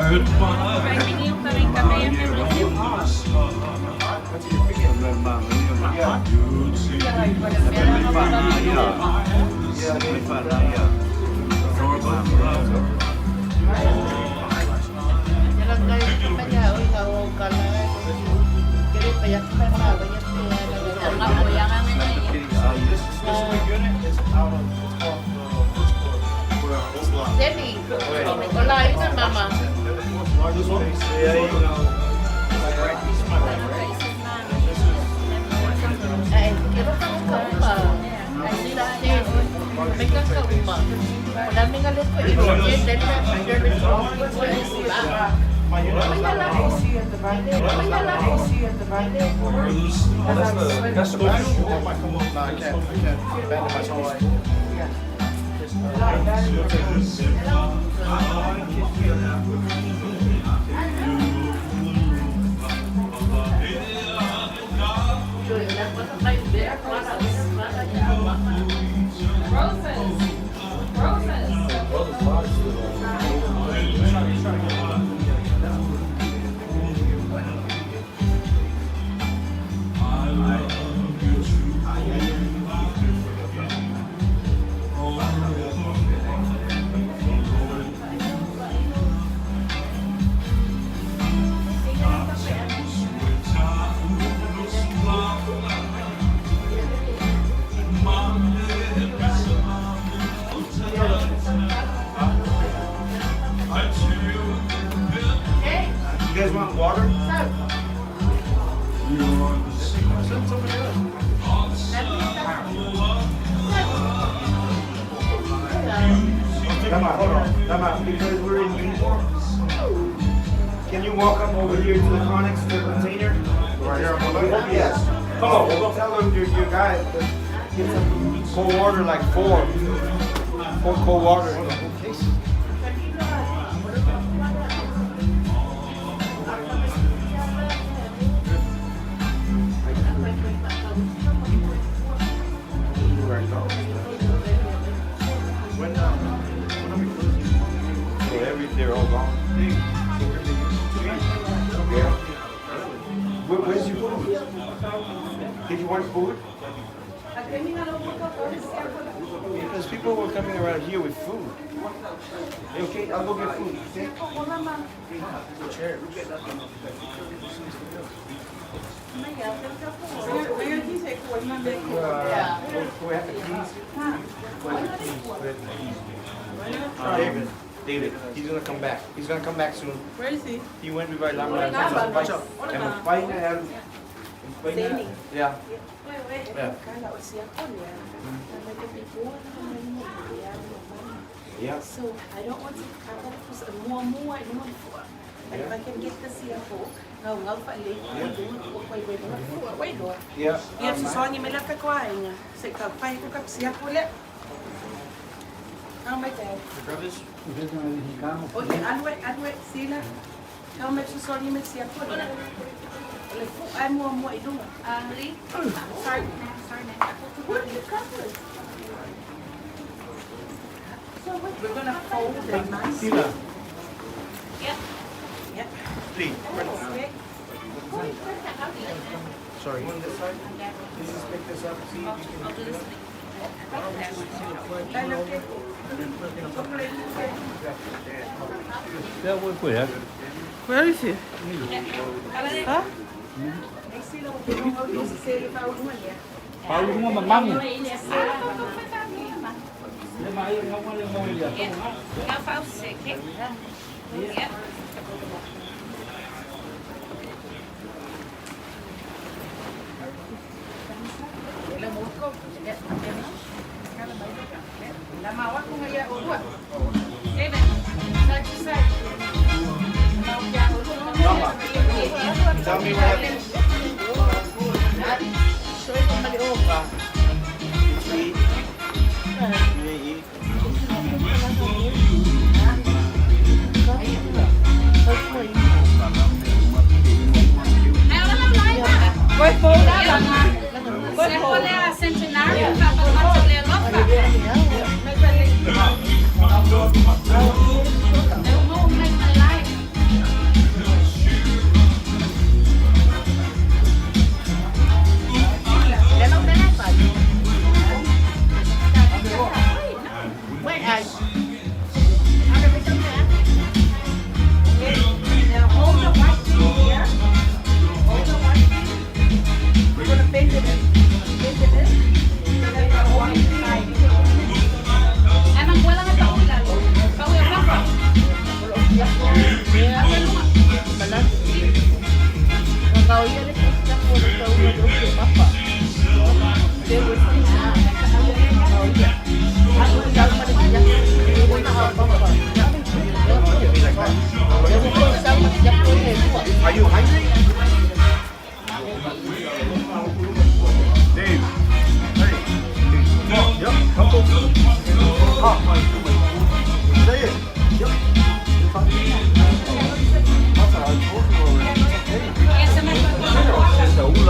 You guys want water? Come on, hold on. Come on, because we're in uniform. Can you walk up over here to the Conex, the container? Right here on the left? Yes. Come on, we'll tell them your guy to get some cold water, like four cold water. When are we closing? So they're all gone. Yeah. Where's your food? Did you want food? Because people were coming around here with food. Okay, I'll go get food. Okay? Chair. Do we have the keys? Where's the keys? Where's the keys? David. David. He's gonna come back. He's gonna come back soon. Where is he? He went with Yeah. Yeah. Yeah. So I don't want to cover more more more. But if I can get the CFO, Yeah. Ia sosogi mai laka ko aiga se ka fai ko ka siapo le. How much dad? Brothers? Okay, alwe alwe sila. How much sosogi mai siapo le? Le fu ai mua mua i lunga. Lee? Sorry, ma'am. Sorry, ma'am. What are you covering? So we're gonna fold it nicely. Sila. Yep. Yep. Please. Okay. Sorry. On this side? This is pick this up. See if you can. I'll do this. Where is he? Huh? Yep. David. Side to side. Tell me what happened. Did you eat? You didn't eat? Centenário, Now hold the white thing here. Hold the white thing. We're gonna bend it in. Bend it in. So that the white side. Are you hungry? Dave. Hey. Yep. Come on. Say it. Yep. I told you already. It's okay.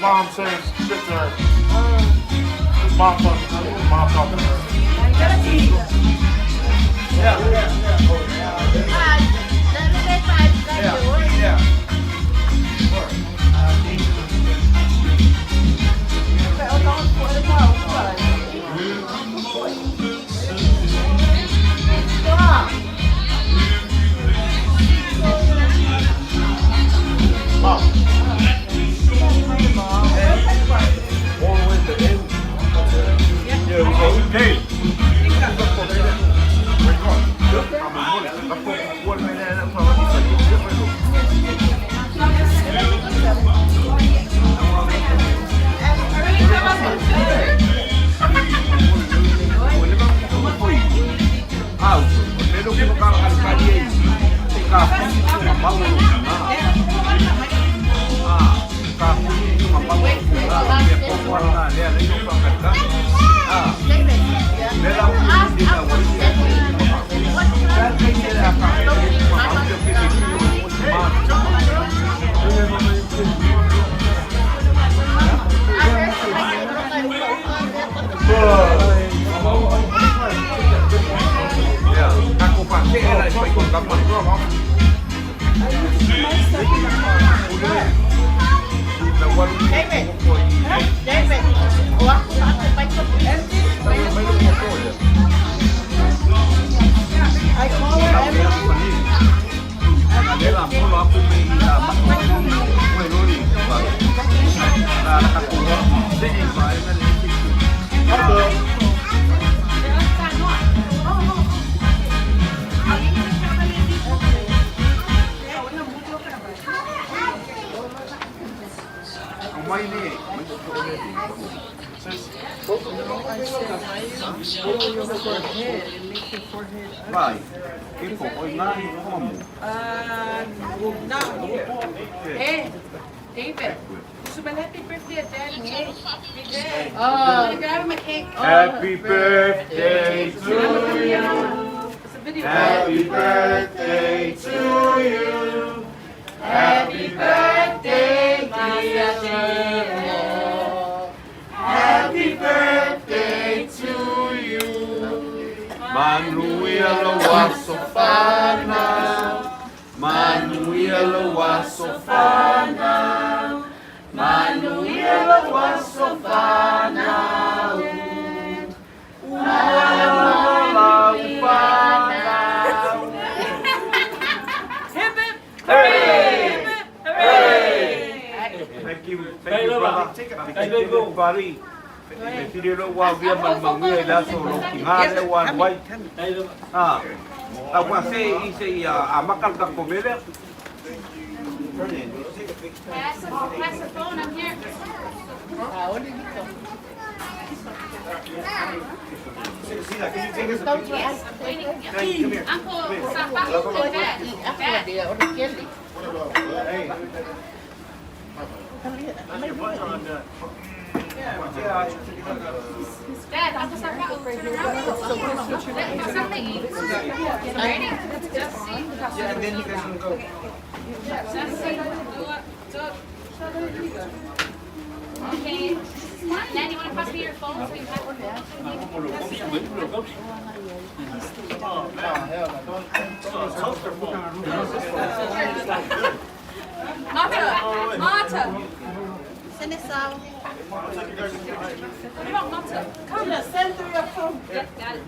Mom saying shit to her. His mom talking to her. Mom talking to her. Yeah. Mom. All the way to the end. Yeah, okay. Where you going? I call her Emily. Now here. Hey, David. Happy birthday, Dad. Dad. Oh. Grab him a cake. Happy birthday to you. It's a video. Happy birthday to you. Happy birthday, dear Dad. Happy birthday to you. Manuia loa sofana. Manuia loa sofana. Manuia loa sofana. Ua ufana. Hip hip. Hooray! Hip hip. Hooray! Thank you, brother. Thank you, buddy. Me pide lo wa via mal mangue la solo kinga le wa wai. Ah. A wa se i se a makal ka komele. Pass the phone, I'm here. Sina, can you take us a picture? Yes, I'm waiting. Hey, come here. Uncle Safa, Dad. Dad. Hey. Dad, Uncle Safa, turn around. Ready? Just see. Yeah, and then you guys can go. Just see. Do it. Okay. Nan, you want to pass me your phone so you have Marta. Marta. Send us out. What about Malta? Come. Send through your phone. Yeah, got it.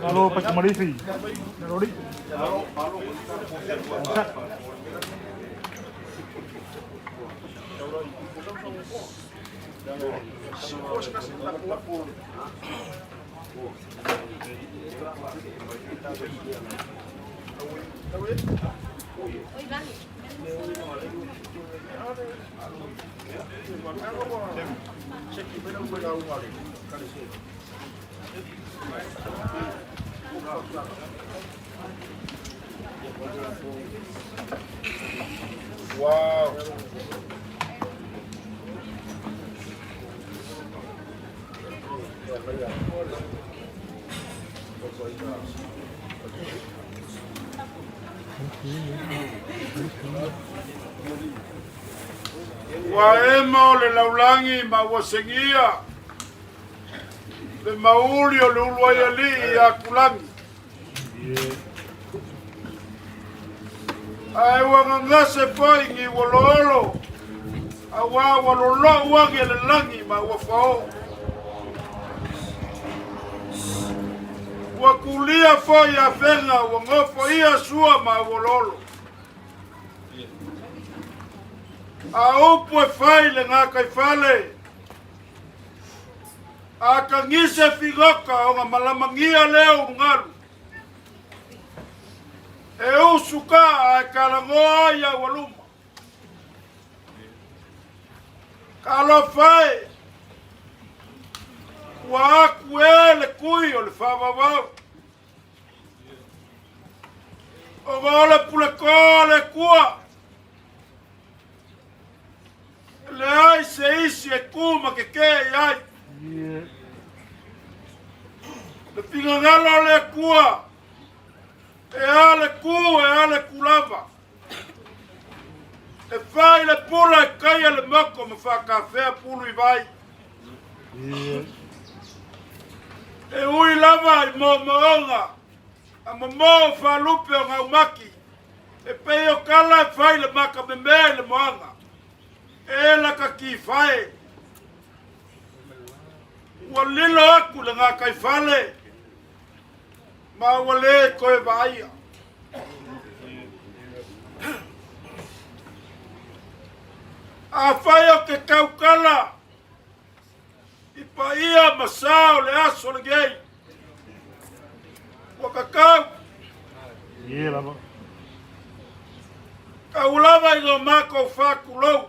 Alo Pachmarisi. Narori. Wow. Ua ema o le laulagi ma ua segia le mauli o le ulu ai alii ia Kulagi. Ae ua gagase foi giuoloolo auā ua lolo'u agi e le lagi ma ua fao'o. Ua kulia foi afega ua gofoia sua ma uoloolo. A upu e fai le gakaifale, a kagise figoka o ga malamagia lea ulugalu. E usu ka ae kalagoa ai aualuma. Talofa e, ua aku e le kui o le faavauvau. O ga o le puleko le kua. Leai se isi e ku ma ke ke i ai. Le finagalo o le Atua, e a le ku e a le kulava. E fai le pula e kaia le moko ma whakawhea pulu i vai. E ui lava i momoonga, a momo whalupe o ngau maki, e pei o kala e fai le maka me mea i le moanga. E laka ki whae. Ua lilo aku le gakaifale, ma ua lē toe vaaia. Afai o ke taukala i paia ma sa o le aso lenei, ua kakau. Tau lava i lo makou faatulou.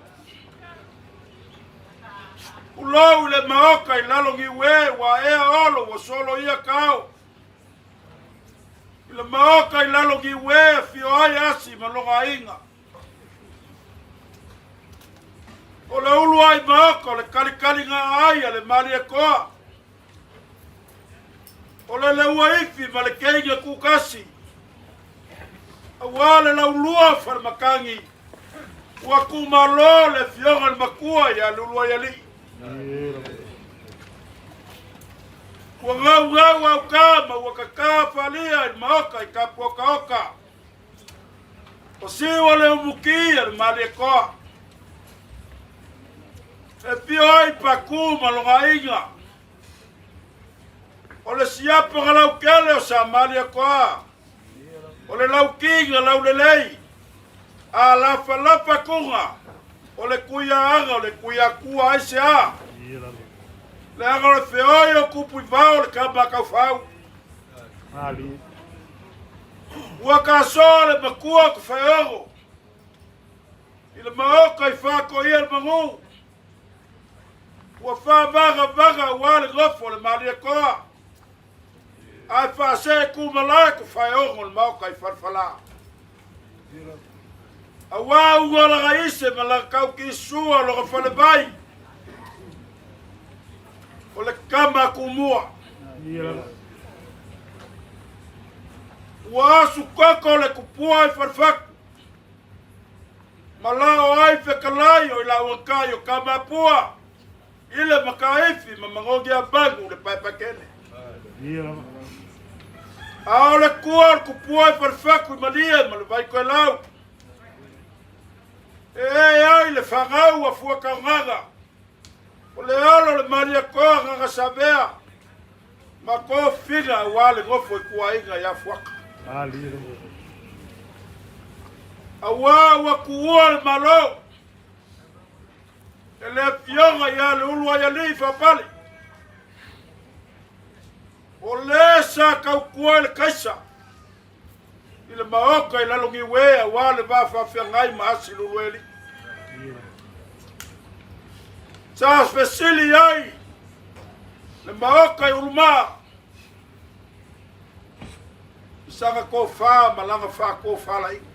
Tulou i le maoka i lalo niue ua ea olo ua solo ia kao. I le maoka i lalo niue e afio ai Asi ma lona aiga. O le ulu ai maoka o le kalikaliga ai a le Malietoa. O le leua ifi ma le keiga kukasi. Auā le laulua falematagi ua tumalo le afioga i le matua ia Leuluaialii. Ua gaugau aukā ma ua kaká falia i le maoka i Tapuokaoka. O siua le umuki a le Malietoa. E pio ai Pakū ma lona aiga. O le siapo na laukele o Samaliakoa. O le laukiga laulelei. A lafalafa kuga. O le kuiaaga o le kuiakua aisea. Leaga o le feoi o kupu i vao le kama kaufau. Ua kasoa le makua o Kafaeogo. I le maoka i fakoia le magu. Ua faavagavaga aua le gofo o le Malietoa. Ae faasee kumalae ko Faeogo le maoka i Falefala. Aua uga laga ise ma laga kaukisua loga falevai. O le kama kumua. Ua asu koko le kupua i Falefaku. Ma lao ai fekalai o i lauakai o Kamapua i le makaifi ma magogi a bangu le paepakele. A o le kua o le kupua i Falefeku i Malie ma le Vaikoelau. E e ai le fagau a Fuakaogaga. O le olo le Malietoa Gagasavea ma tofiga aua le nofo i tuaiga ia Fuaka. Aua ua tuua le Malo e le afioga ia Leuluaialii Faapale. O le sa tautua i le Kaisa i le maota i lalo Niue aua le va faafeagai ma asi Lulueli. Sa fesili ai le maota i Ulumā i saga tofa ma lana faatofalaiga.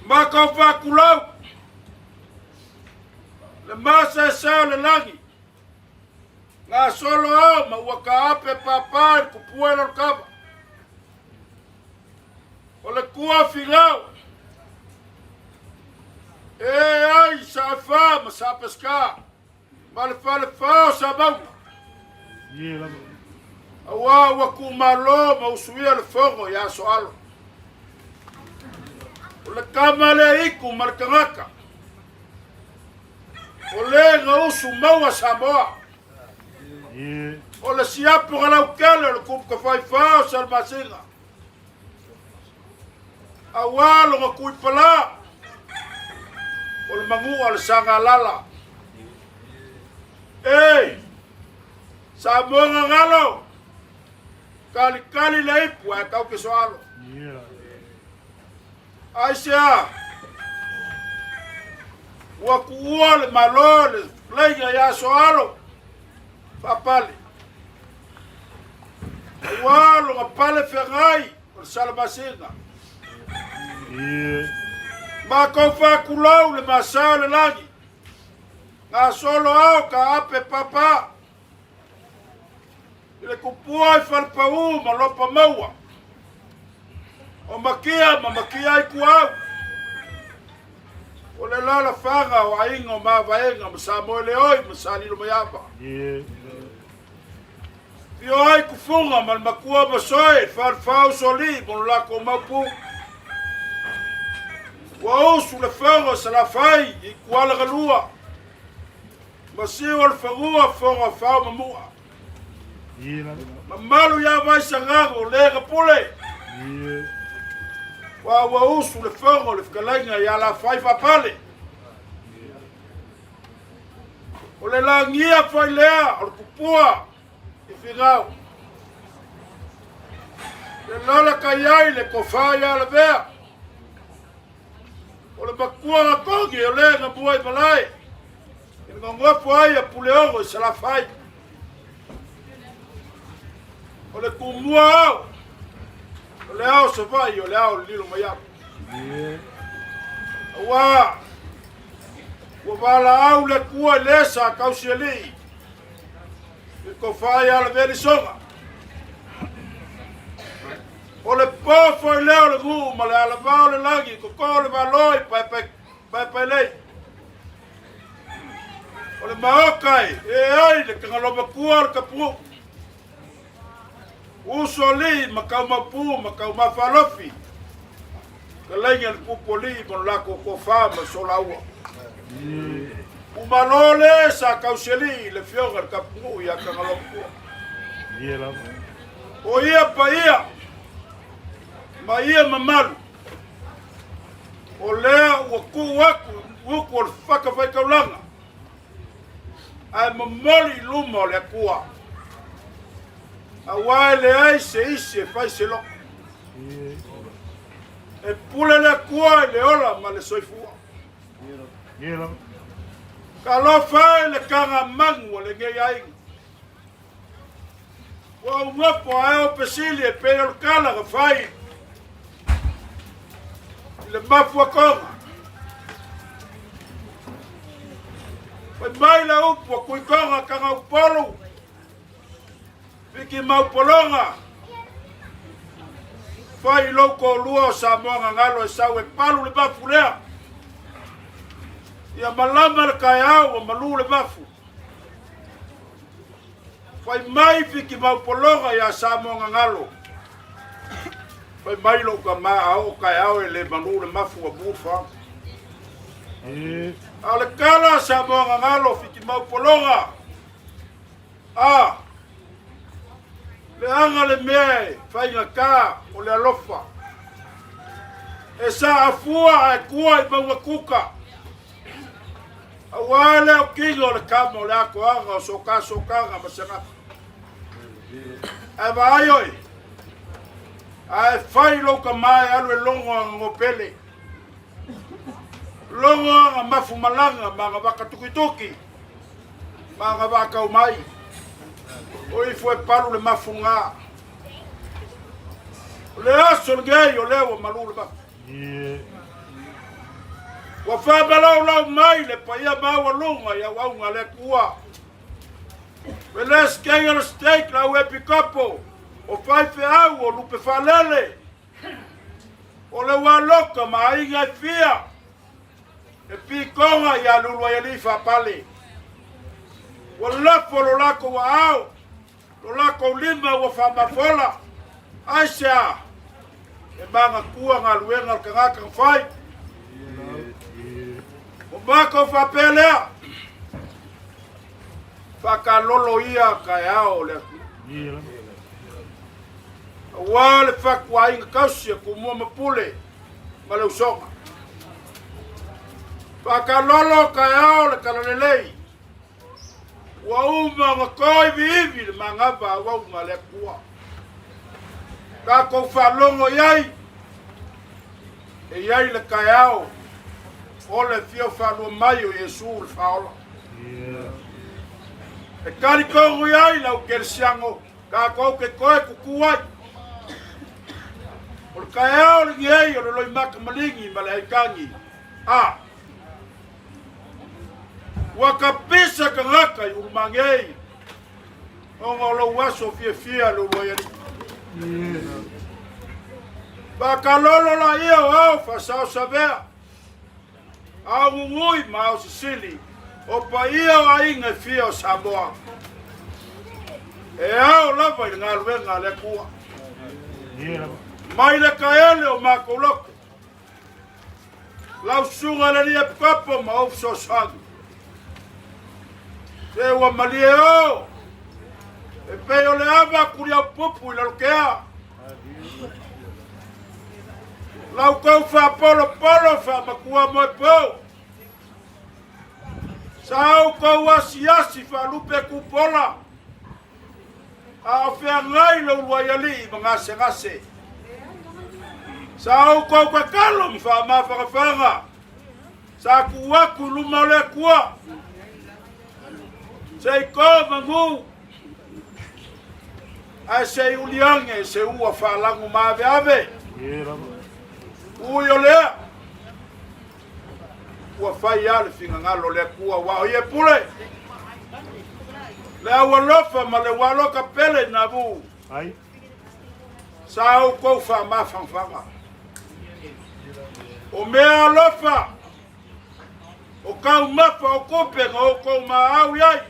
Makau faakulau le maseese o le lagi Gasolo ao ma ua kaape pāpā i le kupua i lalo kava. O le kua figao. E ai sa fa ma sa pesca. Ma le fale fa o sa mauga. Aua ua kumalo ma usuia le fogo i aso alo. O le kama le iku ma le kangaka. O le gausu maua Samoa. O le siapo ga laukele o le kupu ka faifā o Salamasina. Auā loga kui palā o le manu'a o le Sagalala. E Samoa gagalo, kalikali le ipu ae tau ke soalo. Aisea? Ua kuua le Malo le leiga iā Soalo faapale. Ua loga pale feagai o le Salamasina. Matou faakulau le masa o le lagi. Gasolo ao ka ape papa. I le kupua i Falepaū ma Lopa Maua. O Makia ma Makia ai Kuau. O le lalafaga o aiga o Mavaega ma Samoeleoi ma Salilomaiava. Fio ai Kufuga ma le Makua Masoe, Falefā Usoalii ma lo latou maupu. Ua usu le fogo o Salafai i Kualagalua. Ma siu o le fanua foga fao ma mu'a. Mamalu ia Vaisagago le ga pule. Ua ua usu le fogo le fetalaiga ia Lafai Faapale. O le lagia foi lea o le kupua i Finau. Le lalaka i ai le tofa ia Lavea. O le makua gatogi o le ga mua i malae. I le gogofo ai a Puleogo i Salafai. O le tumua ao, o le ao Savaii, o le ao lilo mai au. Auā, ua valaau le Atua i le sa tausialii, i le tofa ia Lavelisoga. O le po foi lea o le nuu ma le alavao o le lagi, toto le valo i paepaelei. O le maoka e e ai le Tagaloamatua o le Tapunuu. Uso alii ma Kaumapu ma Kaumafalofi. Fetalaiga i le Pupualii ma lo latou tofa ma le solaua. Umalo le sa tausialii i le afioga i le Tapunuu ia Tagaloa Matua. O ia paia ma ia mamalu o lea ua tuu atu i utu o le fatafaitaulaga ae momoli i luma o le Atua, aua e leai se isi e fai se loto. E pule le Atua i le ola ma le soifua. Talofa e le tagamanu a lenei aiga. Ua ou nofo ae o pesili e pei o le tala na fai i le mafuatoga. Fai mai le upu a Tuitoga Tagaupolu, Fiki Maupologa, fai i lou toalua o Samoa Gagalo e sau e palu le mafu lea. Ia malama le taeao ua malu le mafu. Fai mai Fiki Maupologa iā Samoa Gagalo, fai mai lou tama a oo taeao e le malu le mafu ua mu le foaga. A o le tala a Samoa Gagalo Fiki Maupologa, a leaga le mea e faigata o le alofa. E saafua ae tua i mauga kuka. Aua le autilo o le kama o le atoaga o sokasokaga ma segafa. Ae vaai oe, ae fai lou tama e alu e logo aga gopele, logo aga mafumalaga ma aga vakatukituki ma aga vakau mai. O ifo e palu le mafuga. O le aso lenei o lea ua malu le mafu. Ua faamalaulau mai le paia maualuga i auauna a le Atua. Pelesitene o le Stake lau Epikopo, o faifeau o lupe faalele, o le ualoka ma aiga e fia, e pikoga ia Luluaialii faapale. Ua lafo lo latou aao, lo latou lima ua faamafola. Aisea? E manatua galuega a le tagata na fai. O matou faapea lea, faakalolo ia taeao o le atunuu. Aua le fatuaiga tausi a Tumua ma Pule ma le usoga. Faakalolo taeao le talalelei. Ua uma ona toiviivi le manava auauna a le Atua. Tatou faalogo i ai, e i ai le taeao o le fia faalua mai o Iesu le Faaola. E talitonu i ai lau kerisiano, tatou te toe tutu ai. O le taeao lenei o le loimata maligi ma le aitagi. A. Ua tapisa tagata i Ulumagei ona o lou aso fiafia le uluai alii. Faakalolo laia o ao faasaosavea, ao gugui ma ao sisili o paia o aiga e fia o Samoa. E ao lava i le galuega a le Atua. Mai le taele o matou loto. Lau susuga i le Alii Epikopo ma ou fesoasoani. Se ua malie o, e pei o le ava kuliaupupu i Lalotea. Lau tou faapolopolo faamatua moepo. Sa outou asiasi faalupe tupola, a o feagai le uluai alii ma gasegase. Sa outou tatalo ma faamafagafaga, sa tuu atu i luma o le Atua, se i to manu, ae se i uliage se ua faalagu maaveave. Ui o lea, Ua fai lava le finagalo o le Atua, aua o Ia e pule. Le aualofa ma le ualoka pele i Navu. Sa outou faamafanfaga. O mea alofa, o taumafa o tupe na outou maau i ai.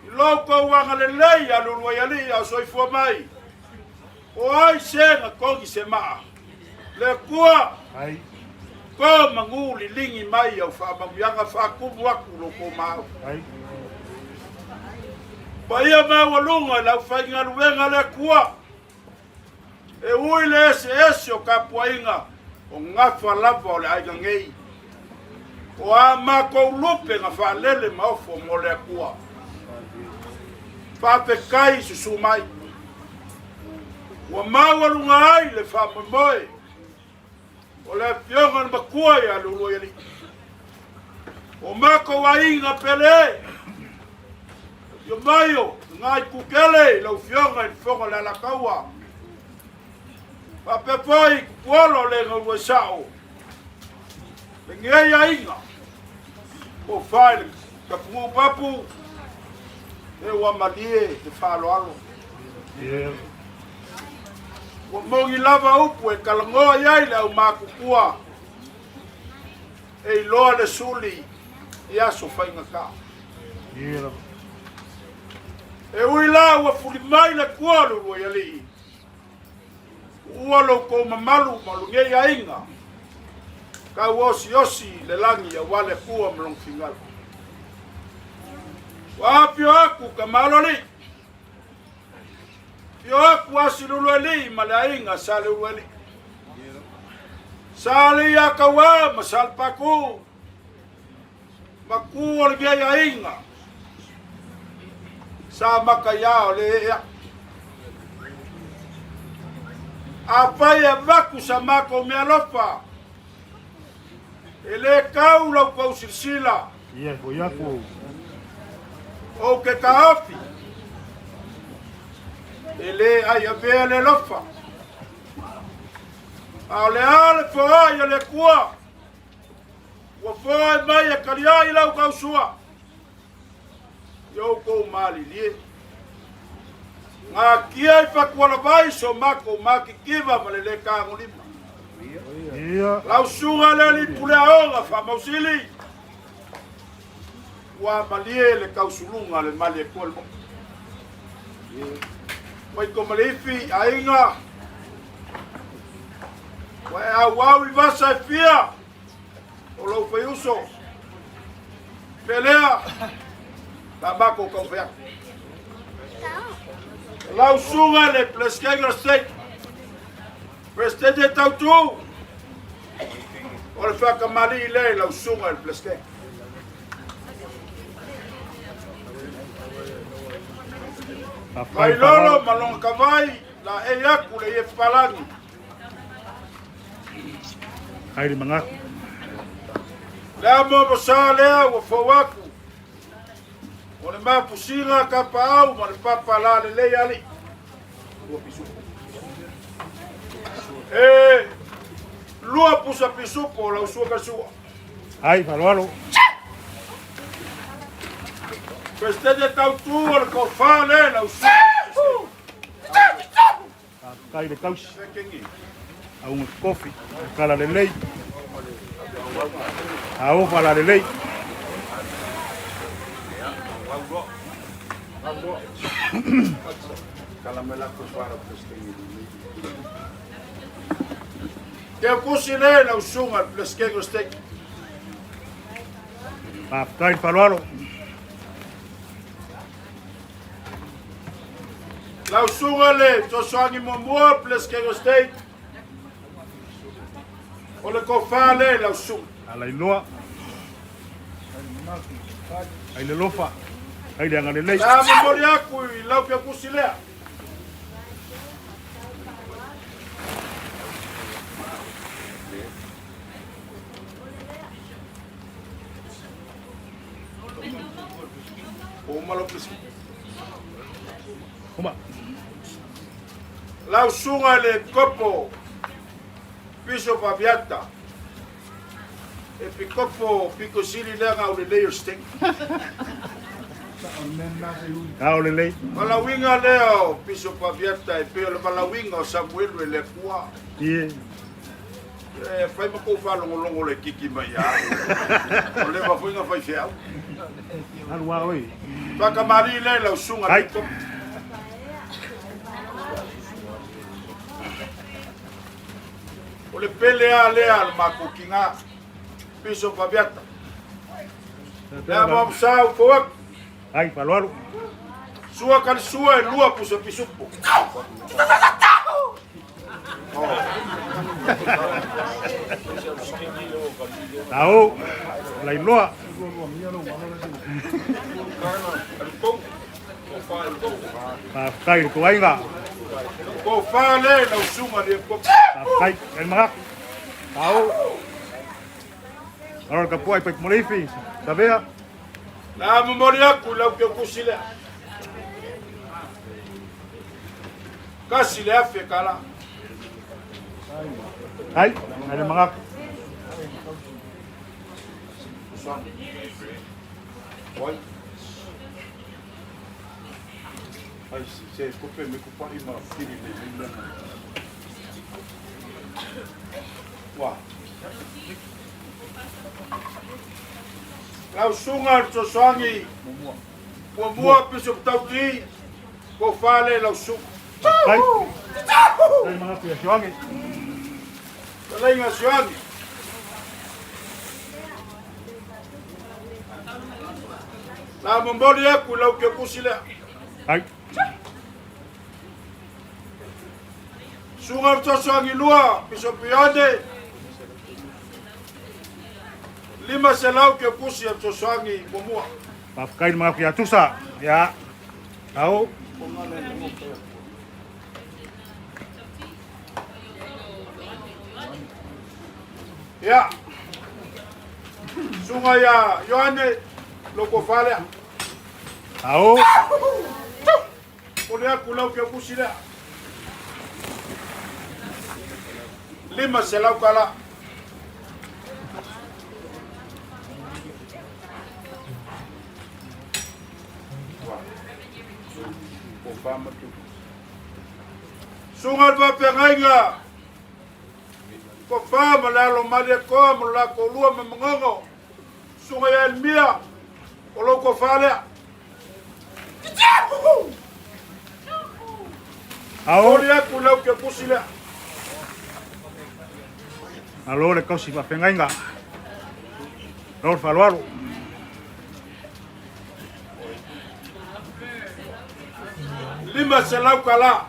I lo outou agalelei a lulu ai alii a o soifua mai. O ai se na togi se maa. Le Atua, to magū liligi mai au faamanuiaga faatumu atu lo kou maau. Paia maualuga i le aufaigaluega a le Atua, e ui le eseese o tapuaiga o gafa lava o le aiga nei. O a matou lupe na faalele ma ofo mo le Atua. Faafetai susu mai. Ua maualuga ai le faamoemoe o le Afioga i le Matua ia Leuluaialii. O matou aiga pele, afio mai o lena itu tele i lau Afioga i le Fofoga o le Alataua, faapea foi Tupuola o le galueluae sao, lenei aiga, tofa i le Tapunuu Papu, e ua malie le faaaloalo. Ua moni lava upu e talanoa i ai le aumatutua, e iloa le suli i aso faigata. E ui la ua fuli mai le Atua o le Uluaialii, Tuua lo outou mamalu ma lenei aiga, tau osiosi le lagi aua le Atua ma lona finagalo. Ua afio atu Tama Aloalii, afio atu Asilulualii ma le aiga Saleulualii, Saleiataua ma Salepatu, matua o lenei aiga, sa maka iā o le ee aʻu. Afai e avatu sa matou meaalofa, e le tau la outou silasila. Ou te taofi, e le ai avea le alofa. A o le a le foai a le Atua, Ua foai mai e kaliai lau tausua i outou malilie. Gatia i fatualavai so matou matitiva ma le le tagolima. Lau susuga le alii puleaoga faamausili, ua malie le tausuluga le malie atua le motu. Uaitomaleifi, aiga, ua e auau i vasa e fia o lou faiuso. Pelea, la matou taufai atu. Lau susuga le Presidente o le State, Presidente tautu, o le faakamalii lea i lau susuga i le Presidente. Vailolo ma lona kavai, la ei aku le ie palagi. Ai le manatu. Le amo mo sa lea ua fou aku. O le mapusiga kapaau ma le papa la lelei alii. E lua pusa pisupo o lau sua ka sua. Ai, faaaloalo. Presidente tautu o le tofa le lau sua. Faafetai le tausi. Auga kofi, kala lelei. Aofa la lelei. Te kusi le lau susuga le Presidente o State. Faafetai le faaaloalo. Lau susuga le fesoasoani muamua Presidente o State. O le tofa le lau susuga. Alailoa. Ai le lofa. Ai le agalelei. La momoli aku i lau kusi lea. Lau susuga i le Epikopo Bishop Aviata, Epikopo pito sili lea na aulelei o le State. Aulelei. Valaauina lea o Bishop Aviata e pei o le valaauina o Samuelu e le Atua. Ie. E fai ma kou faalogologo le kiki mai ia au. O leva foi na faifeau. Alu a oi. Faakamalii lea i lau susuga Ai. Bishop. O le pele lava lea a le matou tina, Bishop Aviata. Le a mamusa u kou atu. Ai, faaaloalo. Sua kalisua e lua pusa pisupo. Tau, lailoa. Faafetai i le tuaiga. Ko wha le lau sunga le ko. Faafetai, le magaku. Tau. Alo le kapua i paik moleifi. Savea. La momoli aku lau ke kusi lea. Kasi le afe kala. Ai, ai le magaku. Wai. Ai se kope me ko pa'i ma kiri le le Wa. Lau sunga le sosoagi muamua piso tauti ko fale lau sunga. Faafetai. Ai le magaku ia Sioagi. Talaiga Sioagi. La momoli aku lau ke kusi lea. Ai. Sunga le sosoagi lua piso pione. 500 ke kusi e sosoagi muamua. Faafetai le magaku ia Tusa. Ia. Tau. Ia. Sunga ia Ioane loko falea. Tau. O le aku lau ke kusi lea. 500 kala. Sunga le faafeagaiga ko fa ma le alo mali koa ma la ko lua ma mangogo. Sunga ia Elmia o lou ko fa lea. Tau. O le aku lau ke kusi lea. Alo le kausi faafeagaiga. Alo le faaaloalo. 500 kala.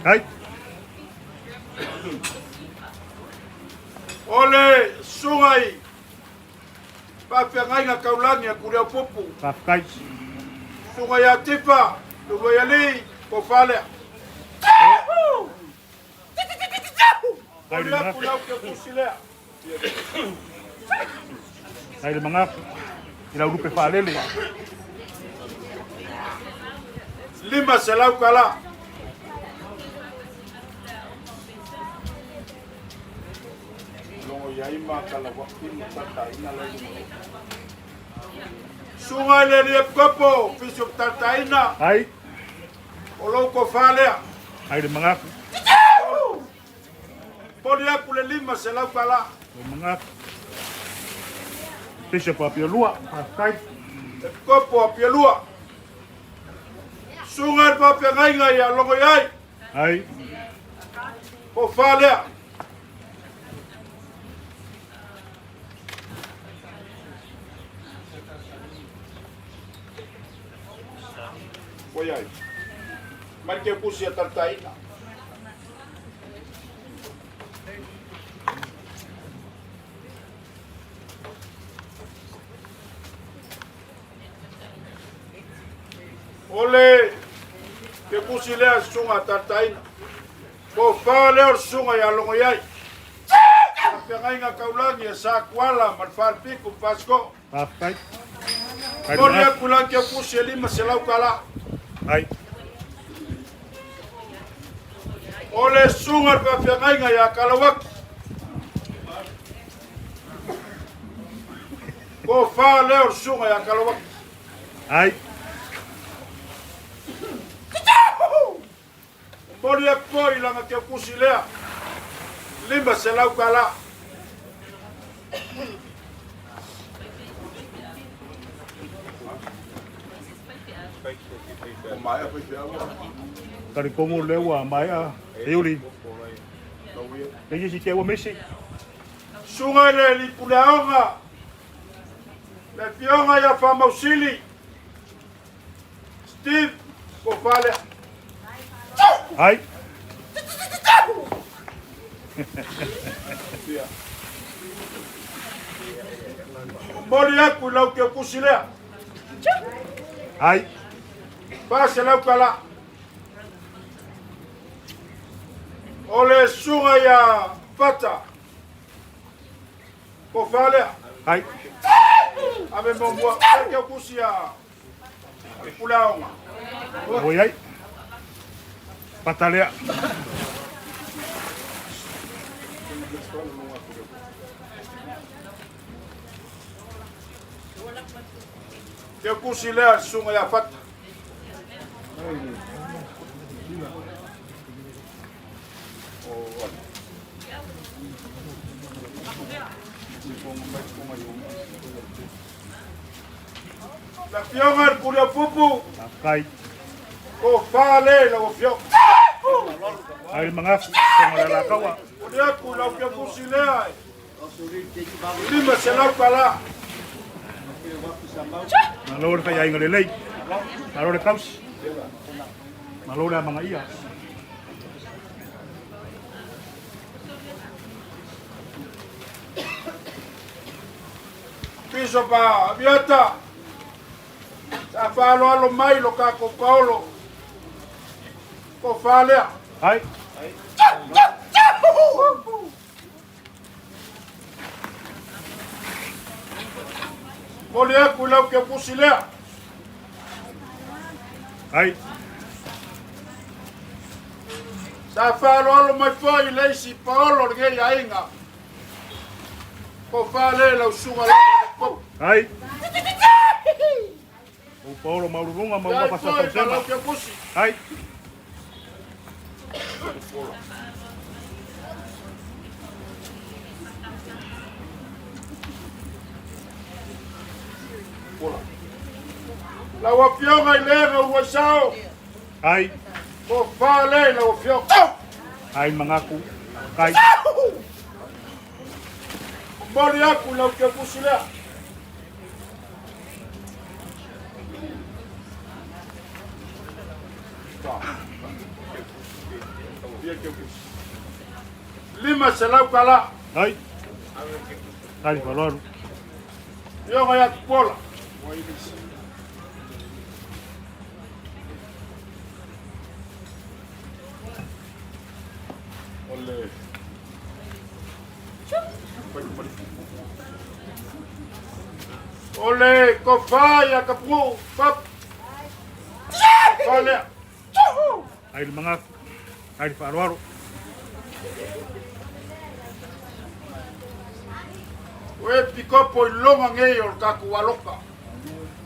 Ai. O le sunga i faafeagaiga kaulagi a Kuliaupupu. Faafetai. Sunga ia Tifa, Luvoiali, ko fa lea. O Ai le le aku magaku. lau ke kusi lea. Ai le magaku. I lau lupe faalele. 500 kala. Longo ia ima kala wakini tata ina lai lunga. Sunga le lie kopo, fiso tataina, Ai. o lou ko fa lea. Ai le magaku. Poli aku le 500 kala. Le magaku. Bishop Apiolua. Faafetai. E kopo a pielua. Sunga le faafeagaiga ia logo iai, Ai. ko fa lea. Ko iai. Mai ke kusi a tataina. O le ke kusi lea sunga tataina. Ko fa lea o le sunga ia logo iai. Faafeagaiga kaulagi e sa kuala ma le falepiku Pasco. Faafetai. Ai le Moli magaku. aku la ke kusi e 500 kala. Ai. O le sunga le faafeagaiga ia Kalawaki. Ko fa lea o le sunga ia Kalawaki. Ai. Moli aku foi langa ke kusi lea. 500 kala. Talitongo lea ua maea. E uli. Le isi te ua misi. Susuga i le Alii Puleaoga, le Afioga ia Faamausili Steve Kofalea. Ai. Momoli aku i lau keukusi lea. Ai. 400 tala. O le susuga ia Fata Kofalea. Ai. Ave muamua. Le keukusi a le Puleaoga. Oi ai. Patalea. Keukusi lea le susuga ia Fata. Le afioga i le Puleopupu, Kai. ko fale i lau afioga. Ai le magafu. Tonga le lakaua. O le aku i lau keukusi lea e 500 tala. Malo le faiaiga lelei. Malo le tausi. Malo le amagaia. Pisopa Aviata, sa faaaloalo mai lo tatou Paolo, ko falea. Ai. Momoli aku i lau keukusi lea. Ai. Sa faaaloalo mai foi i le isi Paolo lenei aiga, ko falea i lau susuga lava le pou. Ai. O Paolo maululuga maua Ia foi ma fasafausema. lau keukusi. Ai. Lau afioga i le ega ua sao, Ai. ko falea i lau afioga. Ai magaku. Kai. Momoli aku i lau keukusi lea. 500 tala. Ai. Ai faaaloalo. Afioga ia Tupuola. O le kofa ia Kapu'u Pap. Kofa lea. Ai le magafu. Ai le faaaloalo. O e pikopo i loga nei o le tatou aloka.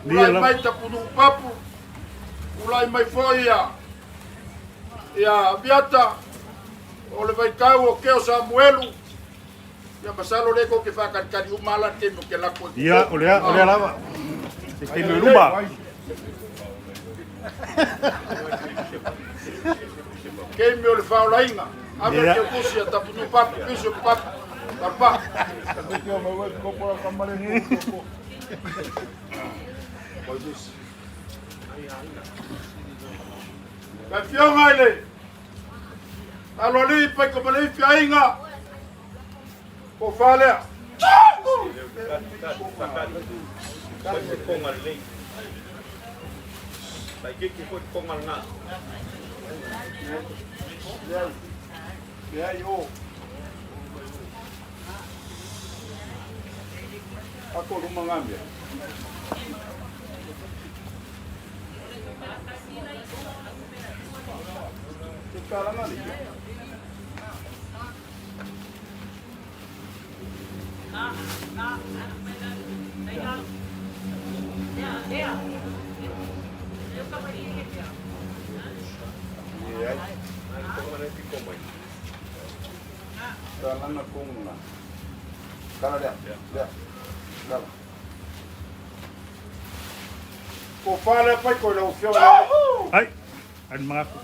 Lia Ulai lava. mai Tapunuu Papu. Ulai mai foi ia Aviata. O le vaitau o Keo Samuelu. Ia masalo le ko ke whakalikali uma ala te mo ke lako e Ia, o lea, o lea lava. Se taimi o luma. Keimi o le whaolainga. Ave Ia. ke kusi a Tapunuu Papu, piso papu, papa. Le afioga i le aloalii paikamalii fiaiga, po falea. Leai o. Ako luma ngambia. Te kalanga ni. Kalanga konga. Kala lea. Lea. Kala. Ko fale pai ko le ufio. Ai. Ai le magafu.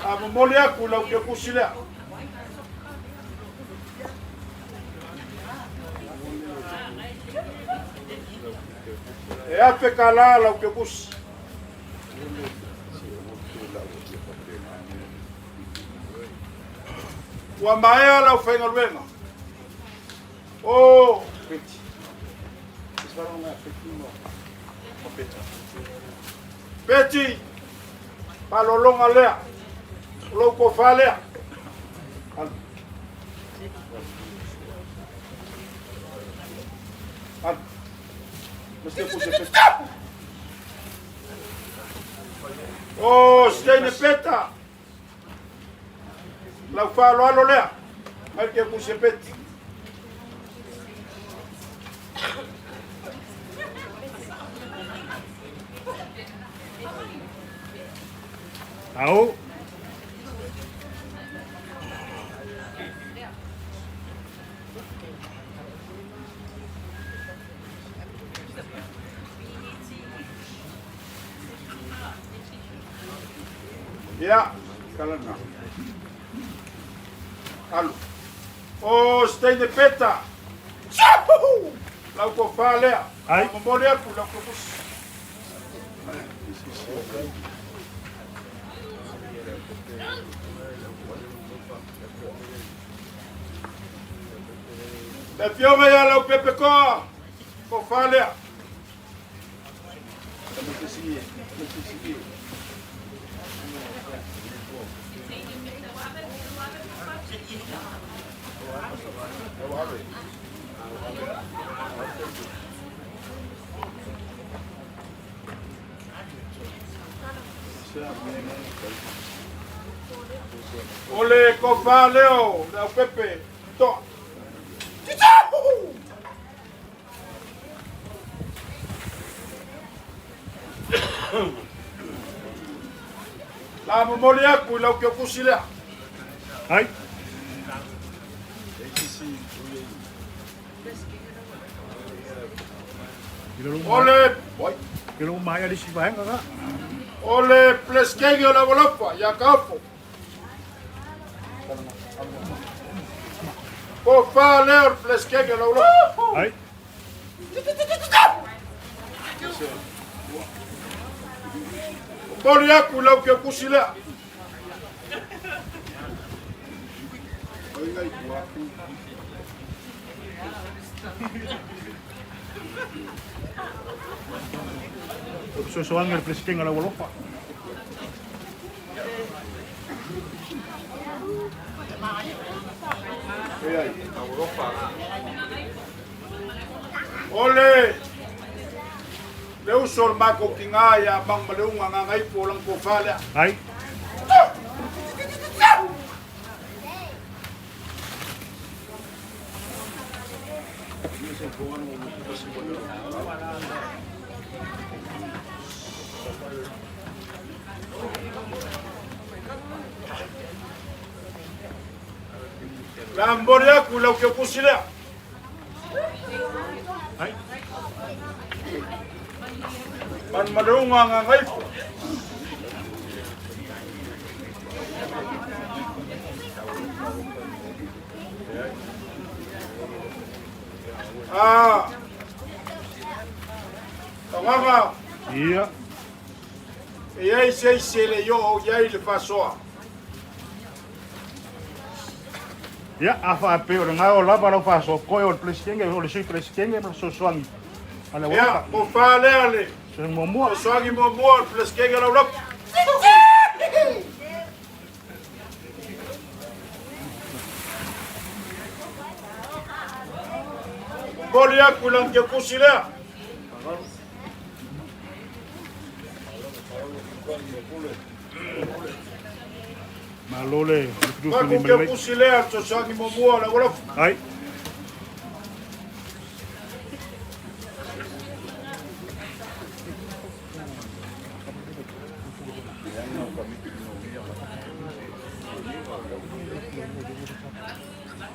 A momoli aku i lau kekusi lea. E afe kālā lau kekusi. Ua maea lau faigaluega. O Peti, palologa lea, o lou tofa lea. Alu. Alu. Mr. Puse Peti. O Steine Peta, lau faaaloalo lea, mai ke puse peti. Ao. Ia, kalana. Alu. O Steine Peta. Tsapuhu! Lau tofa lea. Ai. Momoli aku lau kukusi. Le afioga ia lau pepe koa. Tofa lea. O le tofa lea o le aupepe toa. La momoli aku i lau kekusi lea. Ai. O le Ke lo mai ali si vaenga ka. O le pleskegi o la volofa ia kaofo. Po fa lea o le pleskegi o la volofa. Ai. Momoli aku i lau kekusi lea. O sosoanga le presidente la Wolofa. O le le uso o le mako kiga ia mang ma le uga gagaifo o lana tofa lea. Ai. La momoli aku i lau kekusi lea. Ai. Manumaleūga gagaifo. Ah. Tagaga Ia. e iai se isi e le i oo i ai le faasoa. Ia, a whaape o le ngā o lava lau whaaso koe o le presidente, o le sui presidente ma sosoangi. A le Ia, Wolofa. tofa lea le Se muamua. sosoagi muamua o le peleskegi o laulapu. Momoli aku i lana kekusi lea. Malo le Mako lufilufili mai. kekusi lea sosoagi muamua o le Wolofa. Ai.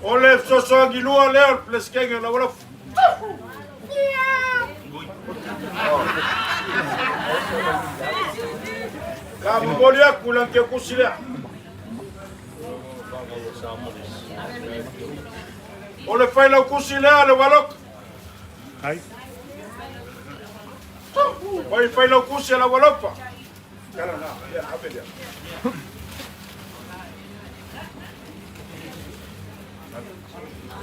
O le fesoasoani lua lea o le peleskegi o le Wolofa. La momoli aku la ke kusi lea. O le failaukusi lea le waloka. Ai. Mai failaukusi a la walopa. Kala na, ia, ave lea.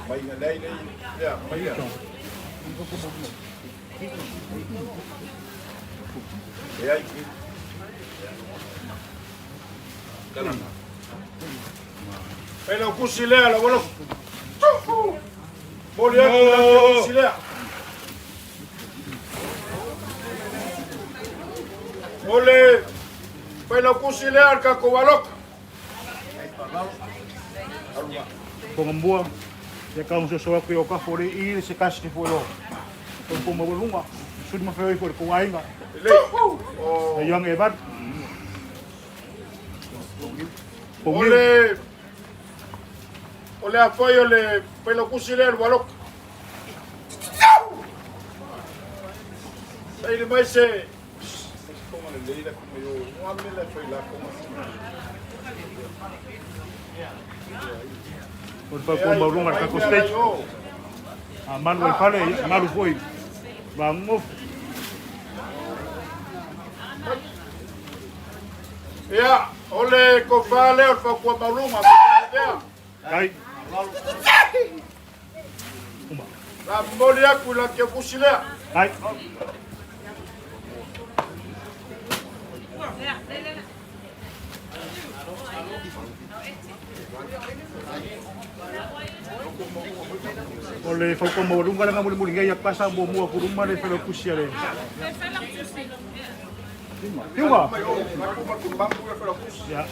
Mai nga nei nei, ia, mai ia. E ai ki. Kala na. Failaukusi lea la walopa. Moli aku la kusi lea. O le failaukusi lea le kako waloka. Ponga ia ka so so aku o ka fore i se kasi te fo lo. Ko ko mo lunga. Suri ma fe fo ko ainga. Le. O E young Evan. O le o le afoi o le failaukusi lea le waloka. Saili mai se O le fa ko lunga ka ko stage. A malu e fale malu foi. Va ngof. Ia, o le kofa lea o le fakua maulunga, ko lea. Ai. Uma. La momoli aku la ke kusi lea. Ai. O le fa ko mo lunga nga muli muli ngai pasa mo mo ku ruma le fa kusi ale. Tiunga. Ya.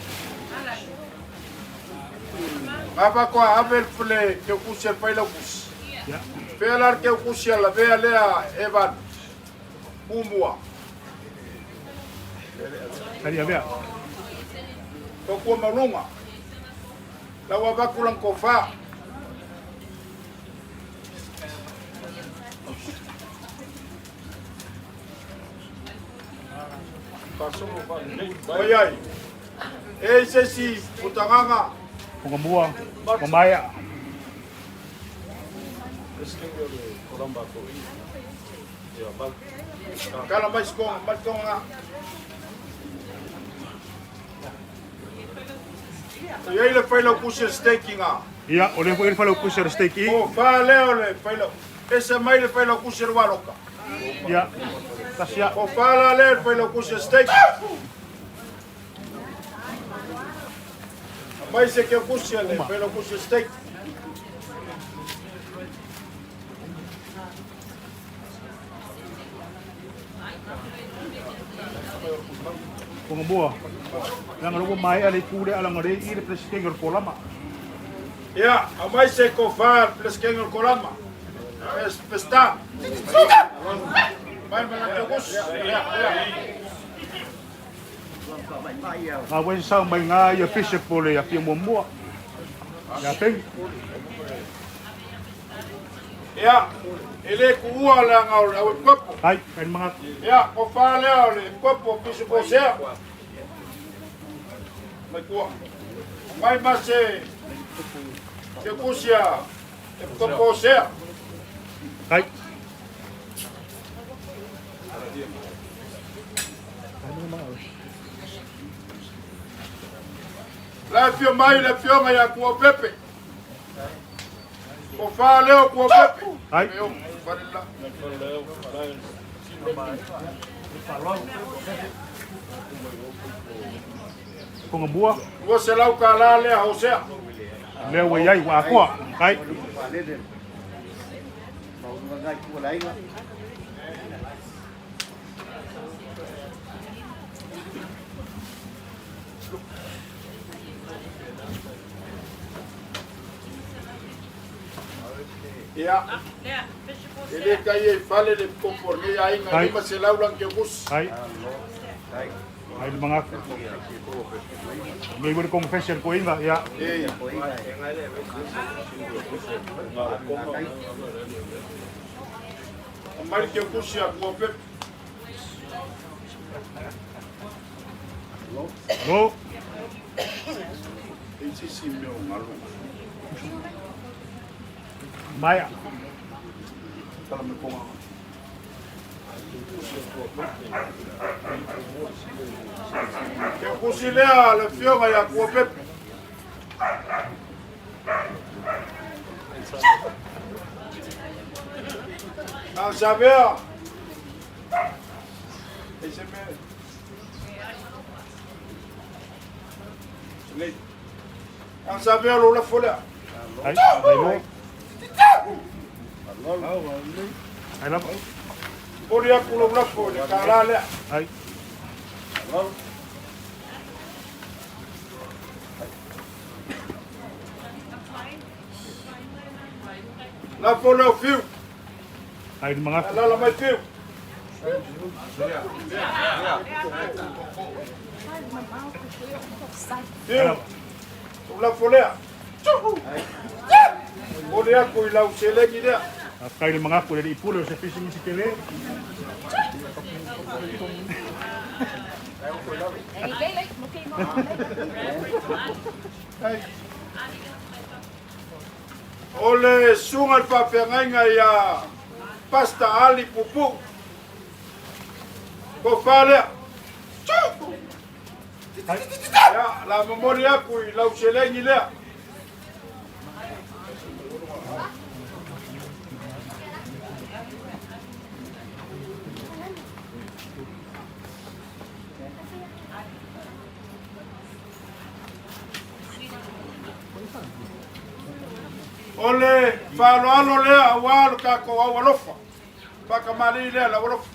Ava koa ave le fule ke kusi al failaukusi. Ya. Fea la ke kusi ala vea lea Evan. Mumua. Kali avea. Fakua maulunga. La ua vaku lang kofa. Oi ai. E se si putanganga. Ponga mua. Mamaya. Kala mai skonga, mai skonga. Ia i le failaukusi le stakinga. Ia, o le foi le fa kusi ale steak i. O fa lea o le failau. Ese mai le failaukusi le waloka. Ia. Tasia. O fa la lea le failaukusi le steak. Mai se ke kusi le failaukusi le steak. Ponga mua. Langa loko mai ale kule ala ngare i le presidente o Kolama. Ia, a mai se ko fa pleskengo el kolama. Es pesta. Mai ma ke kusi. Ia, ia. A wen sa mai ngā ia bishop o le ia fia mua mua. Ia peng. Ia, e le kuua le anga o le au kopo. Ai, kai mga Ia, ko fa lea o le kopo pisu ko sea. Mai kua. Mai ma se ke kusia e kopo sea. Ai. La fio mai le fio mai a kua pepe. Ko fa lea o kua pepe. Ai. E o, whare la. Ponga mua. Ua se lau ka la lea hosea. Lea ua iai ua akoa. Ai. Ia, e le kai e fale le kopo le ainga Ai. lima se lau lang ke kusi. Ai. Ai le mga. Ngai ua confession ko inga. Ia. E, mai ke kusi a kua pepe. Lo. Maia. Ke kusi lea le fioga ia Kuapepe. A savea. E se me. Nei. A savea lo la folea. Ai, ai lo. Ai lava. Poli aku lo la folea, ka la lea. Ai. La folea o fiu. Ai le magafu. La la mai fiu. Ai Fiu. lava. O la folea. Poli aku i lau selegi lea. Kai le magafu le ipule o se fisi misi tele. O le suga le faafeagaiga ia Pasta Ali Pupu. Kofā lea. Ia, la momoli aku i lau selegi lea. O le faaaloalo lea auā lo takou au alofa. Faakamali'i lea lau alofa.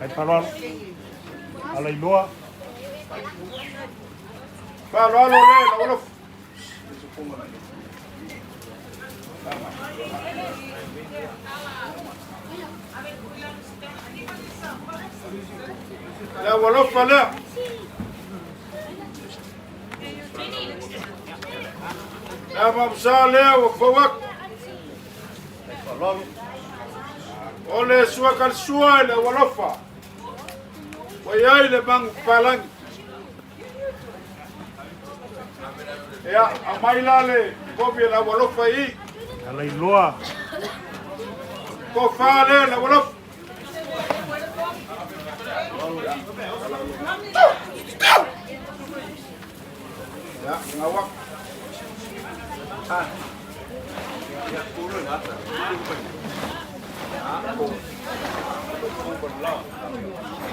Ai paloalo. Ala iloa. Faaaloalo lea lau alofa. Le au alofa lea. Le mausa lea ua fou aku. O le suakalisua i le au alofa. Ua iai le magu papalagi. Ia, aumai la le povi e le au alofa i i. Ala iloa. Kofā lea le au alofa. Ia, gaua.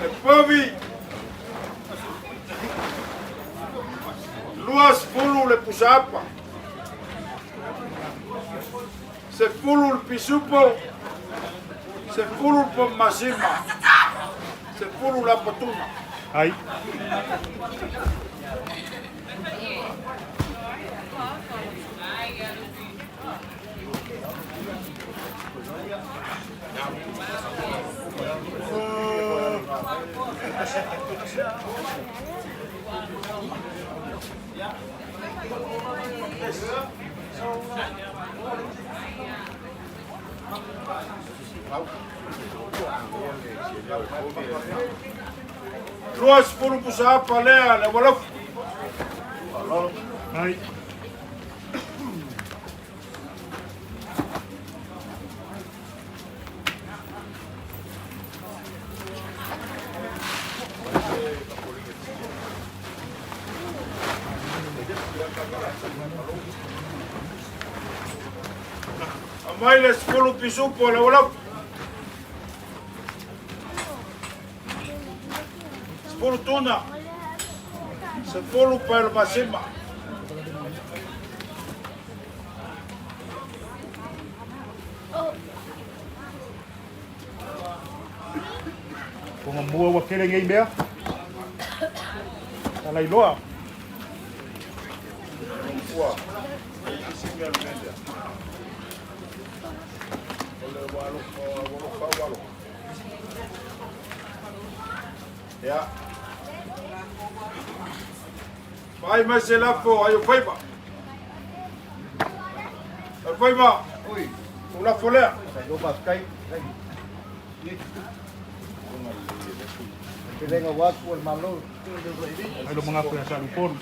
Le povi. 20 le pusaapa. 10 le pisupo. 10 le pomasima. 10 la patuna. Ai. 20 pusaapa lea le walofu. Ai. Aumai le 10 pisupo le walofu. 10 tuna. 10 paelo masima. Konga mua ua kele ngei mea. Ala iloa. Ua. Isi mea le mea. O le walofa, walofa, walofa. Ia. Vai mai se lafo ai o faiva. Ai faiva. Ui. O lafo lea. Lo paskai. Ai lo mga ko sa lupon.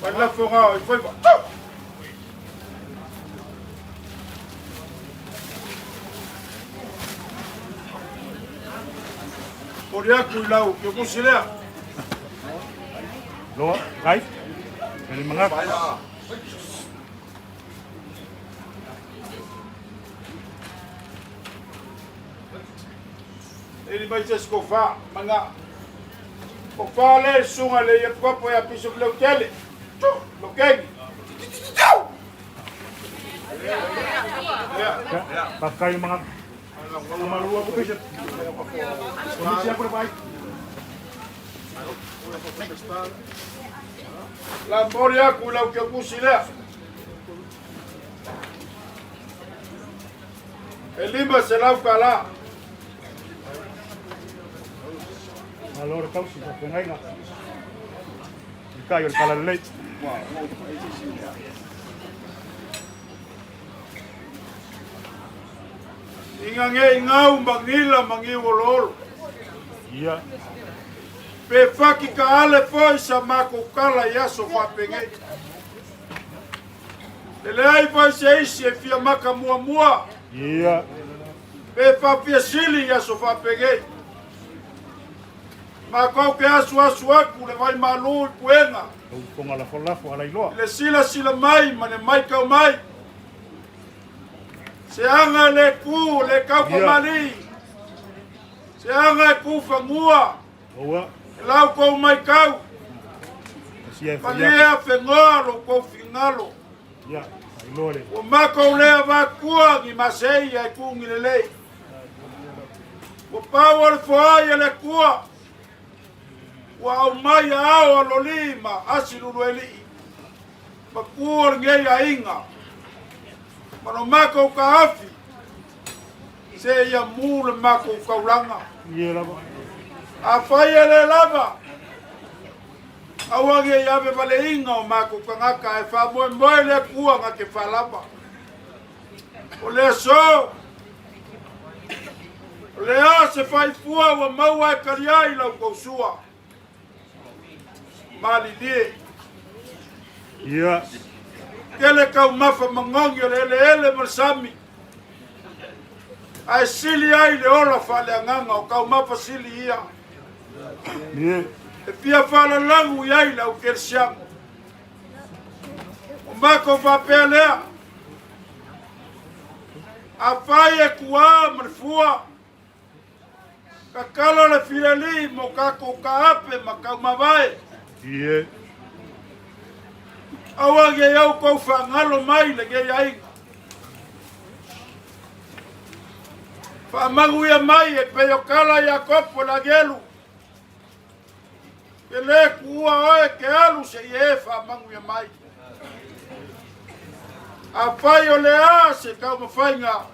Fai lafoga i faiva. Pori aku i lau kiokusi lea. Loa, right? Ele mga E li mai se isi kofa, manga. O fa le sunga le ia kopo ia piso leu tele. Tu, lo kengi. Pakai mga maluwa ko bishop. Komisi ako na ba? La mori aku lau kiokusi lea. E lima se lau kala. Malo re tausi sa pengainga. Ikaw yung kalalay. Inga nge ingau mangila mangiwololo. Ia. Pe faki ka ale foi sa mako kala i aso faapegei. E leai foi se isi e fia maka muamua. Ia. Pe faafia sili i aso faapegei. Makou ke asu asu aku le vai malu i puega. Lau fonga lafo lafo ala iloa. Le silasila mai ma le maitau mai. Se aga le ku le kaukamali. Se aga e ku fagua. Ua. E lau kou maitau. Sia e Falia fegoa lo kou fingalo. Ia. Iloa le. Ua makou lea vakua gi masei ai kugi lelei. Ua pau o le foai e le Akua. Ua aumai aao alolī ma asi lulueli'i. Ma ku o lenei aiga. Ma lo makou kaafi. Se ia mu le makou kaulaga. Ia lava. Afai e le lava. Aua nei ave valeiga o makou tagata ae faamoemoe le Akua na te faalava. O le aso. O le a se faifua ua maua e tali ai la outou sua. Malilie. Ia. Tele taumafa magogi o le eleele ma le sami. Ae sili ai le ola faaleagaga o taumafa sili ia. Ia. E fia faalalagu i ai le au kerisiano. O makou faapea lea. Afai e kuā ma le fua. Tatalo le fileli mo kakou kaape ma taumavae. Ia. Aua nei outou faagalo mai lenei aiga. Faamanuia mai e pei o tala a Iakopo i le agelu. E lē tuua oe e te alu seia e faamanuia mai. Afai o le a se taumafaiga,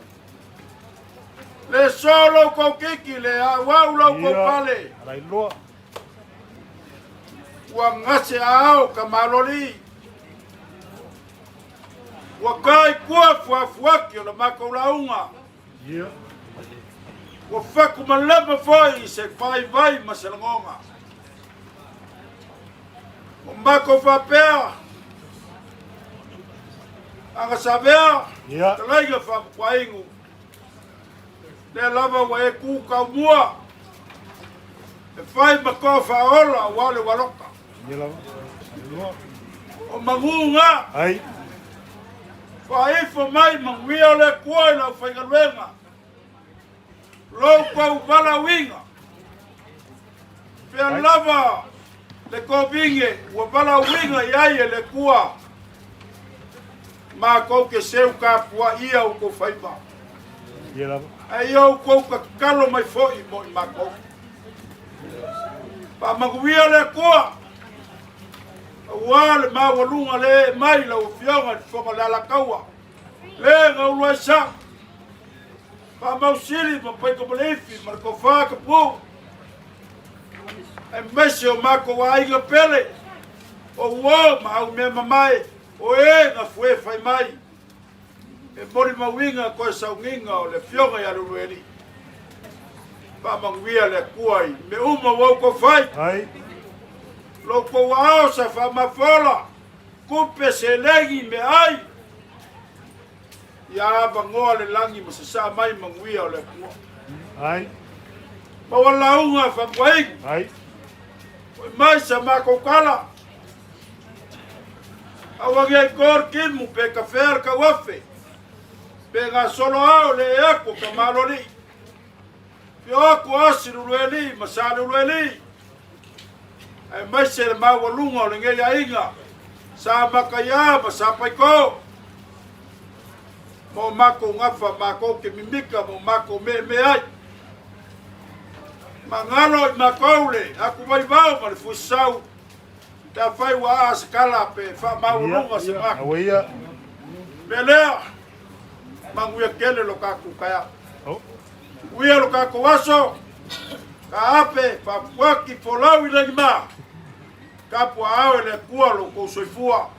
le so lo outou keiki, le auau lo outou pale. Ala iloa. Ua gase aao ka maloli. Ua ta i tua fuafuaki o le matou lauga. Ia. Ua faku malama foi i se vaivai ma se lagoga. O matou faapea, Agasavea, Ia. Talaiga Faamukuaigu, lea lava ua e tu taumua e fai ma toa faaola aua le ualota. Ia lava. Iloa. O maguga Ai. faaifo mai manuia o le Atua i le aufaigaluega, lo outou valaauina. Fea lava le kovige ua valaauina i ai e le Atua, makou te seu tapuaia outou faiva. Ia lava. Ae ia outou tatalo mai foi mo i matou. Faamanuia le Atua, aua le maualuga le ee mai lau Afioga i le Fofoga o le Alataua, le gaulua ai sa, Faamausili ma Paikamaleifi ma le Tofa Tapu, aemaise o matou aiga pele, o uo ma au mea mamae, o e na fue fai mai. E molimauina koe saugiga o le Afioga ia Leuluailii. Faamanuia le Atua i mea uma ua outou fai. Ai. Lo outou aao sa faamafola, tupe, seleni, meaai. Ia avanoa le lagi ma sasaa mai manuia o le Atua. Ai. Maua lauga fatuaina. Ai. Foi mai sa matou tala. Aua nei to le timu pe tafea le tauafe, pe gasolo ao le ee atu o Tamaloalii. Fio atu o Asi Luluelii ma Sa Luluelii, aemaise le maualuga o lenei aiga, Sa Mataia ma Sa Paito. Ma o matou gafa matou te mimita ma o matou meemee ai. Magalo i matou le atuvaivao ma le fuisau. Pe afai ua aa se tala pe faamaualuga se manatu. Mea lea, manuia tele lo tatou taeao. Uia lo tatou aso, ka ape faapuaki folau i lagima. Tapuaao e le Atua lo outou soifua.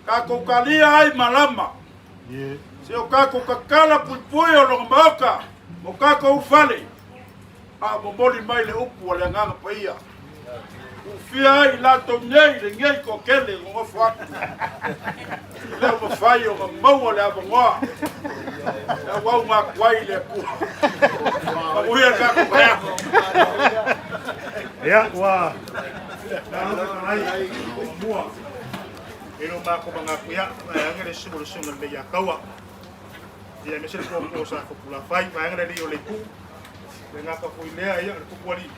Tatou talia ai malama. Se o tatou tatala puipui o lona maota mo tatou ulufale. A o momoli mai le upu a le Agaga Paia. Ufia ai i latou nei lenei toatele nonofo atu. E le o mafai ona maua le avanoa e auauna atu ai i le Atua. Manuia le tatou taeao. Ia, ua malo fetalai mua e lo makou mangaku ia vaeaga le susu o le susuga lelei ia Kaua. Ia aemaise le puapua o Sa Fopulafai, vaega le alii o Leiku. Le gata foi lea ia o le Tupualii.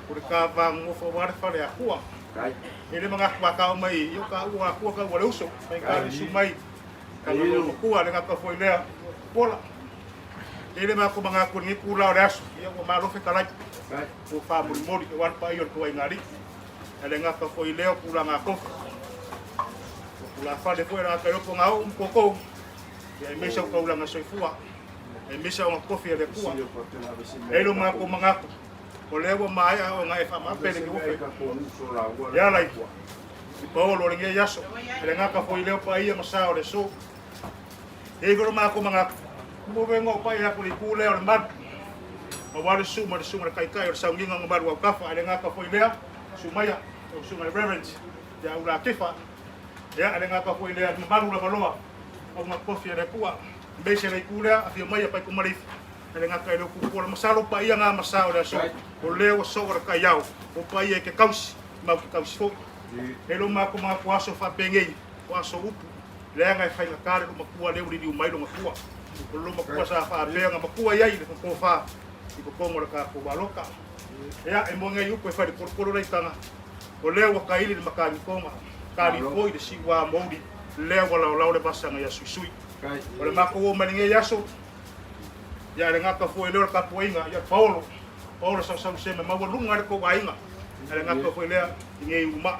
O le ka vagogofo aua le fale akua. E le manatu a ka mai i o ka ua akua ka ua le uso. Mai ka le su mai ka lo makua le gata foi lea pola. E le mako manatu ni ku la o le aso. Ia ua malo fetalai. Ua faamolimoli aua le paia o le tuaiga alii. E le gata foi lea o tulaga a tofi. O tulafale foi le gata i opo ngā oo ma koukou. Ia aemaise o taulaga soifua. Aemaise o ngā tofi a le Atua. E le mako manatu. O lea ua maea ona e faamaape le giofe. E ala i i paolo o lenei aso, e le gata foi lea o paia ma sa o le aso. E i ai matou manatu, mo venga o paia aku le itu lea o le malu. Aua le susu ma le susuga i le Taitai o le Sauniga o Malu Autafa, e le gata foi lea, susu maia lau susuga i le Reverend ia Ula Kefa. Ia, e le gata foi lea, le mamalu lava loa, auga tofi a le Atua. Aemaise le itu lea, afio maia Paikumaleifi. E le gata i leo pupua le masalo paia ngā masa o le aso, o leo ua soo le taiao, o paia i ke kausi, mau ke kausi foi. E lo mākou mga aso faapenei, o aso upu, leaga e faigata le matua leo liliu mai lo matua. O lo matua sa faapea nga matua iai le tofa i totonu o le tatou maloka. Ea e moe nei upu e fai le kolokolo le itaga, o lea ua kaili le matagi tonga, kali foi le siuā mouli, lea ua laolao le vasaga ia suisui. O le matou oo mai lenei aso, Ia le gata foi lea o le tapuaiga ia Paolo, Paolo sausau se me maualuga ai le tou aiga. Ia le gata foi lea i nei umaa.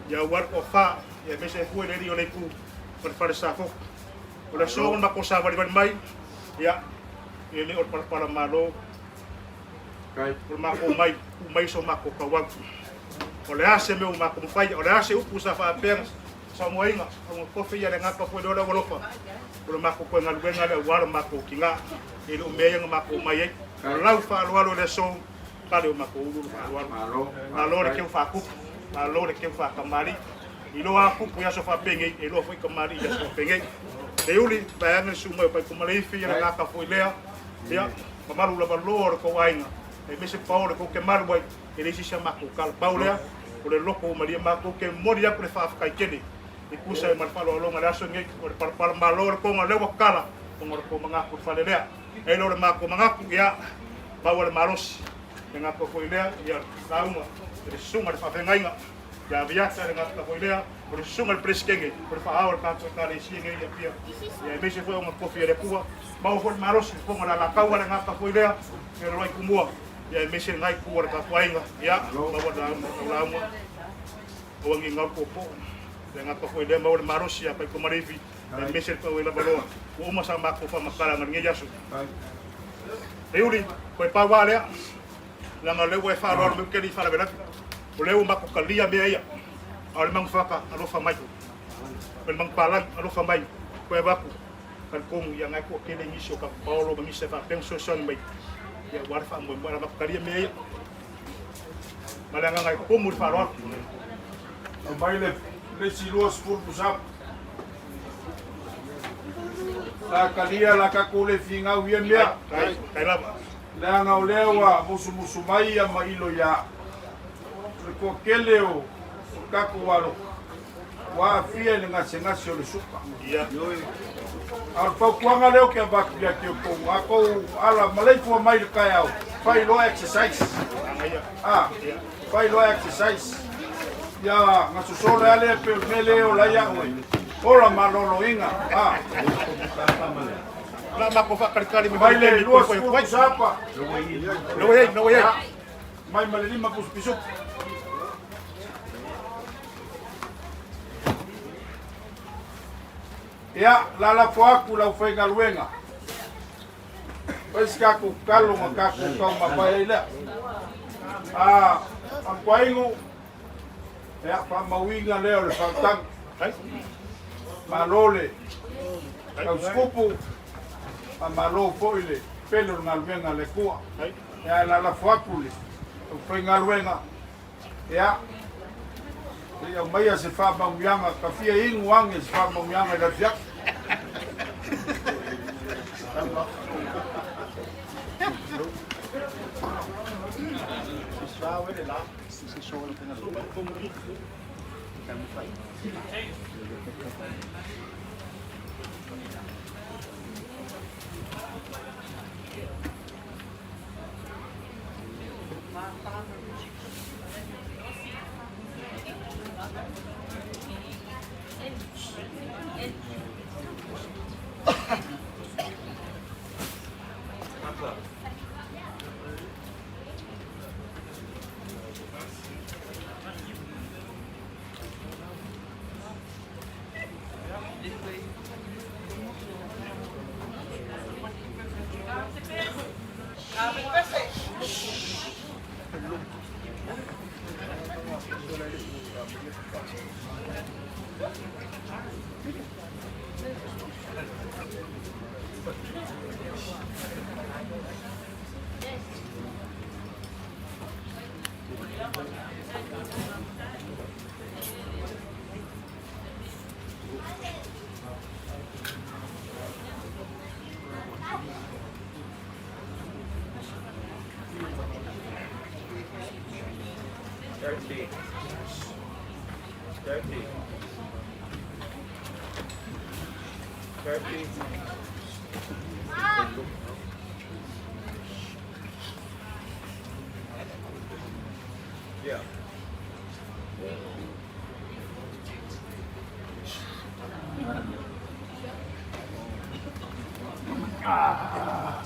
Ia aua le toafa, ia aemaise ai foi le alii o le itu ma le fale Safoko. O le aso na matou savalivali mai, ia e le o le palapala malo, o le matou mai, tuu mai so matou tauau. O le a se mea ua matou mafaia, o le a se upu sa faapea saunoaina, auga tofi ia le gata foi lea o le aualofa. O le matou toe galuega lea aua lo matou tiga. E le o mea ia na matou omai ai. O lau faaaloalo i le aso, pale o matou ulu le faaaloalo. Malo le keu faatupu, malo le keu faatamalii. Iloa a tupu i aso faapenei, e iloa foi tamalii i aso faapenei. Leiuli, vaeane le susu mai o Paikumaleifi, ia le gata foi lea. Ia, mamalu lava loa o le tou aiga, aemaise paolo tou te malu ai, e leai se isi a matou tala. Pau lea, o le loto ua malie matou te momoli atu le faafetai tele e tusa ai ma le faaaloaloga i le aso lenei, o le palapala malo o le toga lea ua tatala ona o le tou manatu i le fale lea. E le o le matou manatu, ia, maua le malosi, le gata foi lea, ia, lauga, le susuga i le faafeagaiga, ia Aviata, le gata foi lea, o le susuga i le Peresetene, o le faaao o le tatou Ekalesia nei i Apia, ia, aemaise foi o ona tofi a le Atua, maua foi le malosi, le fofoga o le Alataua, le gata foi lea, ia le Uluai ia, aemaise lena itu o le tatou aiga, ia, maua le lauga, Aua ne i gau poopoo. Le gata foi lea maua le malosi ia Paikumaleifi, aemaise le pau e lava loa. Ua uma sa matou faamatalaga i lenei aso. Leiuli, koe pau lava lea, leaga o lea ua e faaaloalo mai ou te le i faalavelave. O lea ua matou talia mea ia, a o le manufaka, alofa mai. O le manupalagi, alofa mai, koe avatu. Talitonu ia na e toatele nisi o tatou paolo ma nisi e faapea ona fesoasoani mai ia aua le faamoemoe. A o le matou talia mea ia ma le agaga e tumu i le faaaloalo. Aumai le isi 20 pusapu. Sa talia la tatou le finau ia mea. Tai lava. Leaga o lea ua musumusu mai ia mailo ia le toatele o tatou alo ua aafia i le gasegase o le suka. Ia. A o le fautuaga lea ou te avatu ia te outou, a outou ala maleifua mai i le taeao, fai loa exercise. Agaia. Ah, fai loa exercise. Ia gasosolo lea lea pe o le mea lea e ola ai au e. Ola maloloina. Ah. La matou faakalikali ma Mai le taimi toe fai 20 atu ai. pusapa. Lea ua i ai, lea ua i ai. Mai ma le 5 pusi pisuku. Ia, lalafo atu lau faigaluega. Fai se tatou tatalo ma tatou taumamae ai lea. A, Ampoaigu, ia, faamauina lea o le faautaga. Malo le tausikupu, faamalo foi le pele o le galuega a le Atua. Ia, e lalafo atu le aufaigaluega, ia, se i aumaia se faamauiaga, ka fia inu age se faamauiaga i le afiafi.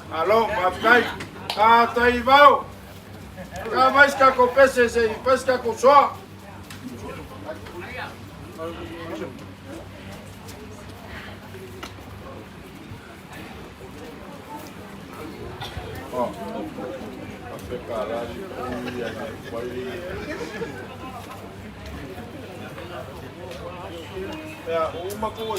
Malo, faafetai. Taivao. Ka mai se tatou pese se i fai se tatou soa. Ia, ua uma tou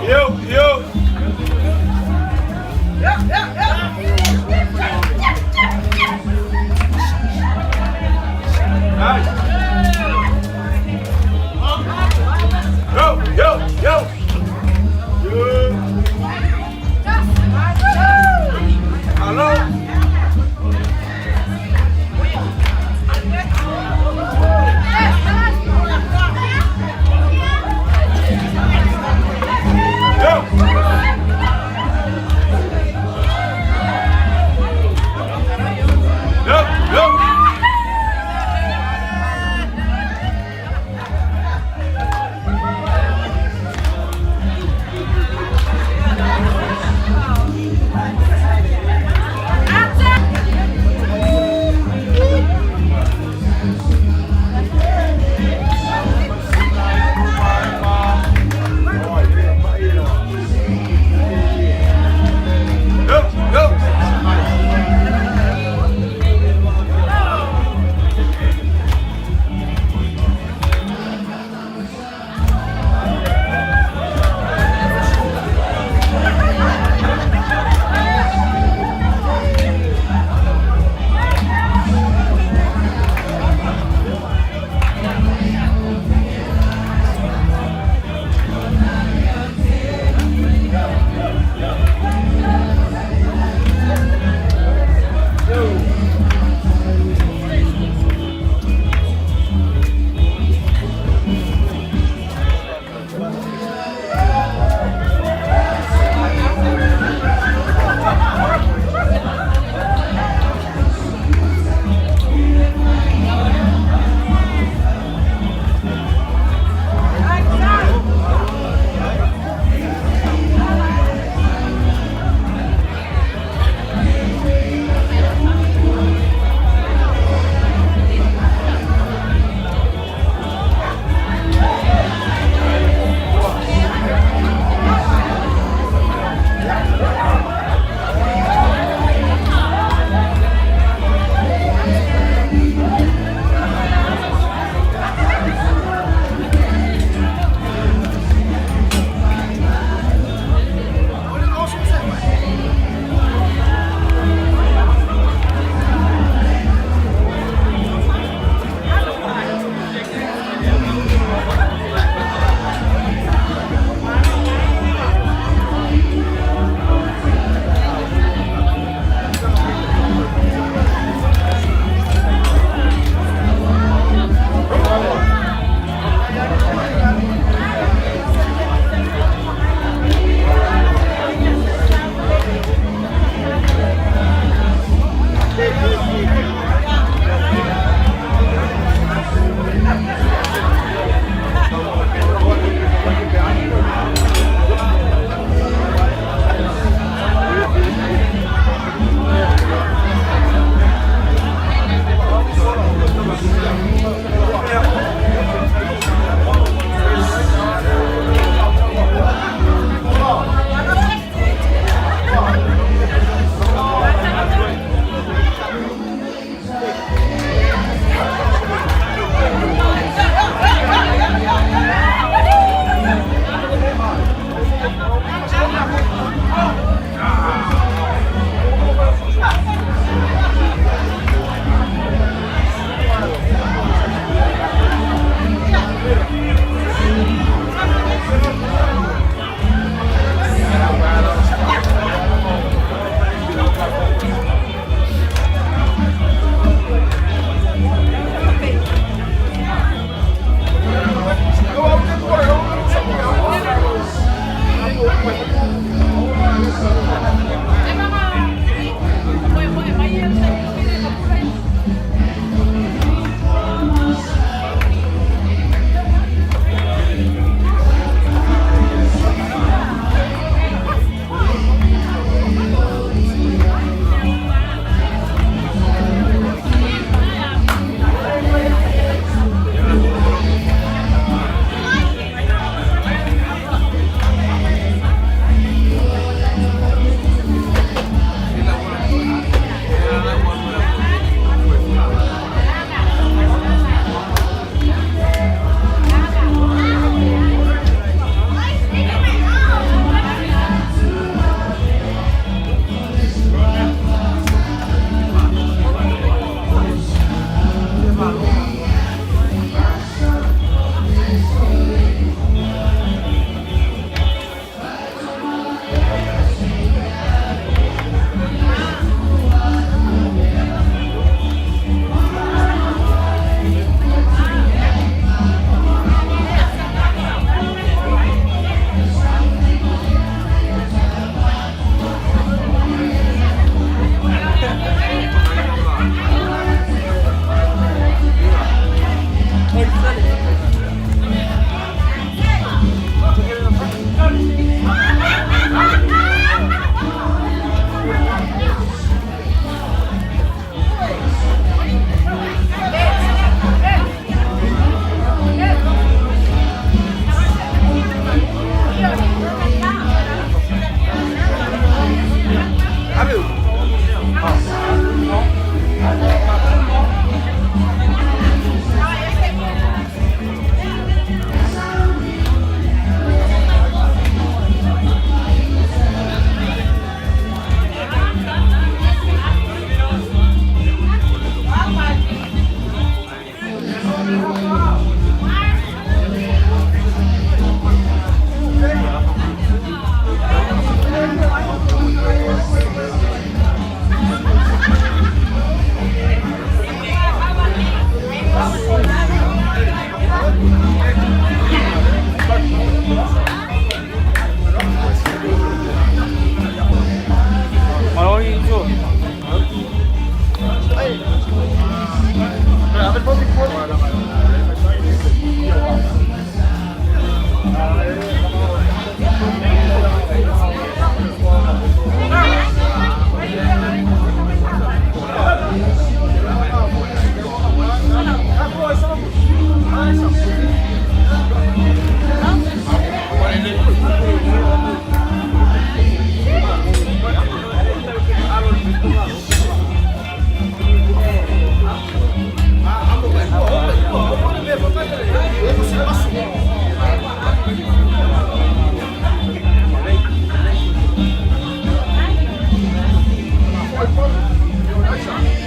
Eu, eu. Ai. Thank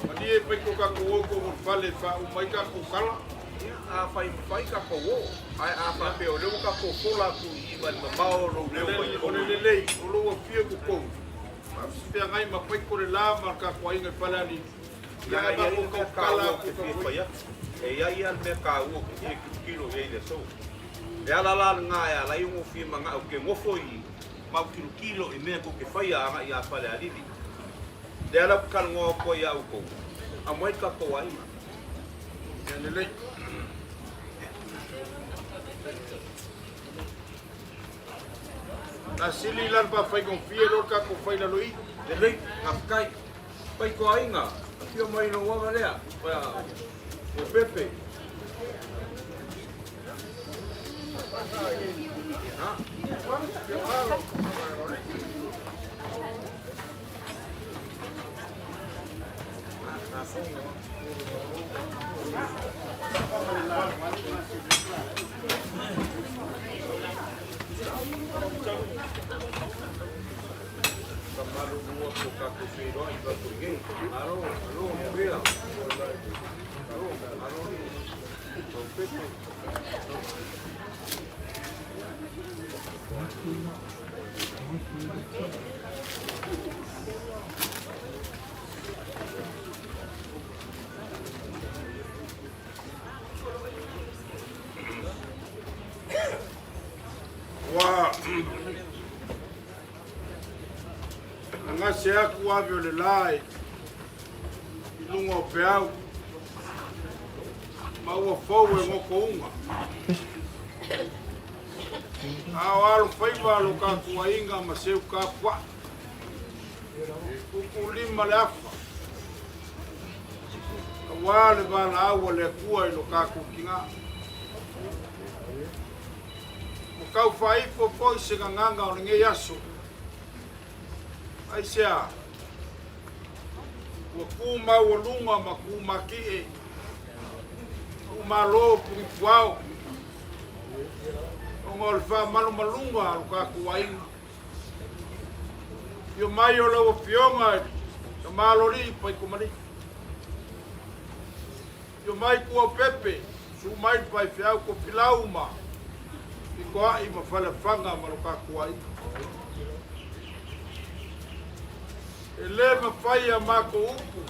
Malie pai ko ka ko ko mo fale fa o mai ka ko kala. A fai fai ka ko wo. Ai a fa pe o le ka ko ko la ku i ma ma o lo le o le le le o lo o fia ko ko. Ma fia ngai ma pai ko le la ma ka ko inga fale ali. Ia Ia ma ma ko ko ka ko kala kala ko ko ko fia ya. E ia ia me ka wo ki kilo ye le so. E ala la nga ya la i ngo fia manga o ke ngofo i mau kilo kilo i mea ko ke whai a nga i a fale alili. Le ala ku kala ngoa ko ia u kou. A moe ka ko ai ma. Ia le le. Na sili lan pa fai kon fia lo ka ko fai la loi. Le lei, ngā whakai, pai ko ainga, a fia mai no waga lea, o Pepe. Ka maru mua ko ka ko whiroa i ka kuri ngei. Aro, aro, pea. Aro, aro, o Pepe. Wa anga se aku ave o le lai i lunga o peau. Ma ua fou e ngoko unga. A o alo faiva lo ka kuainga ma seu ka pua. Kuku lima le afa. Ka wā le wala au le kua i lo ka kukinga. O kau whaifo po i se nganganga o le ngei aso. Ai sea, ua ku mau o lunga ma ku maki e. Itumalo o Pugipuao, ona o le faamalumaluga a lo tatou aiga. Afio mai o lau Afioga i le Tama Aloalii Paikumalii. Afio mai Tuaupepe, susu mai le faifeau Tofilau ma Fitoai ma Faleafaga ma lo tatou aiga. E le mafai a matou upu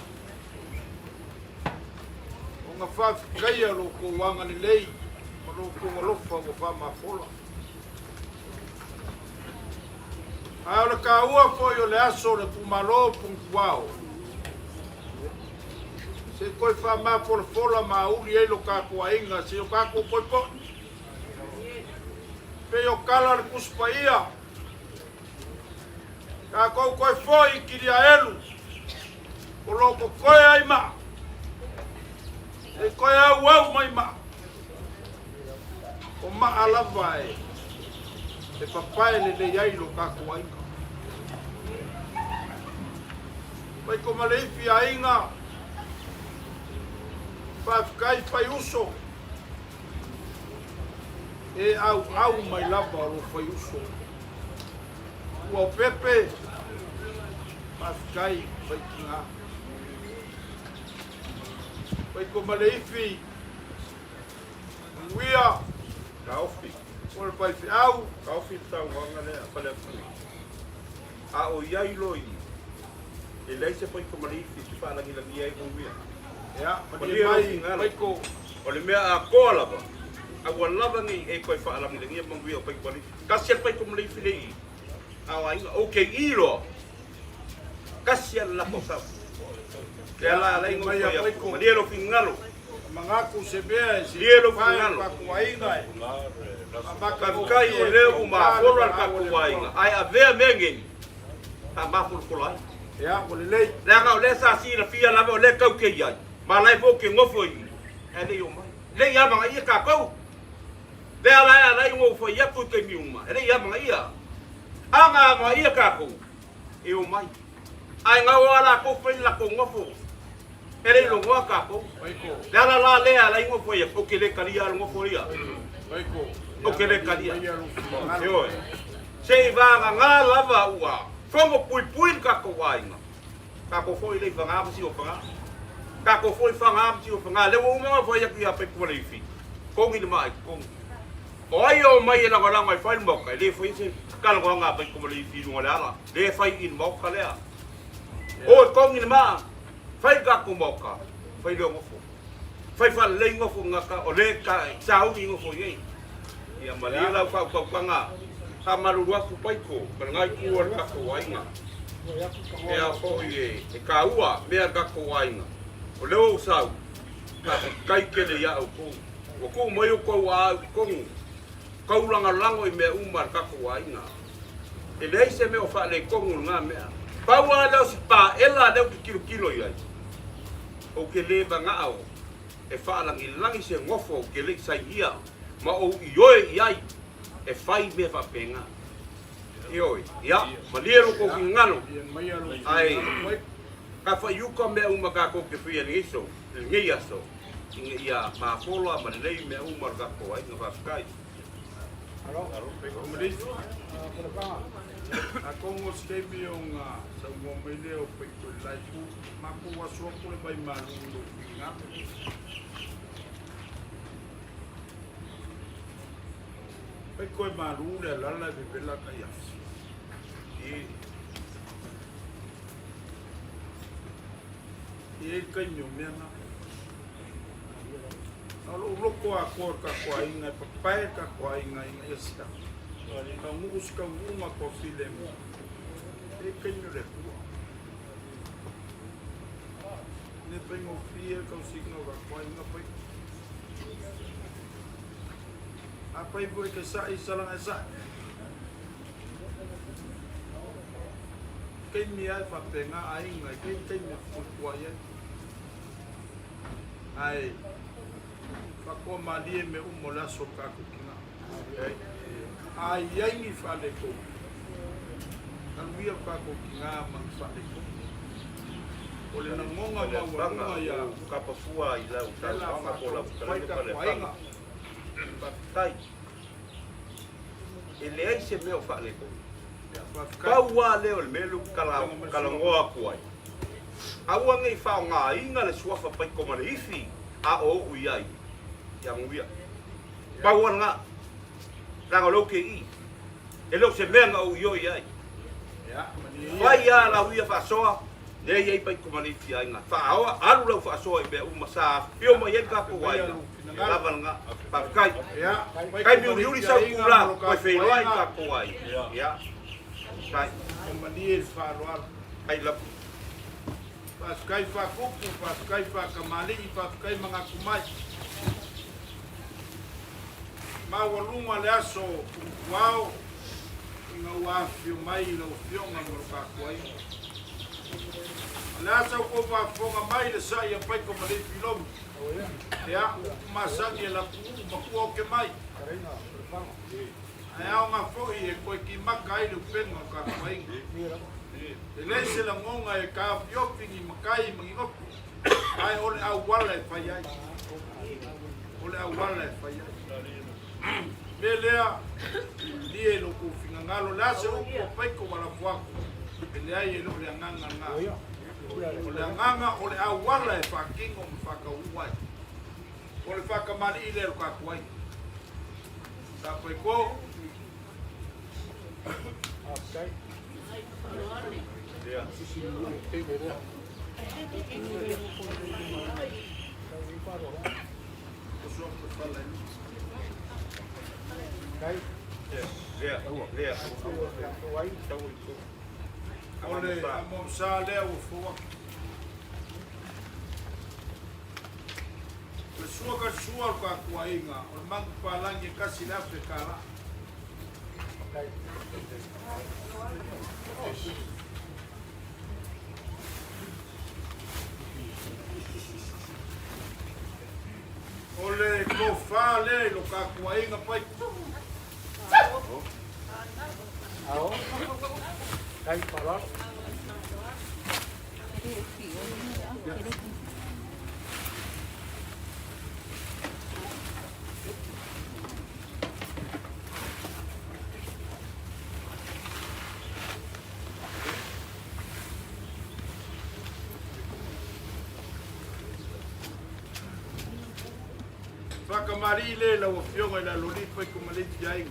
ona faafetaia lo outou agalelei ma lo outou alofa ua faamafola. Ae o le taua foi o le aso o le itumalo o Pugituao, se i toe faamafolafola ma auli ai lo tatou aiga se i o tatou toe foi. Pei o tala a le Tusi Paia, tatou toe foi i Kiliaelu, o lo o totoe ai maa, se i toe auau mai maa. O maa lava e e papae lelei ai lo tatou aiga. Mai ko Maleifi aiga, faafetai fai uso, e auau mai lava lo fai uso. Ua o Pepe, faafetai fai tiga. Mai ko Maleifi, Manuia. Taofi. O le faifeau. Taofi le saunoaga lea a Faleapui. A o i ai loa i e leai se faifomaliifi e te faalagilagia ai manuia. Ia, malie mai Paiko. O le mea atoa lava, aua lava ne i e toe faalagilagia manuia o faifomaliifi. Tasi a le faifomaliifi le i a o aiga, ou te i loa. Tasi a le lako sau. Lea la alai ngou fai atu, malie lou finagalo. Manatu se mea e Malie lou finagalo. Faafetai o lea ua mafolo le tatou aiga, ae avea mea nei faamafolafola ai. Ia, ua lelei. Leaga o lea sa silafia lava o lea tatou te i ai, ma la e foi ou te nofo i i, ae le i omai. E le i amanaia tatou. Lea la e ala ai ona ou fai atu i taimi uma, e le i amanaia. A na amanaia tatou, e omai. Ae gau a latou fai le latou nofo, e le i logoa tatou. Le ala la lea ala ai nofo ia, ou te le talia le nofo ia. Ou te le talia. Ioe. Se i vagana lava ua fono puipui le tatou aiga. Tatou foi le i faga ma si o faga. Tatou foi faga ma si o faga. Lea ua uma ona fai atu ia Paikualeifi. Togi le maa i totonu. O ai e omai e lagolago e fai le maota, e le faia se talanoaga a Paikualeifi i luga o le ala. Le fai i le maota lea. O e togi le maa, fai le tatou maota, fai lea nofo. Fai faalelei nofo gata, o le ta sauni nofo i ai. Ia malie lau faautautaga, faamalulu atu Paiko ma lena itu o le tatou aiga. Mea foi e taua mea le tatou aiga. O lea ua ou sau, faafetai tele ia outou. Ua tuu mai outou aau i totonu, taulagolago i mea uma a le tatou aiga. E leai se mea o faaletonu i lena mea. Pau lava lea o si paela lea ou te tilotilo i ai, ou te le manao e faalagilagi se nofo ou te le i sainia ma ou ioe i ai e fai mea faapena. Ioe, ia, malie lo tou finagalo, ae tafa-i-uka mea uma tatou te faia i lenei aso, lenei aso, ina ia mafola ma lelei mea uma o le tatou aiga. Faafetai. Atonu o se taimi ona saunoa mai lea o Paiko i le la itu, matou aso atu le vai malu i lou finagalo. Paiko e malu le alala e vevela tai afi. E i ai le taimi o mea na. A o lou loto atoa i le tatou aiga, e papae le tatou aiga ina ia siaki. Taunuu se taunuuga toa filemu, e i ai taimi o le Atua. E le faigofie le tausiga o tatou aiga pai. Afai foi e te sa'i, salaga e sa'i. Taimi lava e faapena aiga, e i ai taimi e fetuatuai ai. Ae faatoa malie mea uma o le aso o le tatou tina. A i ai ni faaletonu, alu ia o tatou tina ma ni faaletonu. O le lagoga maualuga ia Kapa fua i lau le la saunoaga po o lau faataunuuai fetalaiga tapuaiga. Faleafaga. Faafetai. E leai se mea o faaletonu. Ia faafetai. Pau lava lea o le mea lea ou te talanoa atu ai. Aua ne i faaaogaina le suafa Paiko ma le Ifi a o ou i ai. Ia manuia. Pau lava lena. Leaga o lea ou te i i. E le o se mea na ou ioe ai. Ia malie ia. Fai lava lau ia faasoa, lea e i ai Paiko ma le Ifi aiga. Faaoa, alu lau faasoa i mea uma sa afifio mai ai le tatou Afifia aiga. lou E finagalo. lava lena. Faafetai. Ia Paiko Taimi ma le uliuli Ifi sau aiga tula, ma lo toe tatou feiloai aiga. tatou aiga. Ia, faafetai. E malie le faaaloalo. Ai lava. Faafetai faakupu, faafetai faakamalii, faafetai magakumai. Maualuga le aso tumutuao ina ua afifio mai i lau afioga ma lo tatou aiga. O le asa ua tou faafofoga mai le sa'i a Paiko ma le Ifi Lomi. Ia, upu masani e lapuuu matua oke mai. Ae aoga foi e toe kimaka ai le upega o tatou aiga. E leai se lagoga e taofiofi ni matai ma ni loto, ae o le auala e fai ai. O le auala e fai ai. Mea lea, malie i lo outou finagalo, o le a se upu o Paiko ua lafo atu, e leai e le o le agaga lena. O le agaga o le auala e faatino ma faataunuu ai. O le faatamalii lea i lo tatou aiga. Sa Paiko, oso atu e fala i luma. Lea, lea. Tau i tua. O le amoamsa lea ua fou atu. O le sua ka sua o le tatou aiga, o le manupapalagi e $1,000 tala. O le tofa lea i lo tatou aiga Paiko. Faakamalii lea i lau afioga i le alolii Paiko ma le Ifi aiga.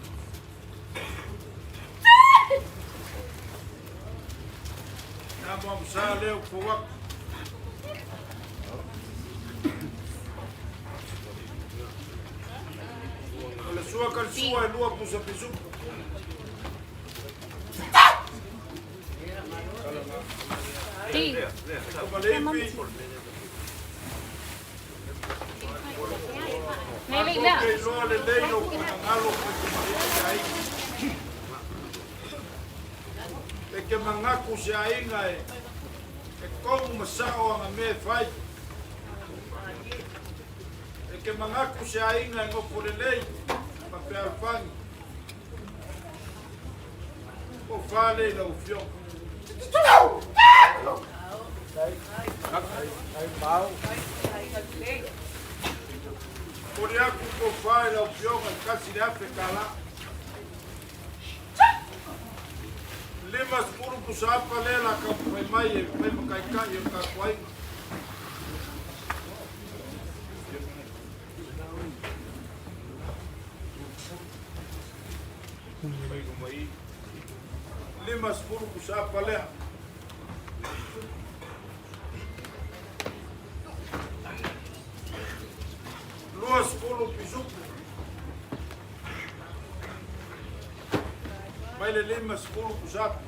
Le amoamosa lea ua fou atu. O le sua ka le sua e lua pusa pisupu. D. Paiko ma le Ifi. Nelly, Matou look. te iloa lelei lou finagalo Paiko ma le Ifi aiga. E ke manatu se aiga e tonu ma sao aga mea e fai. E ke manatu se aiga e nofo lelei ma fealofani. Po o fa lea i lau afioga. Momoli atu le tofa i lau afioga i le $1,000. 50 pusa apa lea o le a taumafai mai e fai ma taitai o le tatou aiga. 50 pusa apa lea. 20 pisupu. Mai le 50 pusa apa.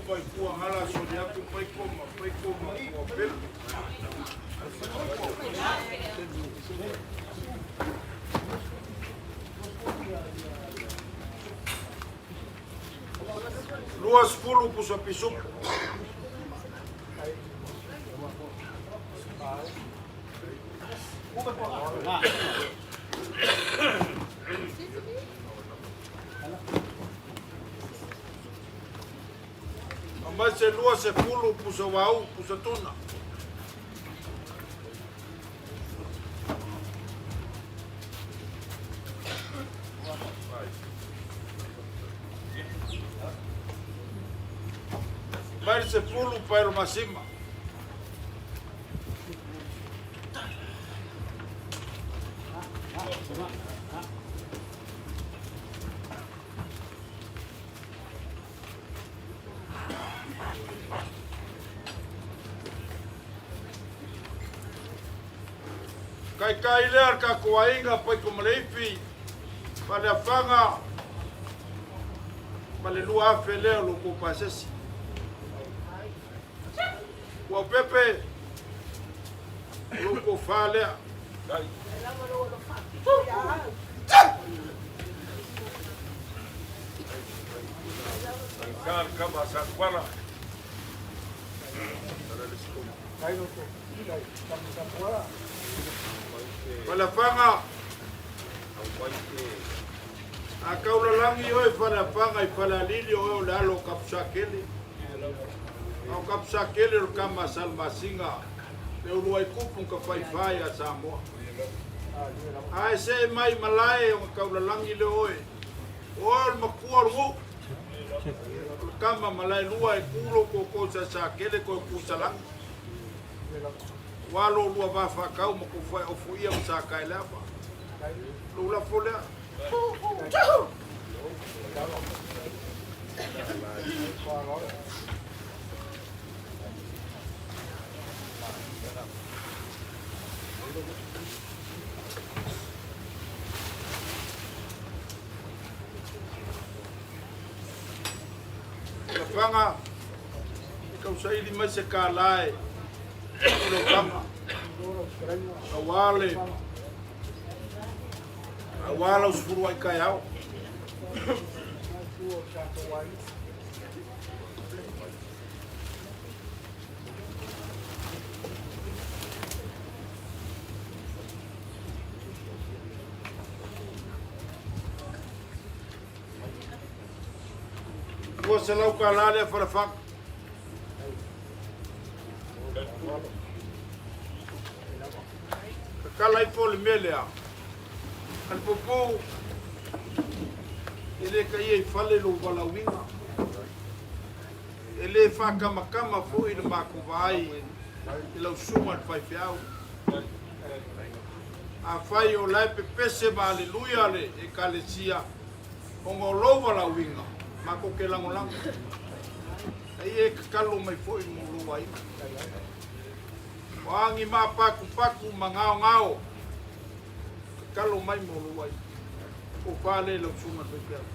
Uma i fuaga la soli atu Paiko ma Paiko ma Puapele. 20 pusa pisupu. Aumai se 20 pusa uauu pusa tuna. Mai le 10 paelo masima. Kaikai lea le tatou aiga Paitomaleifi, Faleafaga ma le 2000 lea o lo outou pasesi. Ua pepe o lo outou fa lea. Faleafaga, a taulalagi oe Faleafaga i Falealili o oe o le alo o Kapusakele. A o Kapusakele o le tama a Salamasina, le uluai tupu na tafaifai ia Samoa. Ae see mai i malae ona taulalagi lea o oe. O oe o le matua o le nuu. O le tama malaelua e tu lou toto i Salesakele toe tu i Salani. Ua lo lua va faatau ma tou faeofoia ma Sataeleava. Lou lafo lea. Lafaga, e tausaili mai se kālā e lau tama. Aua le aua lau sefulu ai taeao. $200 tala lea Falefaga. Tatala ifo le mea lea. Alepupu, e le taia i fale lou valaauina. E le faakamakama foi le matou vaai i lau susuga i le faifeau. Afai o la e pepese ma aleluia le Ekalesia ona o lou valaauina, matou te lagolago. A ia e tatalo mai foi mo lou aiga. O a ni maapatupatu ma gaogao, tatalo mai mo lou aiga. Tofa lea i lau susuga i le faifeau.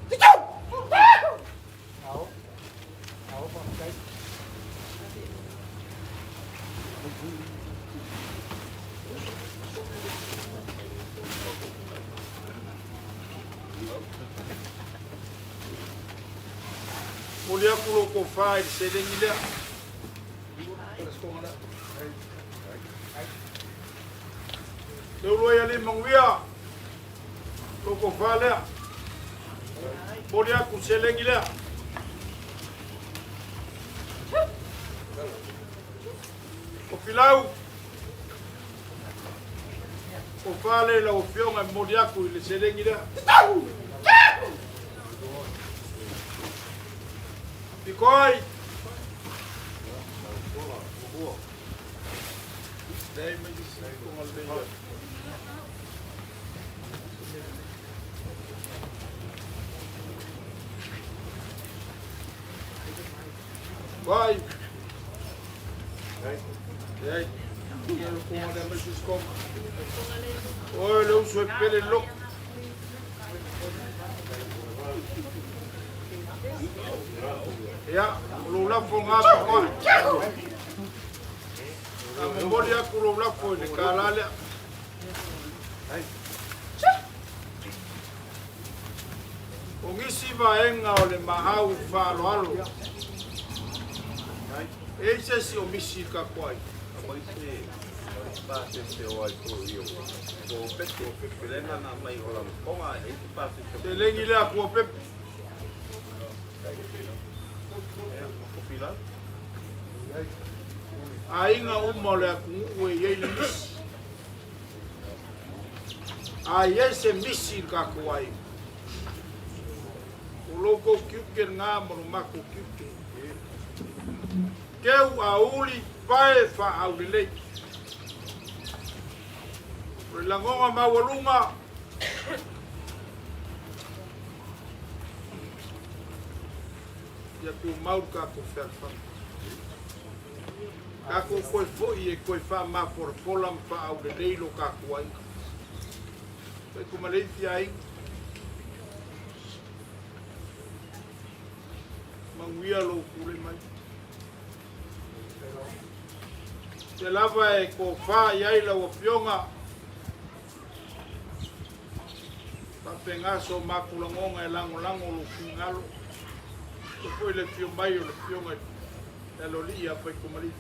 Momoli atu lou tofa i le seleni lea. Leuluai alii manuia lou tofa lea. Momoli atu le seleni lea. O Filau, tofa lea i lau afioga e momoli atu i le seleni lea. Pikoai. Leai mai se isi konga lelei ai. Vai. Leai. Ia le konga lea mai se isi konga. Oi, le uso e pele loko. Ia, o lou lafo ngā pikoai. A momoli aku lou lafo i le kālā lea. O nisi vaega o le maau faaaloalo, e i ai se isi o misi i le tatou aiga? Aumai se pasese o ai foi o Tuapepe, lea na na mai o Lalotoga e leai se pasese o Seleni lea a Tuapepe. Aiga uma o le atunuu e i ai le misi. A i ai se misi i le tatou aiga, o lo outou tiute lena ma lo matou tiute. Keu auli pae faaaulelei. O le lagona maualuga ia tumau le tatou fealofani. Tatou toe foi e toe faamafolafola ma faaaulelei lo tatou aiga. Faikumaleifi aiga. Manuia lou pule mai. Te lava e tofa i ai lau Afioga, faapena so matou lagona e lagolago lou finagalo, e foi le afio mai o le Afioga i le Aloalii ia Faikumalii.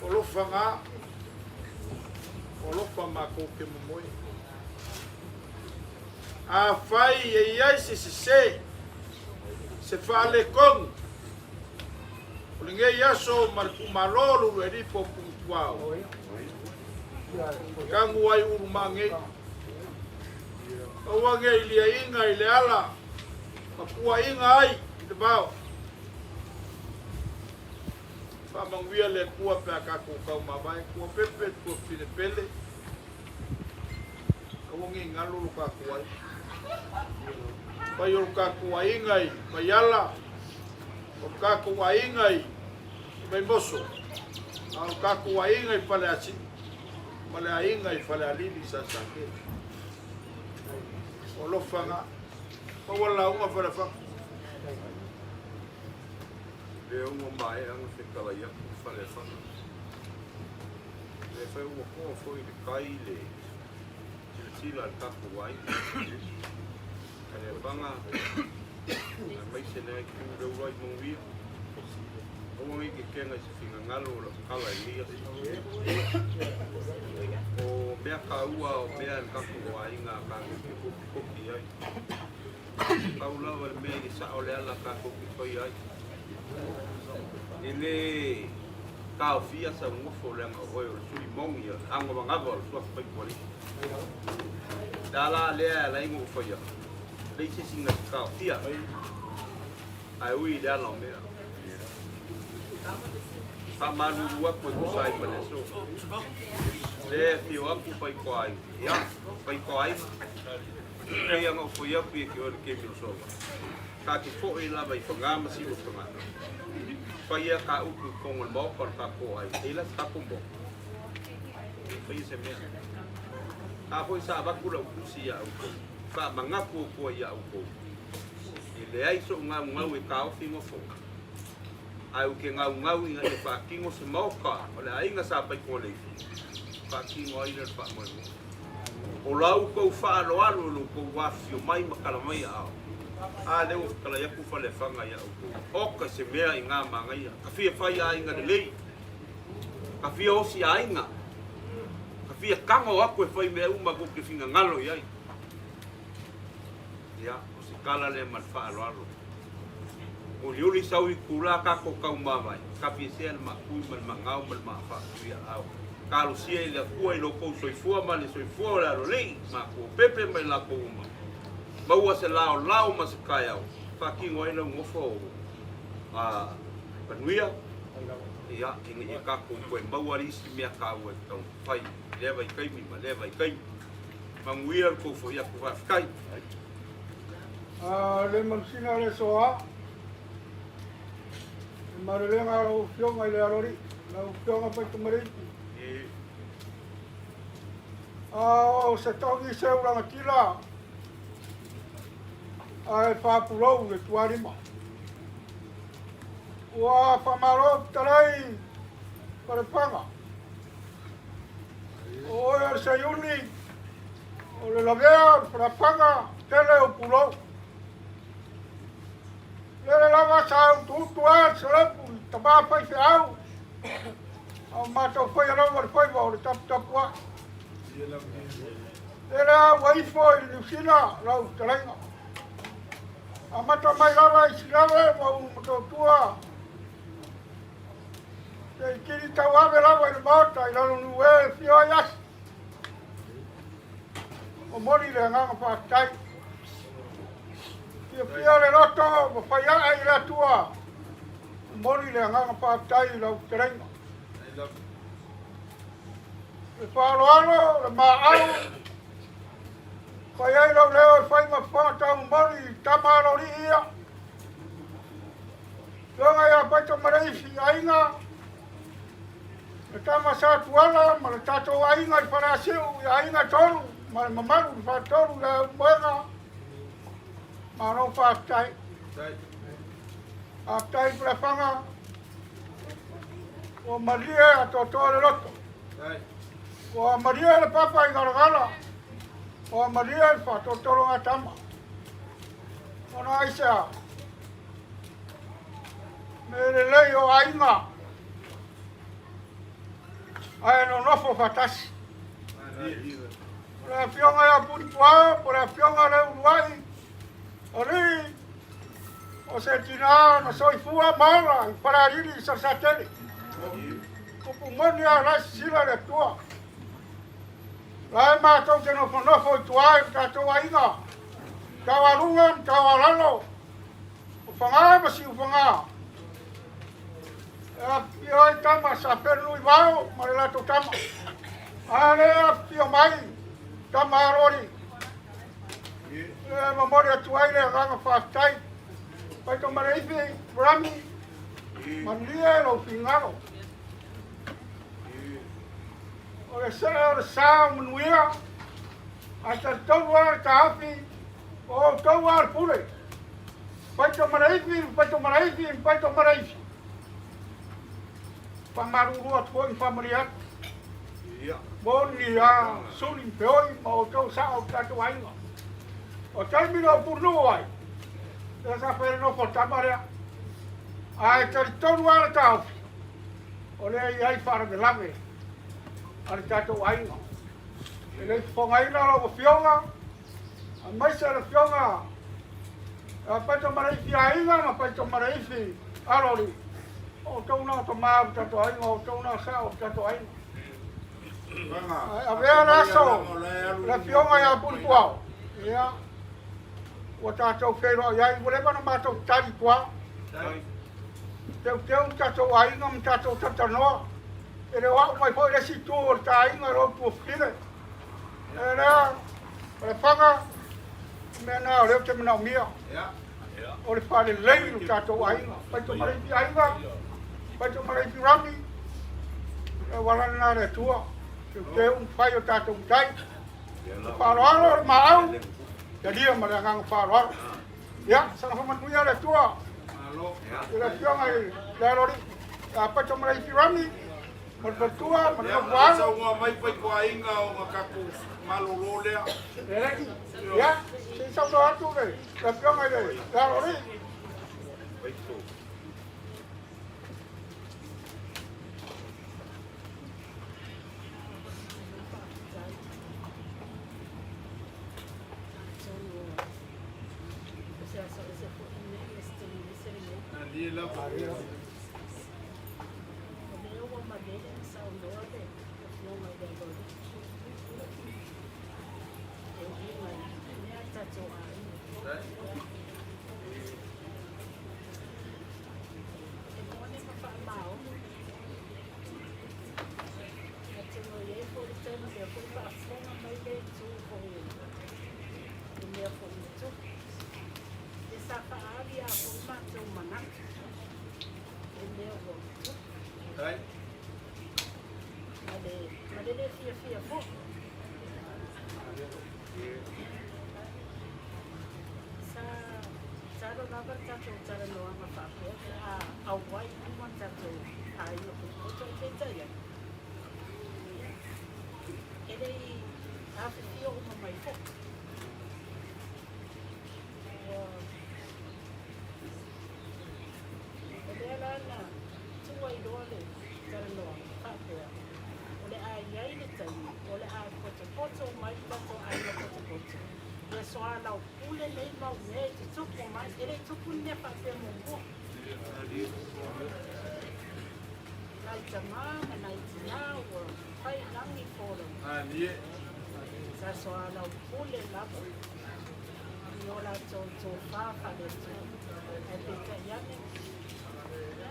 O alofa o alofa matou te momoe. Afai e i ai se sese, se faaletonu o lenei aso ma le tuumalo Luluelipo o Pugutuao, tanu ai ulumaagei, aua nei liaina i le ala ma puaina ai i le vao. Faamanuia le Atua pe a tatou taumavae, tua pepe, tua pinepele. Aua ne i galo lo tatou aiga. Fai o lo tatou aiga i Vaiala, o lo tatou aiga i Vaimoso, a o lo tatou aiga i Faleasiu, ma le aiga i Falealili i Salesatele. O alofaga. Maua le lauga Faleafaga. Lea ua maea ona fetalai atu Faleafaga. Le fai ua toa foi le tai le silasila a le tatou aiga. Faleafaga aemaise lea itu le uluai manuia. Aua nei tetena i se finagalo o lau tala i lenei aso. O mea taua o mea a le tatou aiga tatou te kopikopi ai. Pau lava le mea ia sao le ala tatou te faia ai. E le taofia sau nofo leaga o oe o le sui moni o le anovanava o le suafa faitualii. Le a la lea e ala ai ona ou faia, leai se isi na te taofia, ae ui i le ala o mea. Faamalulu atu e tusa ai ma le aso. Lea e afio atu faitoaiga, ia, faitoaiga. Pei ona ou fai atu ia te oe i le taimi o sola, ta te foi lava i Faga ma Siuafaga, fai a ta upu i totonu o le maota o le tatou aiga, e i la se tatou maota, e faia se mea. A foi sa avatu lau tusi ia outou, faamanatu atu ai ia outou, e leai so'u gaugau e taofi nofo, ae ou te gaugau ina ia faatino se maota o le aiga sa Paitoaleifi, faatino ai lea o le faamoemoe. O la outou faaaloalo i lo outou afifio mai ma tala mai aao. A lea ua fetalai atu Faleafaga ia outou. Oka se mea i ngā manaia. Ka fia whai aiga lelei. Ka fia osi aiga. Ka fia kago aku e whai mea uma kou te finagalo i ai. Ia, o se tala lea ma le faaaloalo. Uliuli sau i kula kako kau mavae, ka fia sea le maakui ma le magao ma le maafaatui aao. Talosia i le Atua i lo kou soifua ma le soifua o le alolei, matua pepe mai lakou uma. Maua se laolao ma se taeao, faatino ai lau nofo o a manuia, ia, ina ia tatou toe maua le isi mea taua e taumafai i lea vaitaimi ma lea vaitaimi. Manuia le tou foi atu, faafetai. A le manusina le soa, le malelega a lau Afioga i le Aloalii, lau Afioga Faitumalii. A o se togi seu lagatila, ae faapulou le tualima. Ua faamalo fetalai. Falepaga. O oe o le Saiuni, o le lavea o le falapaga, tele o pulou. Lele lava sa utuutu a le selepu i tama faifeau, a o matou faia lava le faiva o le taputapuai. Lele a ua ifo i le Niu Sila lau fetalaiga. Amata mai lava i Silave ma Ulumotootua, se i kili tauave lava i le Maota i lalo Niue e afio ai Asi. Momoli le agaga faafetai. Fiafia le loto ma fai ae i le Atua. Momoli le agaga faafetai i lau fetalaiga. Le faaaloalo, le maau, fai ai lau leo e fai ma fofoga taumoli i tama aloalii ia. Afioga ia Paito Maleifi aiga, le tama Sa Tuala ma le tatou aiga i Faleasiu i aiga tolu ma le mamalu i le faatolu i le Aumoega. Malo faafetai. Faafetai Pulafaga, ua malie atoatoa le loto. Ua malie le papa i galagala, ua malie le faatolotologa tama. Ona aisea? Me lelei o aiga ae nonofo faatasi. O le afioga ia Pulipuao po o le afioga le Uluai, alii o se tinā na soifua ma ola i Falealili i Salesatele. Upu moni a la e sisila le Atua. La e matou te nofonofo i tua i le tatou aiga, taualuga ma taualalo, o Faga ma Siufaga. E afifio ai tama sa Fenui Vao ma le latou tama. A le afifio mai tama aloalii. E momoli atu ai le agaga faafetai. Paitomaleifi, Rami, manuia lou finagalo. O le see o le sa o manuia, a talitonu lava le taofi, o outou lava le pule. Paitomaleifi, Paitomaleifi, Paitomaleifi. Faamalulu atu foi ma faamalie atu. Moni a suli ma feoi ma outou sao o tatou aiga. O taimi na ou pulenuu ai, lea sa fai le nofo a le tama lea. Ae talitonu lava le taofi, o lea e i ai faalavelave a le tatou aiga. E le i fofogaina lau Afioga, aemaise le Afioga ia Paitomaleifi Aiga ma Paitomaleifi Aloalii, o outou na o tama o le tatou aiga, o outou na o sao o le tatou aiga. Ae avea le aso le Afioga ia Pulipuao, ia, ua tatou feiloai ai, ua leva ona matou tali i tua. Teuteu le tatou aiga ma tatou talatalanoa. E le o au mai foi le isi itu o le ta aiga i lou tuafafine. E lea, o le faga, o mea na o lea ou te manaomia. O le faalelei o le tatou aiga. Paitomaleifi aiga, Paitomaleifi Rami, le auala lena a le Atua. Teuteu ma fai o tatou matai. Le faaaloalo, le maau, talia ma le agaga faaaloalo. Ia, saga faamanuia le Atua i le Afioga i le Aloalii ia Paitomaleifi Rami, ma le faletua ma le nofo alo. Saunoa mai faitoaiga ona tatou malolo lea. Ia, se i saunoa atu le Afioga i le Aloalii. Aiga Potopoto. Ae peitai ane, ia, e le i afifio uma mai foi. Ua, o lea la na tuu ai loa le talanoaga faapea, o le a i ai le taimi o le a potopoto uma ai le tatou aiga potopoto, ia soalaupule nei mau mea e tutupu mai. E le i tupu ni mea faapea muamua. Nai tamā ma nai tinā ua fai lagi folauga. Sa soalaupule lava i o latou tofa faale-Atua. Ae peitai ane, ia,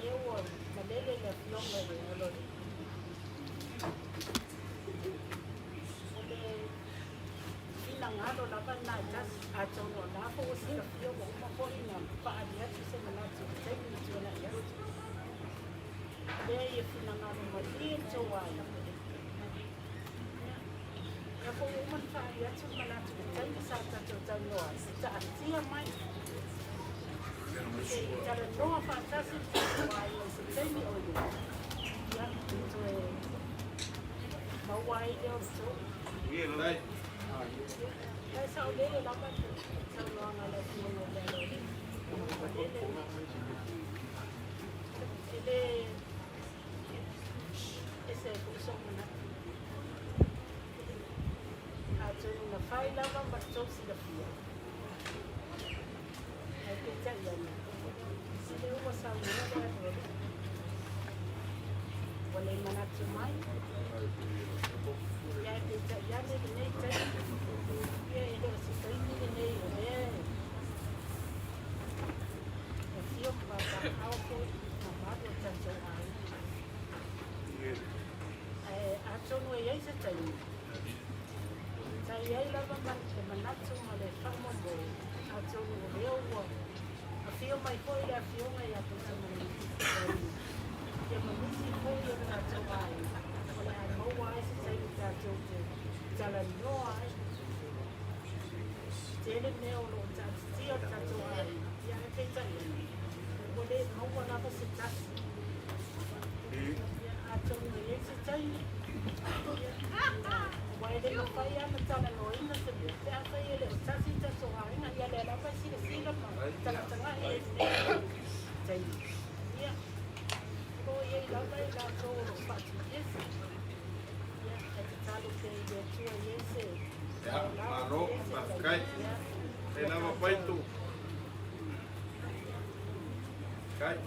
lea ua malele le Afioga i le Aloalii. O le finagalo lava lena e tasi, atonu o la foi ua silafia ua uma foi ona faaali atu se manatu i le taimi na tuanai atu. Lea ia finagalo malie le tou aiga. Ia, lea foi ua uma ona faaali atu le manatu i le taimi sa tatou talanoa ai, e taatia mai. Se i talanoa faatasi le tatou aiga i se taimi o i ai, ia, toe maua ai lea o le tou. Ia, e saolele lava le saunoaga a le Afioga i le Aloalii. Malele e le ese ai foi sou manatu. Atonu na fai lava ma le tou silafia, ae peitai ane, o lea ua saunoa le Aloalii, ua le manatu mai, ia ae peitai ane lenei taimi, ia e le o se taimi lenei o lea e afio ma papaaao foi mamalu o tatou aiga. Ae atonu e i ai se taimi, sa i ai lava ma le manatu ma le faamoemoe, atonu o lea ua afio mai foi le Afioga ia Pesamani'i ia ma nisi foi o tatou aiga, o le a maua ai se taimi tatou te talanoa ai. Tele mea o lo o taatitia o le tatou aiga, ia ae peitai ane, ua le maua lava se tasi. Ia, atonu e i ai se taimi, ia, aua e le mafai lava ona talanoaina se mea, pe afai e le o tasi le tatou aiga, ia lea lava e silasila ma tagatagai i ai i lenei taimi. Ia, o lo o i ai lava i latou o lo o faatuiese. Ia, e tatalo pea i le Atua e i ai se Ia, malo, faafetai. E lava paitu. Kai.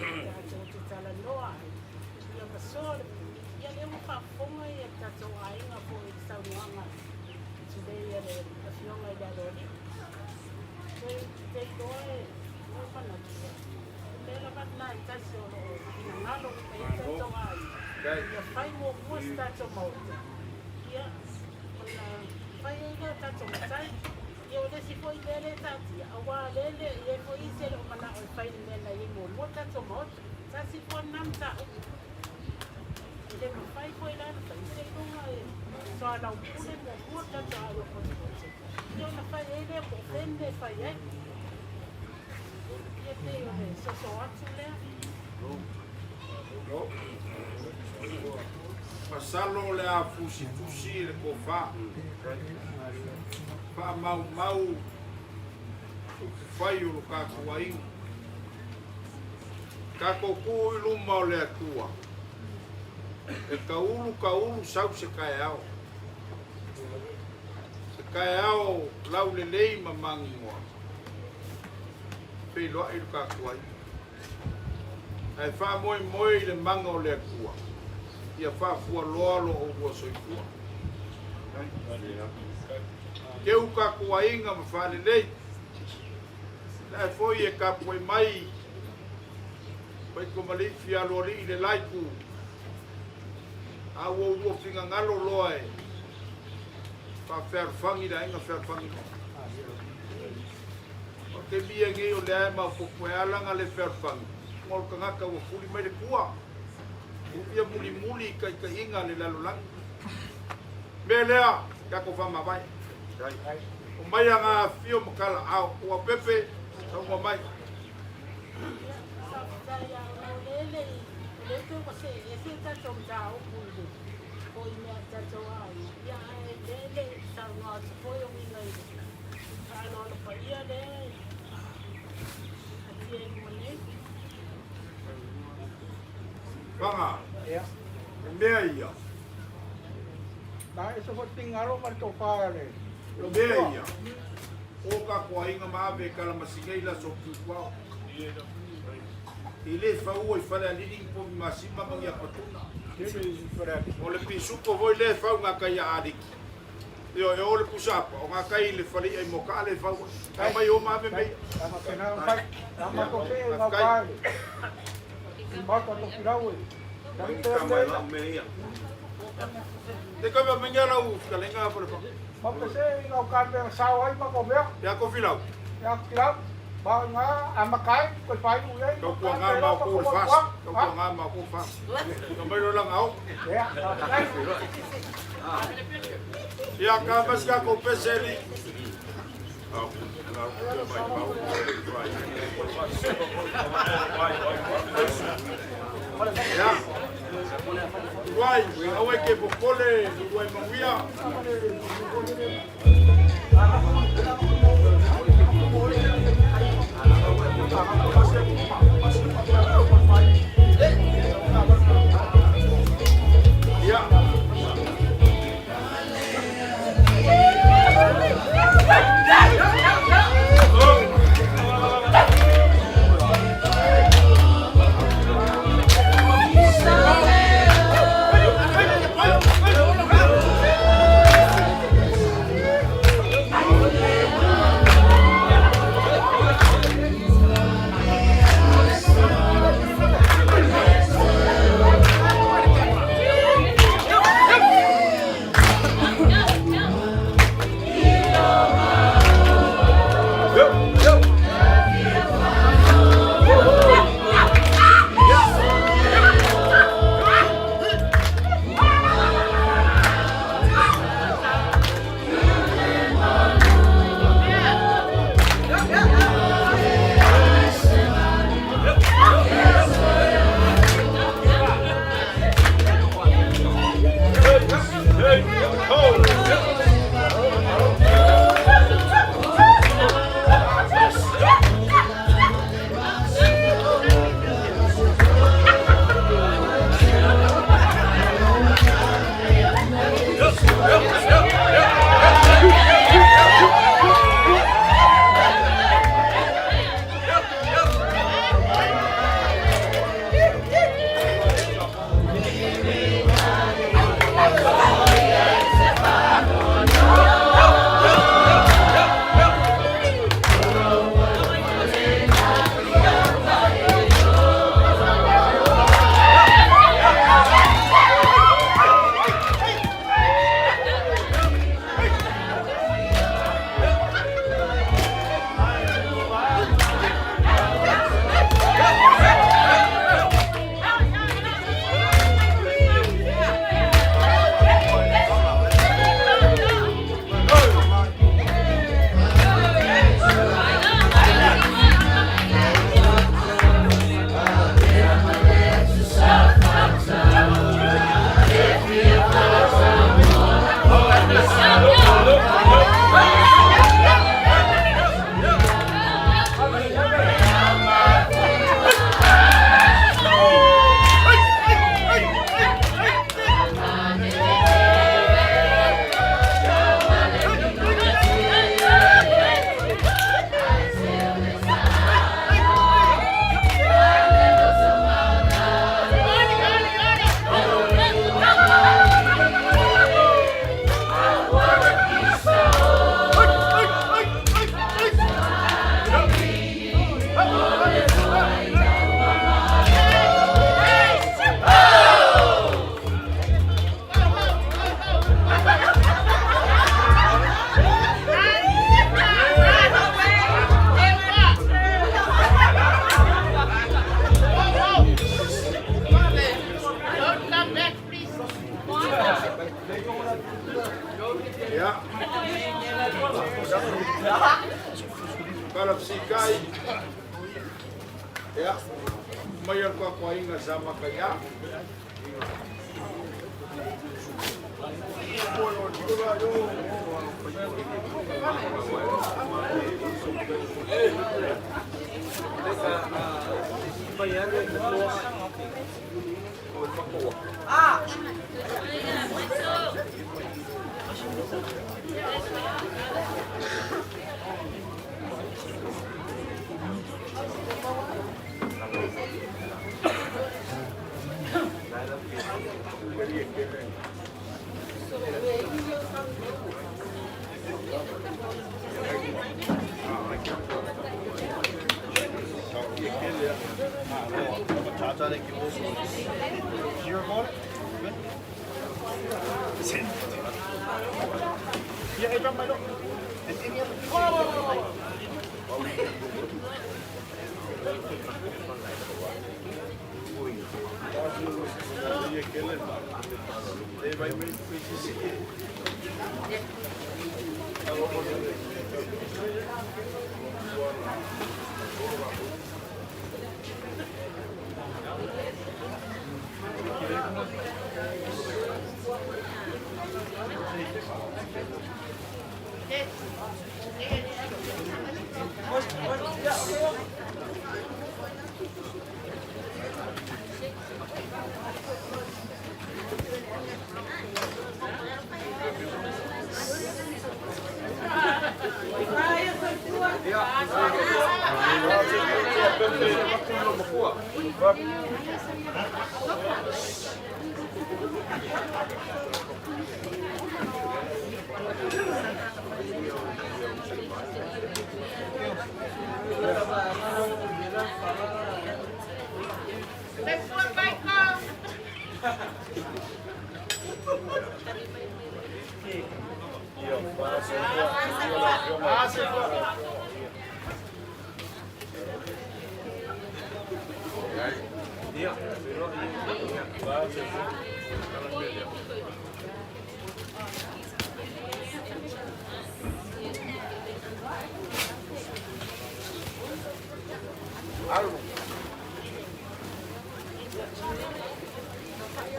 Tatou te talanoa ai, ia masoa le pule. Ia lea ua faafofoga ia tatou aiga foi i le saunoaga tulei a le Afioga i le Aloalii. Toe te iloa e ua manatu, o mea lava lena e tasi o lo o finagalo uma i ai tatou aiga. Ia fai muamua se tatou maota, ia ona fai ai lea o tatou matai. Ia o le isi foi mea lea e taatia, aua o lea e le i ai foi isi e le o manao e fai le mea na i ai muamua le tatou Maota. Tasi foi lena mataupu. E le mafai foi la ona fai seiloga e soalaupule muamua le tatou aiga potopoto, ia ona fai ai lea po o fea le mea e fai ai. Ia pei o le soso atu lea. Masalo o le a fusifusi le tofa, faamaumau upufai o lo tatou aiga. Tatou tu i luma o le Atua, e taulu taulu sau se taeao, se taeao laulelei ma maginoa, feiloai lo tatou aiga. Ae faamoemoe i le maga o le Atua, ia faafualoa lo oulua soifua. Teu tatou aiga ma faalelei, la e foi e tapuai mai Faitomalii Fialoalii i le la itu, a ua oulua finagalo loa e faafealofagi le aiga fealofagi loa. O le taimi ia nei o lea e maopoopo e ala ona le fealofani, ona o le tagata ua fuli mai le tua, ua fia mulimuli i taitaiga a le lalolagi. O le mea lea, tatou faamavae. Omai aga afifio ma tala ao, ua pepe, saunoa mai. Faafetai lava ona o lea e le i, o lea pei ua see ese le tatou mataupu i le foi mea a le tatou aiga, ia ae o lea e le i saunoa atu foi e uiga i le faaaloalo paia lea e atia i luma nei. Faga, o mea ia. Na e se finagalo ma le tofa a le O mea ia, o kako aiga ma ave e kalamasina i le aso Pupuao. E le faua i Falealili ni povi masima ma ni apatuna. O le pisupo foi lea e fau gakai ia Aliki. Ioe, e o le pusa apa, o gakai i le faleia i Mokaa lea e fau ai. Tau mai o ma ave mea ia. Faafetai. Te koe pa lau fetalaiga Falefa. Ia Kofilau. Tautuaga ma outou o le FAST. Tautuaga ma outou o le FAST. Tau mai loa laga ao. Ia ka ma si tatou pese li. Ia. Uluai, aua e te popole, uluai manuia. Ia. Ia. Palafisikai. Ia. mai a le tatou aiga sa maka iā.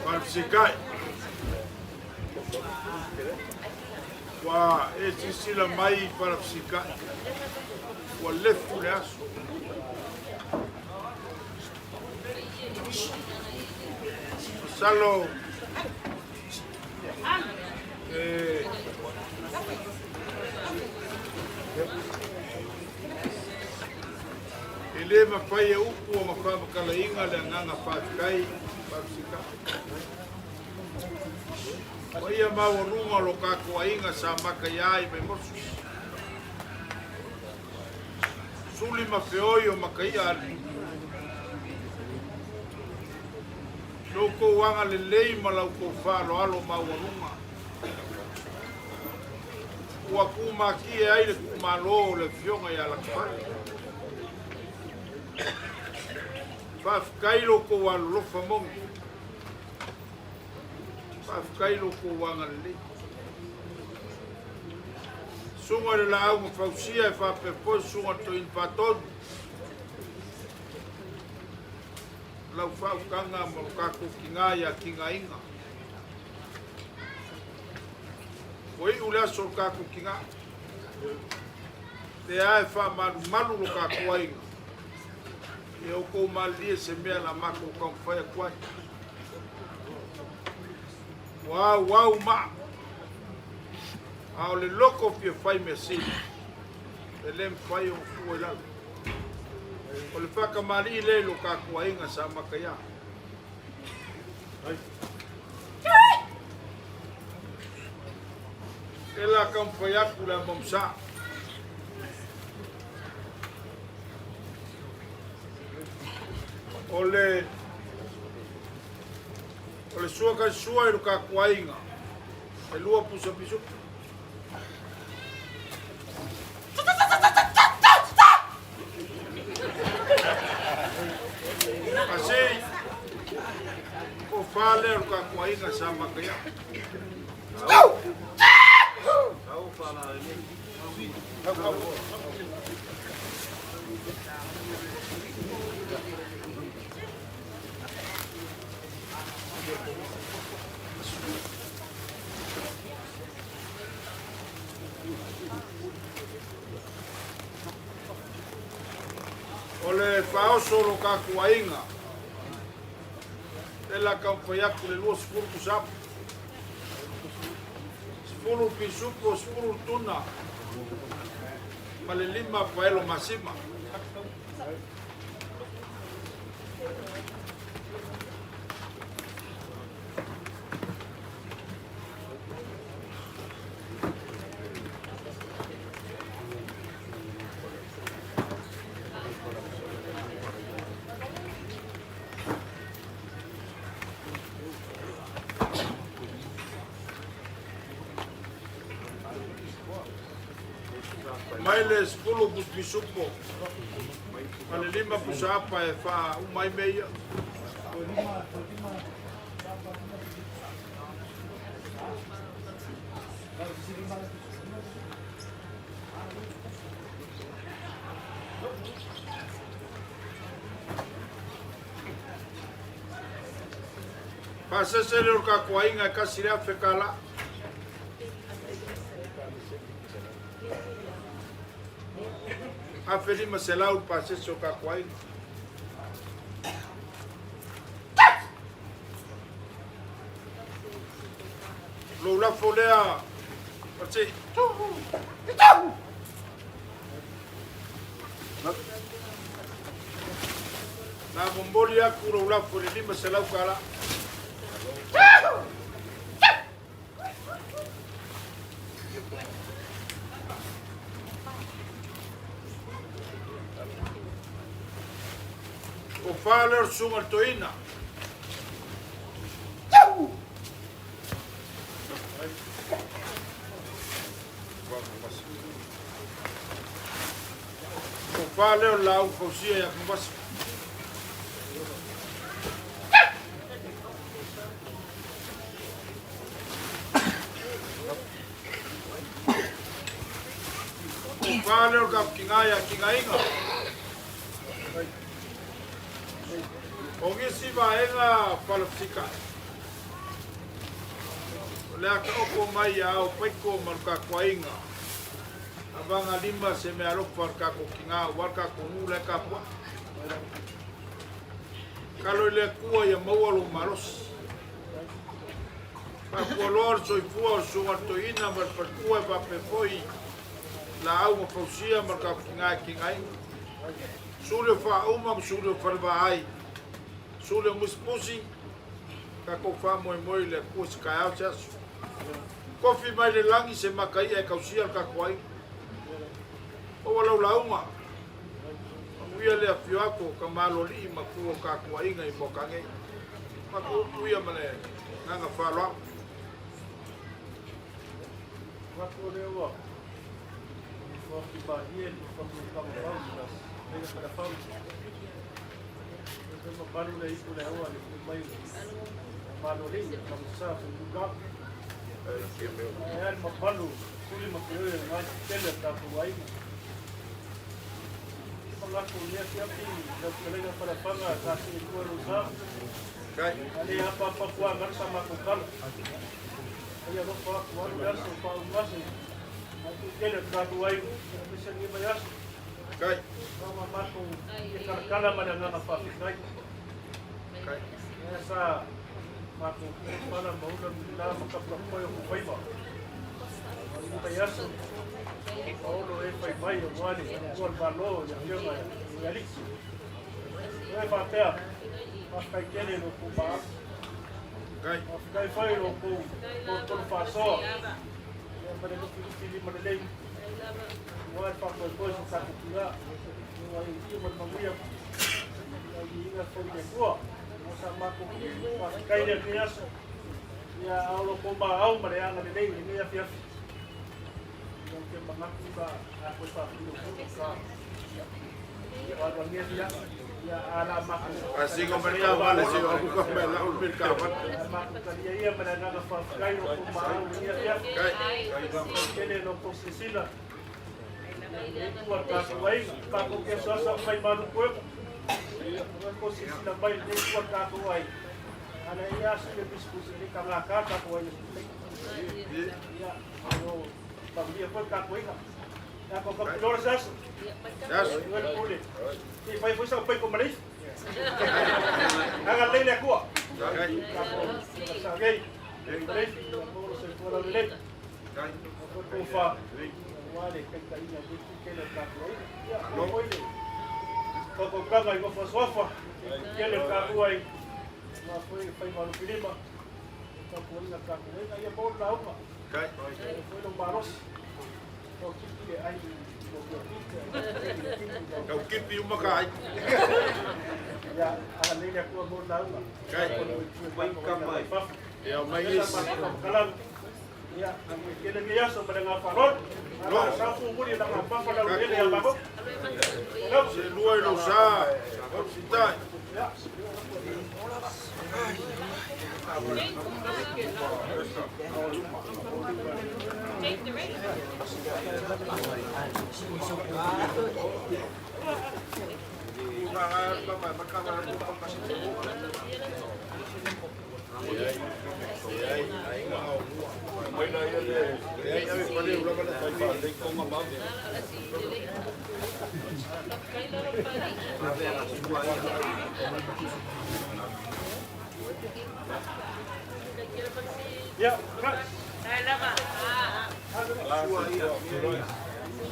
Falefesikai. Ua e silasila mai i Falefesikai, ua lefu le aso. Masalo e e le mafai e upu o mafaamakalaina le agaga faafetai Falefesikai. Paia maualuga o lo tatou aiga sa maka iā i Vaimoso. Suli ma feoi o makaia alii. Lo outou agalelei ma la outou faaaloalo maualuga. Ua tumatie ai le tuumalo o le afioga ia Lakafale. Faafetai lo outou alolofa moni. Faafetai lo outou agalelei. Susuga i le Laau na Fausia e faapea foi Susuga i le Toeaina Faatonu. Lau faautaga ma lo tatou tiga ia tigaina. Ua iu le aso o le tatou tiga. Lea e faamalumalu lo tatou aiga. Ia outou malilie se mea la matou taumafai atu ai. Ua auau maa. A o le loko fia fai mea sili. E le mafai ona fua i lalo. O le faakamalii lea i lo tatou aiga sa maka iā. E la taumafai atu le amamusa. O le o le sua kai sua i lo tatou aiga. E lua pusa pisupo. Asi, o fale o le tatou aiga sa maka iā. O le faaoso o lo kakou aiga, lea o le a taumafai atu le 20 pusaapa, 10 pisupo, 10 tuna ma le 5 paelo masima. Mai le 10 pisupo ma le 5 pusaapa e faauma ai mea ia. Pasese le o le kakou aiga e 1,000 kālā. 1,500 le pasese o kakou aiga. Lou lafo lea, Pasi. Na momoli aku lou lafo i le 500 kālā. O fa lea o le susuga i le toeaina. O fa lea o le laau fausia ia Fumasi. O fa lea o le kapukiga ia Kigaiga. O nisi vaega falafesikai, o le a taoto mai ia ao paiko ma le tatou aiga, avaga lima se meaalofa a le tatou tina aua le tatou nuu la e tapuai. Kalo i le Atua ia maua lou malosi. Faafualoa le soifua o le susuga i le toeaina ma le faletua e faapea foi laau ma fausia ma le tatou tina e tigaina. Suli o Faauma ma suli o Falevaai, suli o Musimusi, tatou faamoemoe i le Atua se taeao se aso. Kofi mai le lagi se makaia e tausia le tatou aiga. Maua lau lauga, manuia le afio atu o Tamaloalii ma tu o tatou aiga i Moata nei. Matou upu ia ma le agaga faaaloalo. Manatu o lea ua Ua le Tele o tatou aiga, aemaise lenei vaiaso. Kai. Ma matou fia kalakala ma le agaga faafetai. Kai. Lea sa matou pala ma ula la ma kapulapoi o Kufaiva. O lenei vaiaso, paolo e fai mai aua le ua le Malo i le Afioga i Alii. E faapea, faafetai tele i lo outou maau. Kai. Faafetai foi i lo outou tolotolo faasoa. Ia ma le lufilufi lima lelei. Aua le faamoemoe o so tatou tina. Ua ia ma le manuia. Ia viiga foi i le Atua. O sa matou faafetai lea i lenei aso. Ia a o lo outou maau ma le agalelei i lenei afiafi. Ia ou te manatu sa a toe faafilofilo sa aluagia fia. Ia a la matou Asigo merka vale, si o ka me la ul merka vale. Matou talia ia ma le agaga faafetai lo outou maau i lenei afiafi. Kai. Tele lo outou silasila. Ua tatou aiga, tatou te asoaso mai malu koe. Ua ko silasila mai le ua tatou ai. Ana ia aso le biskusi le kangaka tatou ai. Ia, o familia foi tatou aiga. Tatou faapitoa se aso. Se aso. Ua le pule. Se i fai foi sau paiko ma le ifi. Agalelei le Atua. Tatou saagei. Ma le ifi. Maua lo soifua laulelei. Maua tofa. Aua le taitaiga o lenei tele o le tatou aiga. Ia, maua foi le faautautaga i nofo asoafa. Tele o le tatou ai. Aua foi le faiva o Lupilima. Tautuaina le tatou aiga. Ia maua le lauga. Maua foi lou malosi. Tau kipi uma ka ai. Ia o mai isi. Se lua i lou sa, sitai.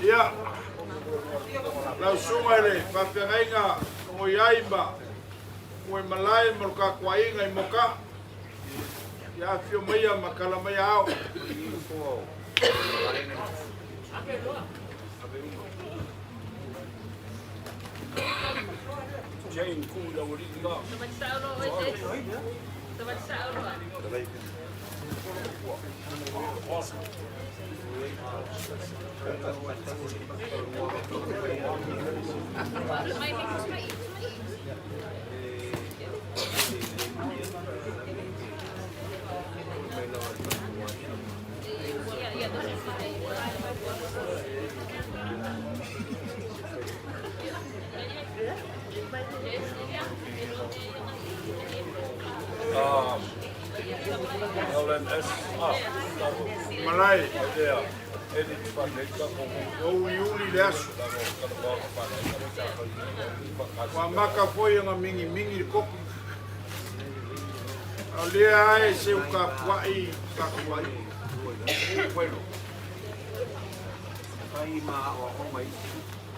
Ia, lau susuga i le faafeagaiga o Iai ma Muaimalae ma lo tatou aiga i Moka, ia afifio maia ma tala mai ao. Malae, ua uliuli le aso. Ua amata foi ona mingimingi le toto. A o lea lava e seu tapuai tatou aiga.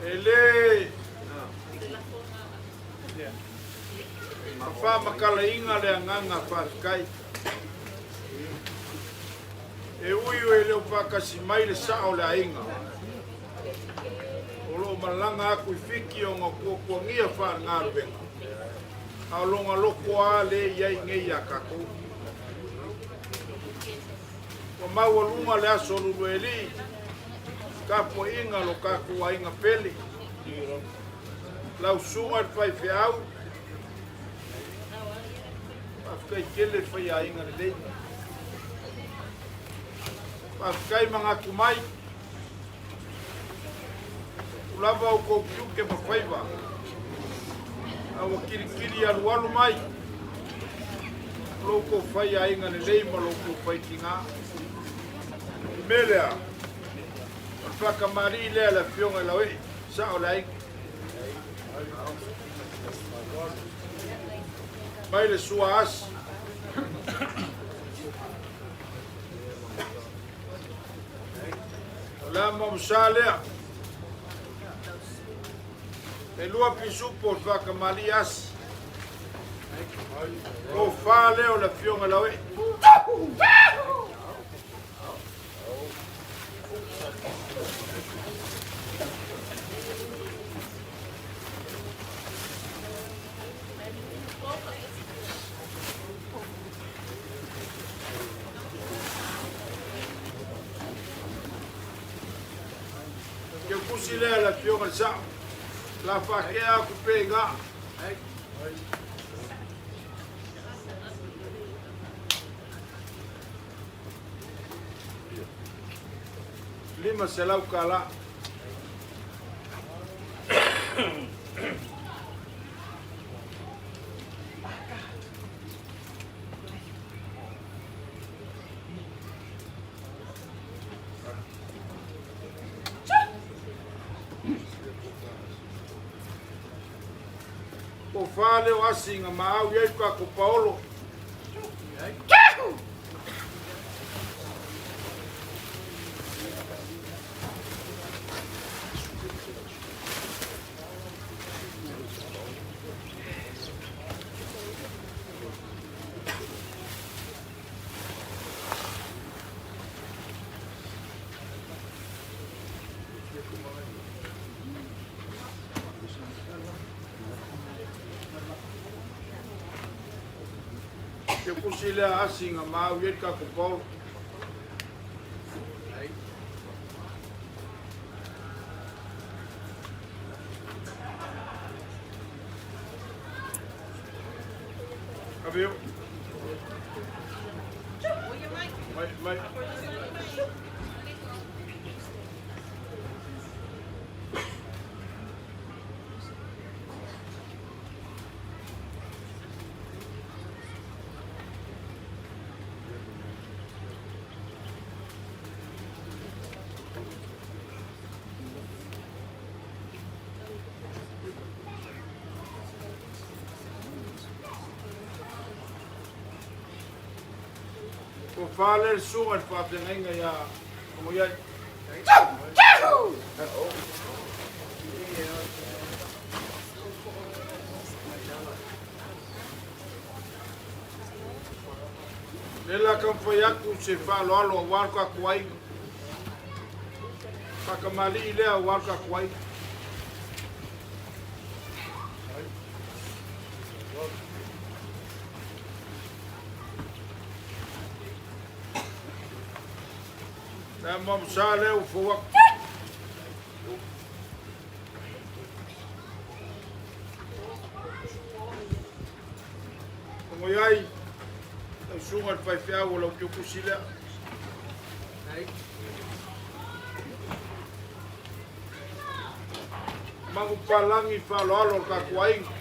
E le faamatalaina le agaga faafetai. E ui e le o faatasi mai le sao o le aiga, o lo o malaga atu i Fiti ona o tuatuagia faalegaluega, a o lona loto lava lea e i ai nei ia tatou. Ua maualuga le aso Luluelii, tapuaiga a lo tatou aiga pele, lau susuga i le faifeau, faafetai tele faiaiga lelei. Faafetai manatu mai. Ua lava outou tiute ma faiva, a ua kilikili alualu mai lo outou faiaiga lelei ma lo outou faitiga. O le mea lea, o le faatamalii lea i le Afioga i Lauee, sao le aiga. Mai le sua asi. O le ama o sa lea. E lua pisupo o le faatamalii asi. Tofa lea o le Afioga i Lauee. Ke kusi lea le afioga i le sao. La faakea aku pe i ngā. 500 kālā. Tofa lea o asi na maau i ai le tatou paolo. Ke kusi lea asi nga maau i ai le tatou paolo. Ave eu. Mai, mai. Ua fale le susuga i le faafeagaiga ia Fagoiai. Le la taumafai atu se faaaloalo aua lo tatou aiga. Faatamalii lea aua lo tatou aiga. Le mamusa lea ua fou atu. Ogoi ai, lau susuga i le faifeau o lau tiukusi lea. Magu palagi faaaloalo o le tatou aiga.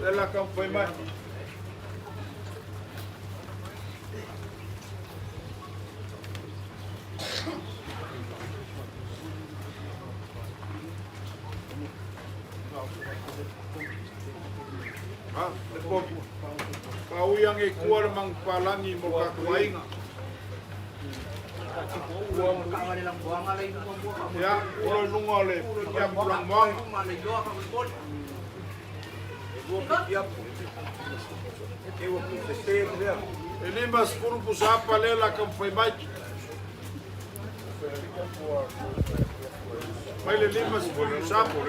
Lea la taumafai mai. Ha, le povi. Paui ange i tua le manupalagi mo le tatou aiga. Ia, olo i luga o le pikiapu lanumoana. E 50 pusa apa lea la taumafai mai. Mai le 50 pusa apa.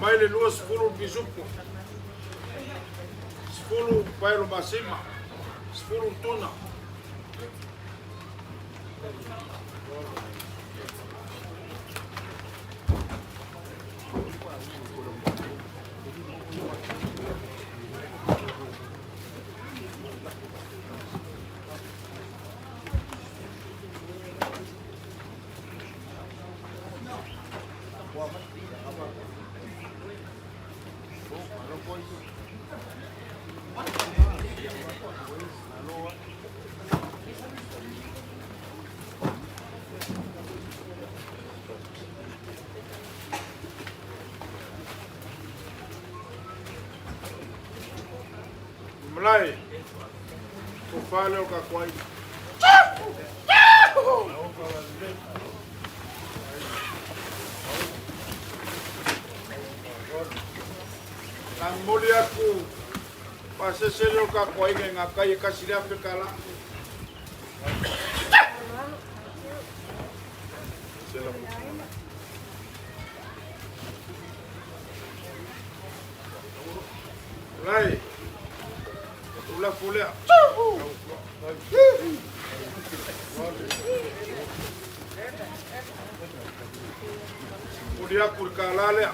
Mai le 20 pisupo, 10 paelo masima, 10 tuna. Malae, tofa lea o tatou aiga. Na momoli atu pasese lea o le tatou aiga i ngā tai e 1000 tala. Malae, o lafo lea. Momoli aku le kālā lea.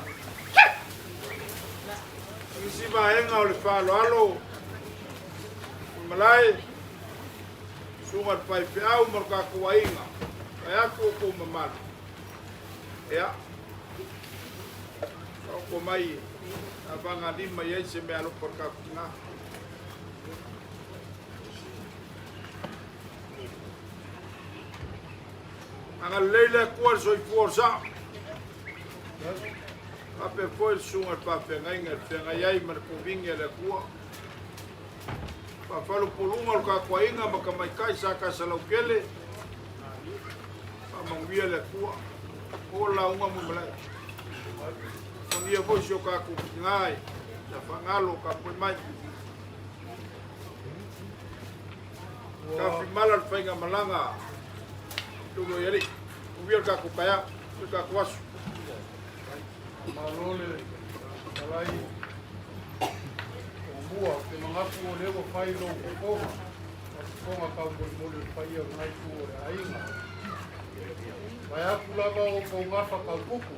Isi vaega o le faaaloalo o le malae, susuga i le faifeau ma le tatou aiga, vaeatu outou mamalu. Ia, taoto mai a vagalima i ai se meaalofa o le tatou tina. Agalelei le Atua i le soifua o le sao. Faapea foi le susuga i le faafeagaiga e feagai ai ma le kovigi a le Atua. Faafalupoluga o le tatou aiga ma tamaitai sa Kasalautele. Faamanuia le Atua. O lauga Muaimalae. Manuia foi si o tatou tina i ia Faagalo tapuai mai. Tafimala le faigamalaga Leuluaialii. Manuia le tatou taeao, le tatou aso. Malo le fetalai o mua, ou te manatu o lea ua fai lou fofoga, o fofoga taumolimoli o le paia o lena itu o le aiga. Vaeatu lava o outou gafa taupupu,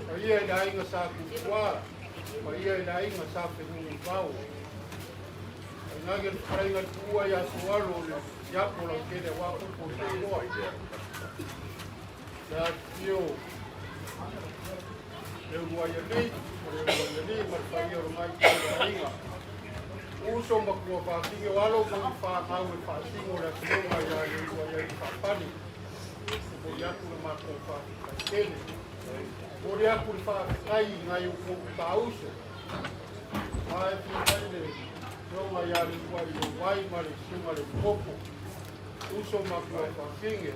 paia i le aiga Sa Tupuā, paia i le aiga Sa Fenunuivao, Tainane le fetalaiga i le tuua ia Sualu o le siapo lautele aua upu o Samoa. Le afifio Leuluaialii ma Leuluaialii ma le paia o lena itu o le aiga. Uso ma tua faasigi o alo ma ni fanau e faasino le afioga ia Leuluaialii Faapani. Momoli atu le matou faafetai tele. Momoli atu le faafetai i nai outou tauso. Ae fia mai le Afioga ia Leuluaileuai ma le Susuga le Popo, uso ma tua faafine.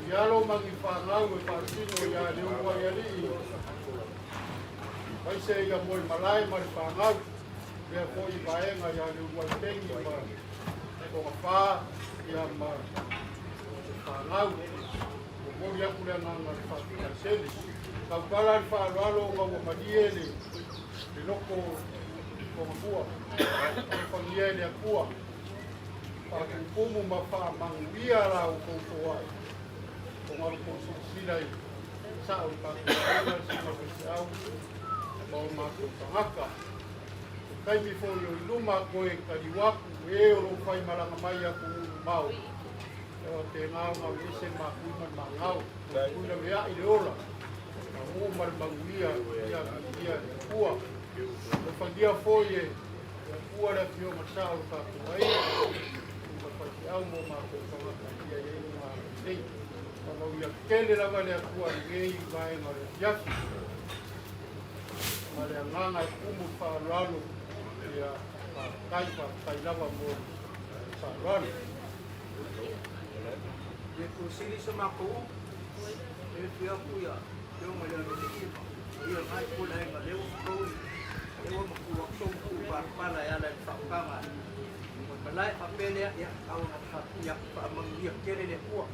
I alo ma ni fanau e faasino ia Leuluaialii, aemaise ia Moemalae ma le fanau, lea foi vaega ia Leuluaiteni ma Togafā ia ma le fanau. Momoli atu le agaga o le faafetai tele. Tautala le faaaloalo ona ua malie le loto o Togafua. Alofagia e le Atua, faatumutumu ma faamanuia la outou toai, ona o le tou silasila i sao i tatou aiga, susuga faifeau ma o matou tagata. Se taimi foi o i luma toe taliu atu e o lo o faimalaga mai atunuu mamao. E faapena ona aveese le makui ma le magao, o le laveai le ola, mamu ma le manuia ia viia le Atua. Alofagia foi e le Atua le afioga sa o le tatou aiga, ma faifeau mo matou tagata ia i ai luga lelei. Faamauia tele lava le Atua i lenei vaega o le afiafi, ma le agaga e tumu le faaaloalo, ia faafetai, faafetai lava mo le faaaloalo. E tusili sa matou upu, e fia aku ia afioga i le Aloalii ma paia o lena itu o le aiga lea ua fotou i lea ua matua atu sou matua palapala e ala i le faautaga a Moemalae faapea lea ia tau ona ia faamanuia tele le Atua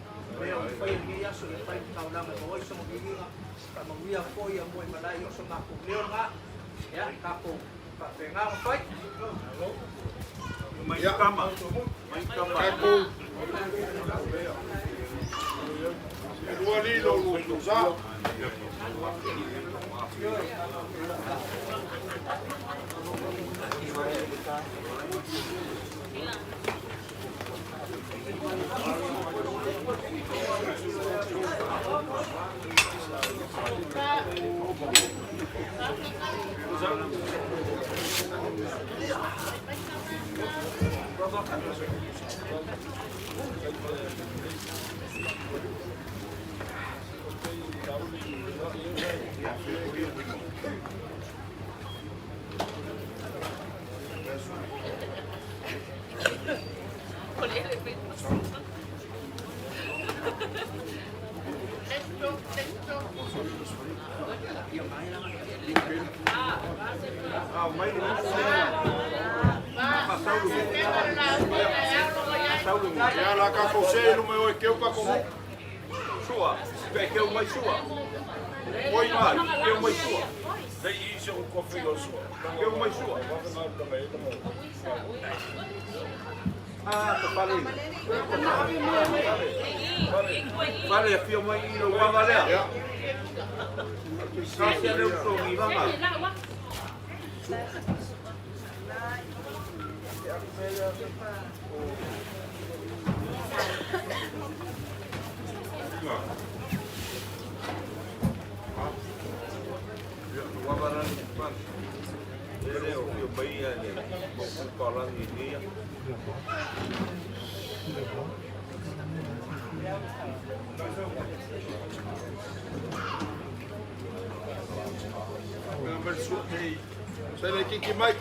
lea ua faia lenei aso ia fai le taulaga e maua ai sona viiga faamanuia foi ia Moemalae i o so matou leo lena ia tatou faapena ona fai. Mai tama. Mai tama. Tatou. E lua lilo lua tusa. Ia la tatou see i luma e o e keu tatou nuu. Sua, pe keu mai sua. Oi mai, keu mai sua. Keu mai sua. Ah, ka pale. Pale a fia mai i lo waga lea. Sa se leo so ngi vanga. Waga la ni pa. Le o fia mai ia le mo ku pa langi ni ia. Sa le kiki mai.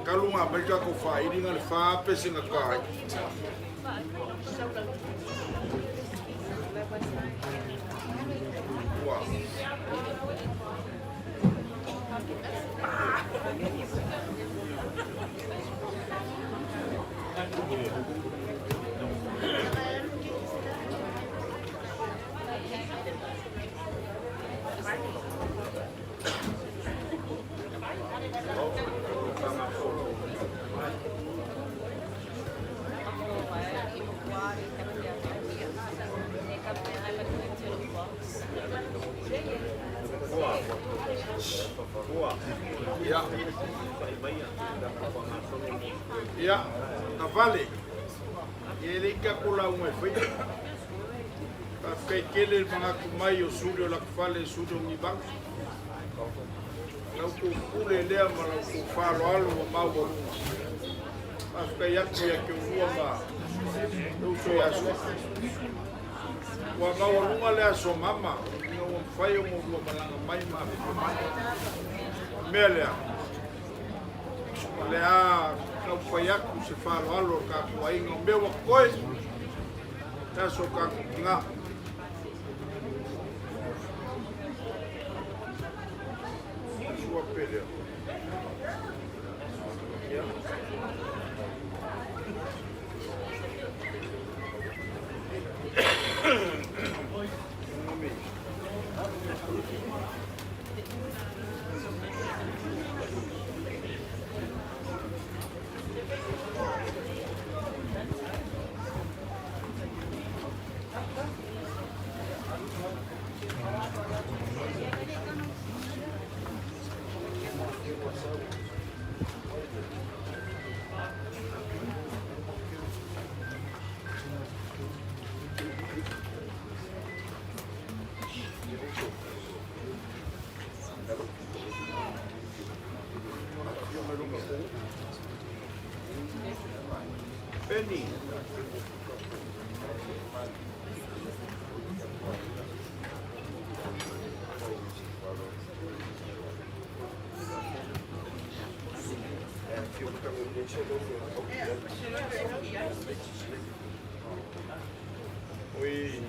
Kalunga mai ka ko whairinga le whaapesinga kai. Ua. Ia. Ia, na vale. Ia le ika ko la unga e whai. Ka whai kele mga kumai o suri o la kufale suri o ngibanga. Lau ko pule lea ma lau ko whalo alo wa mau wa lunga. Ka whai atu ia ke urua ma lau so ia sua. Ua mau wa lunga lea so mama. Ina ua mwhai o mo rua malanga mai ma awhi mai. Mea lea. Le a kau whai aku se whalo alo ka kua inga o mea wa koe. Lea so ka ngā. Sua pele. Ia. Penny. Oi.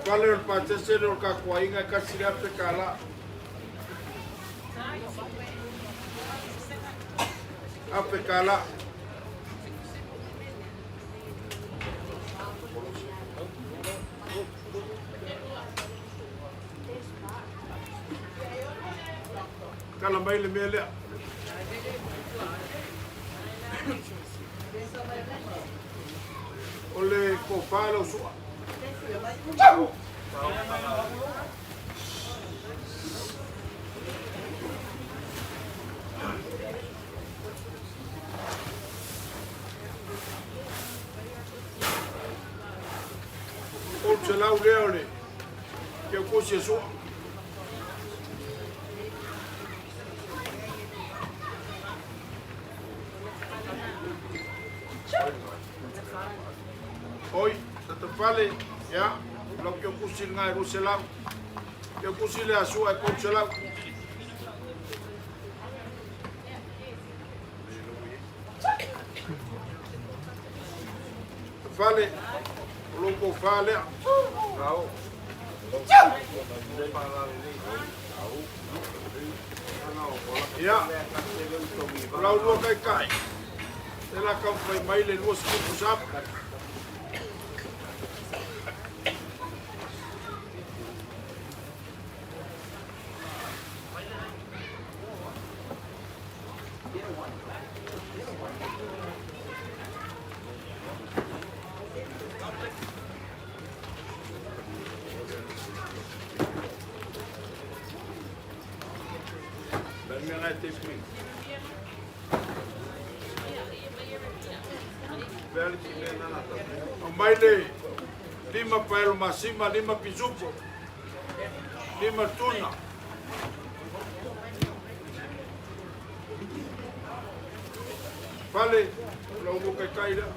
Fale o le pasese lea o le tatou aiga e $1,000. $1,000. Tala mai le mea lea. O le tofa lau sua. $300 lea o le keukusi e sua. Oi, Satafale, ia, lau keukusi lena e 200. Keukusi lea a Sua e 300. Fale, o lou tofa lea. Ia, o la ulua taitai, lea o le a taumafai mai le 20 pusapu. Aumai le lima paelo masima, lima pisupo, lima tuna. Fale, o la ulua taitai lea.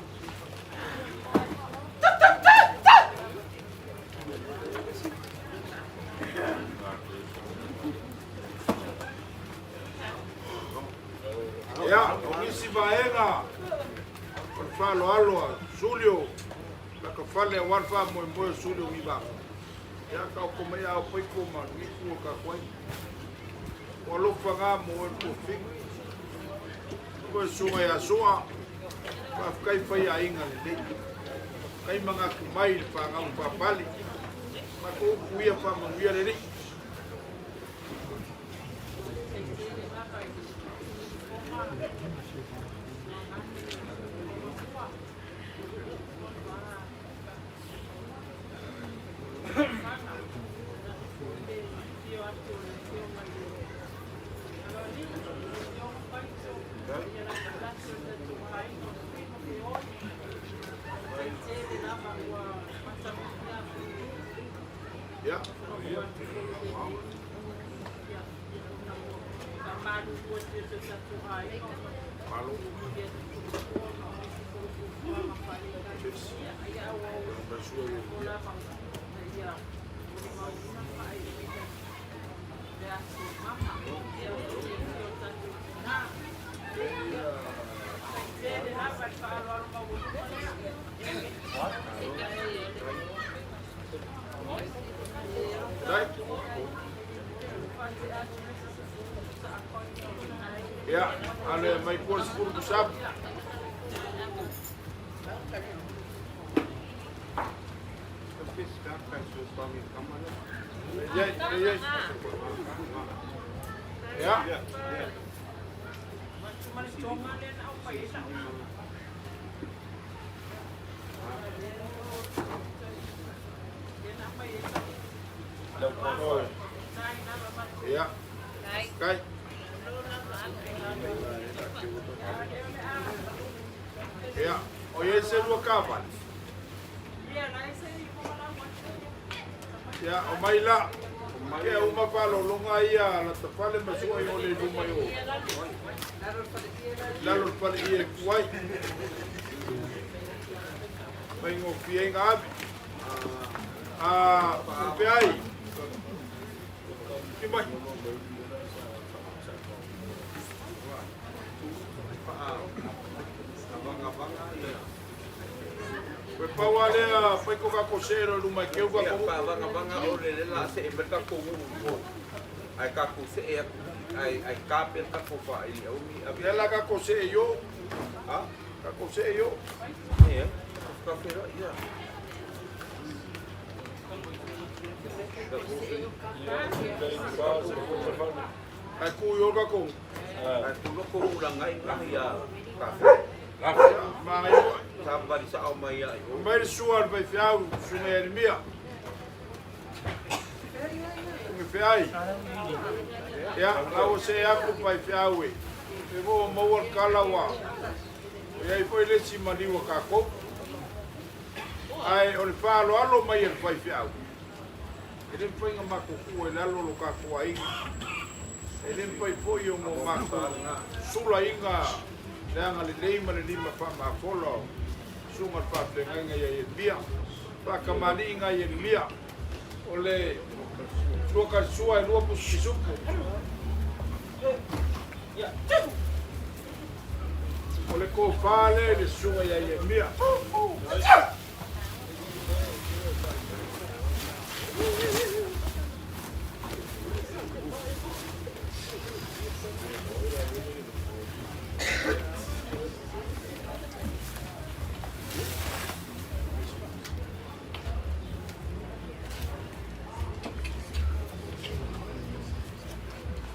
Ia, o nisi vaega o le faaaloalo a Sulio Lakafale aua le faamoemoe o Sulio Giva. Ia, taoto mai ao paiko ma niku o tatou ai. O alofa na mo oe le tofiga. Koe susuga ia Sua, faafetai fai aiga lelei. Faafetai manatu mai i le fanau papale. Matou upu ia faamanuia le Alii. Ia. Malo. Ia, ale mai kua le 10 pusapu. Ia, ia, ia. Ia. Kai. Ia, o i ai se lua kavale. Ia, o mai la. Ke uma faalologa ia Latafale ma Sua i o le luma i o. Lalo le fale ia e kuai. Mai ngofie ai ngā ave. A, upe ai. Ki mai. Ua pau lava lea fai ko kako see loa i luma e keu Ia, kako. faavagavaga ole le la see mai le tatou nuu i o. Ae tatou see atu i, ae, ae ta pea le tatou faailiaumi ave. Lea la kako see i o. Ha? Kako see i o. Ia, tatou feiloai, ia. Ae ku i o kako. Ae tu loko ulaga i gahi a kafe. Manaia foi. Savavali sa'o mai ia i o. Mai le sua a le faifeau, susuga ia Ieremia. Susuga feai. Ia, la ua see atu le faifeau e. E foi ua maua le kala ua i ai foi le isi maliu a tatou. Ae o le faaaloalo mai e le faifeau, e le mafai ona matou tuua i lalo lo tatou aiga. E le mafai foi ona matou sulaina le agalelei ma le lima faamafola o susuga le faafeagaiga ia Ieremia. Faatamalii na Ieremia, o le lua talisua e lua pusi pisupo. O le tofa lea i le susuga ia Ieremia.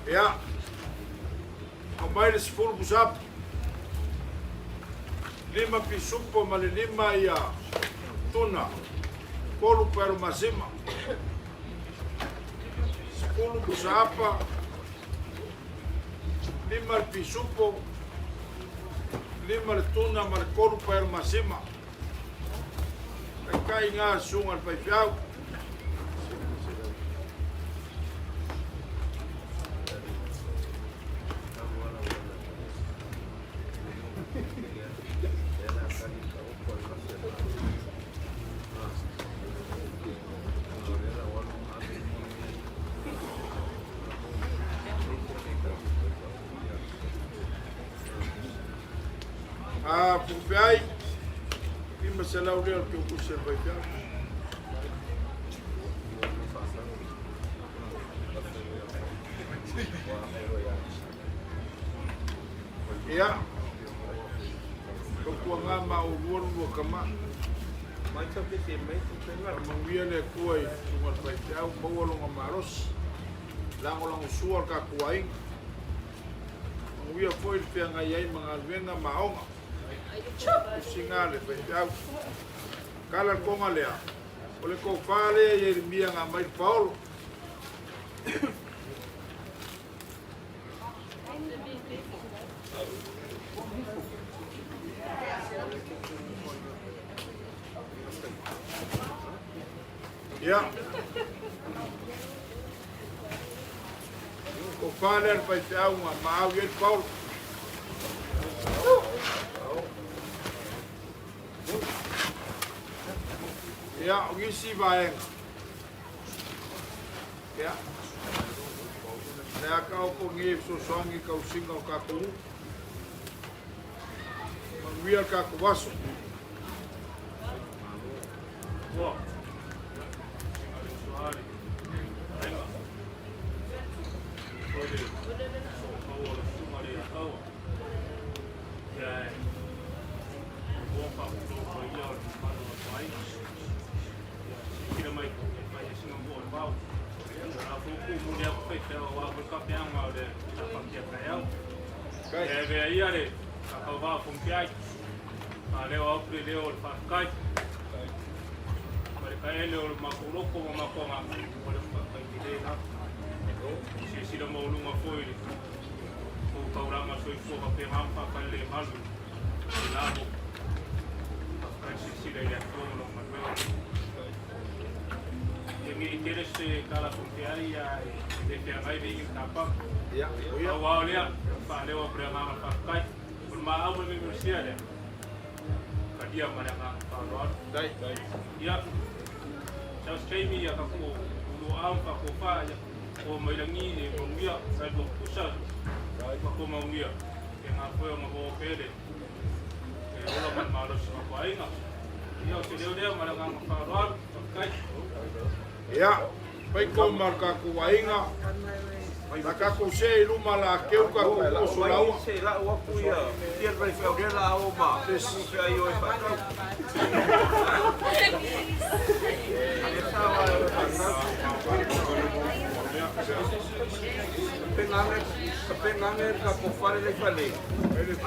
Ia, aumai le 10 pusapu, 5 pisupo ma le 5 ia tuna, 3 paelo masima. 10 pusaapa, 5 le pisupo, 5 le tuna ma le 3 paelo masima. Taitai ngā susuga le faifeau. A Fufeai, 500 lea o le teutusi a le faifeau. Ia, tautuaga ma oulua lulua tama. Faamanuia le Atua i le susuga i le faifeau, maua lona malosi, lagolagosua le tatou aiga. Manuia foi le feagai ai ma galuega ma aoga. Tusiga a le faifeau. Tala le toga lea, o le tofa lea i Ieremia na aumai le paolo. Ia. Tofa lea le faifeau na maau i ai le paolo. Ia, o nisi vaega. Ia. Le a ka opo ngi e fesoasoani i tausiga o tatou nuu. Manuia le tatou aso. Ua. Suari. Aiga. Foi le soofau o le susuga le Ataua. Ia e ua faapulou paia o le mamalu o le aiga. Ia silasila mai e fai ai sina moa o le vao. O la foi ku muli atu faifeau aua foi le fapeaga o le tapatia taeao. Ia e avea ia le faatauvaa o Fonotiai. Faaleo atu le leo o le faafetai. Ma le taele o le matou loto ma matou agaga, o le faafetai tele lena. Silasila maualuga foi i le tou taulaga soifua faapena ma faafalelemalu i lalo. Faafetai le silasila i le Atua ma lona galuega. Ia ne i tele se tala Fonotiai ae le feagai le igi matapama. Pau lava o lea, faaleo atu le agaga faafetai. O le maau ma le memelusia lea, talia ma le agaga faaaloalo. Ia, sau se taimi ia tatou uluau ma faatofa, ia, o mai lagi e manuia, sai lua pusa, ma manuia, e ngā foe o ngā pele, e ola ma le malosi o aiga. Ia, o se leo lea ma le agaga faaaloalo. Faafetai. Ia, fai kou ma le tatou aiga. Na tatou see i luma la keu tatou oso laua. Se lau aku ia, ia le faifeau lea la o ma, se ai o e faatau. Kapenga ane ka ko fale le fale.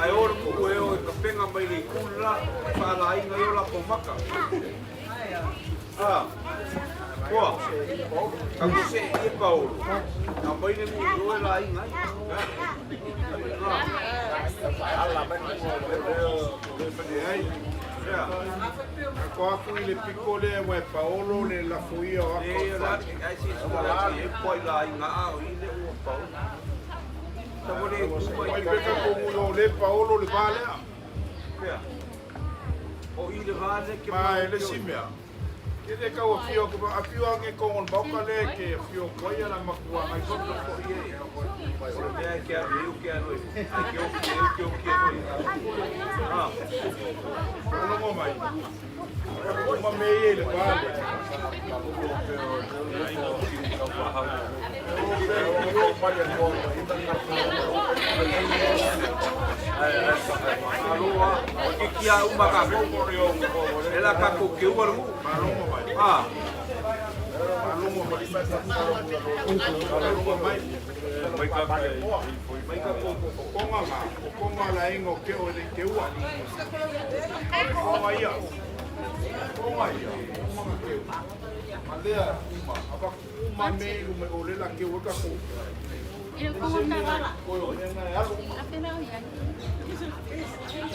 Ai o le nuu e o e kapenga mai le itu la, faalaina i o latou maka. Ah, Koa, ka se i Paolo. Aumai le nuu i o e laina ai. Leai. Ako aku i le piko lea ua e Paolo le lafoia o aka o E le la fale. ai si la e poi la inga a o ile ua Paolo. Sa mo le kuma Mai i peka ko mulo le Paolo le va lea. Pea. O ile va le ke Ma e le si mea. Ke le kau afio ko afio ange ko on bauka le ke afio ko ia la makua ngai ko ko ie. O le mea ke alu e ke alu e. Ai ke o ke o ke o ke o. Ah. Longo mai. O ma me ie le va le. Aloa, o ke kia uma ka ko. E la ka ko ke ua lu. Malongo mai. Ah. Malongo mai. Malongo mai. Mai ka ko O konga ngā, o konga la ingo ke o le ke ua. Konga ia. Konga ia. Konga ngā ke ua. Ma lea uma, ava uma me ilu me o le la ke ua ka ko. E ko ta wala. Ko o nena e alu. A pera o iai.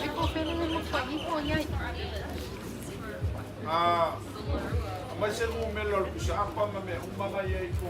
E ko pera le mo i ko iai. Ah, mai se mu melo al kusa apa ma me uma nga ia i ko.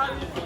Yeah.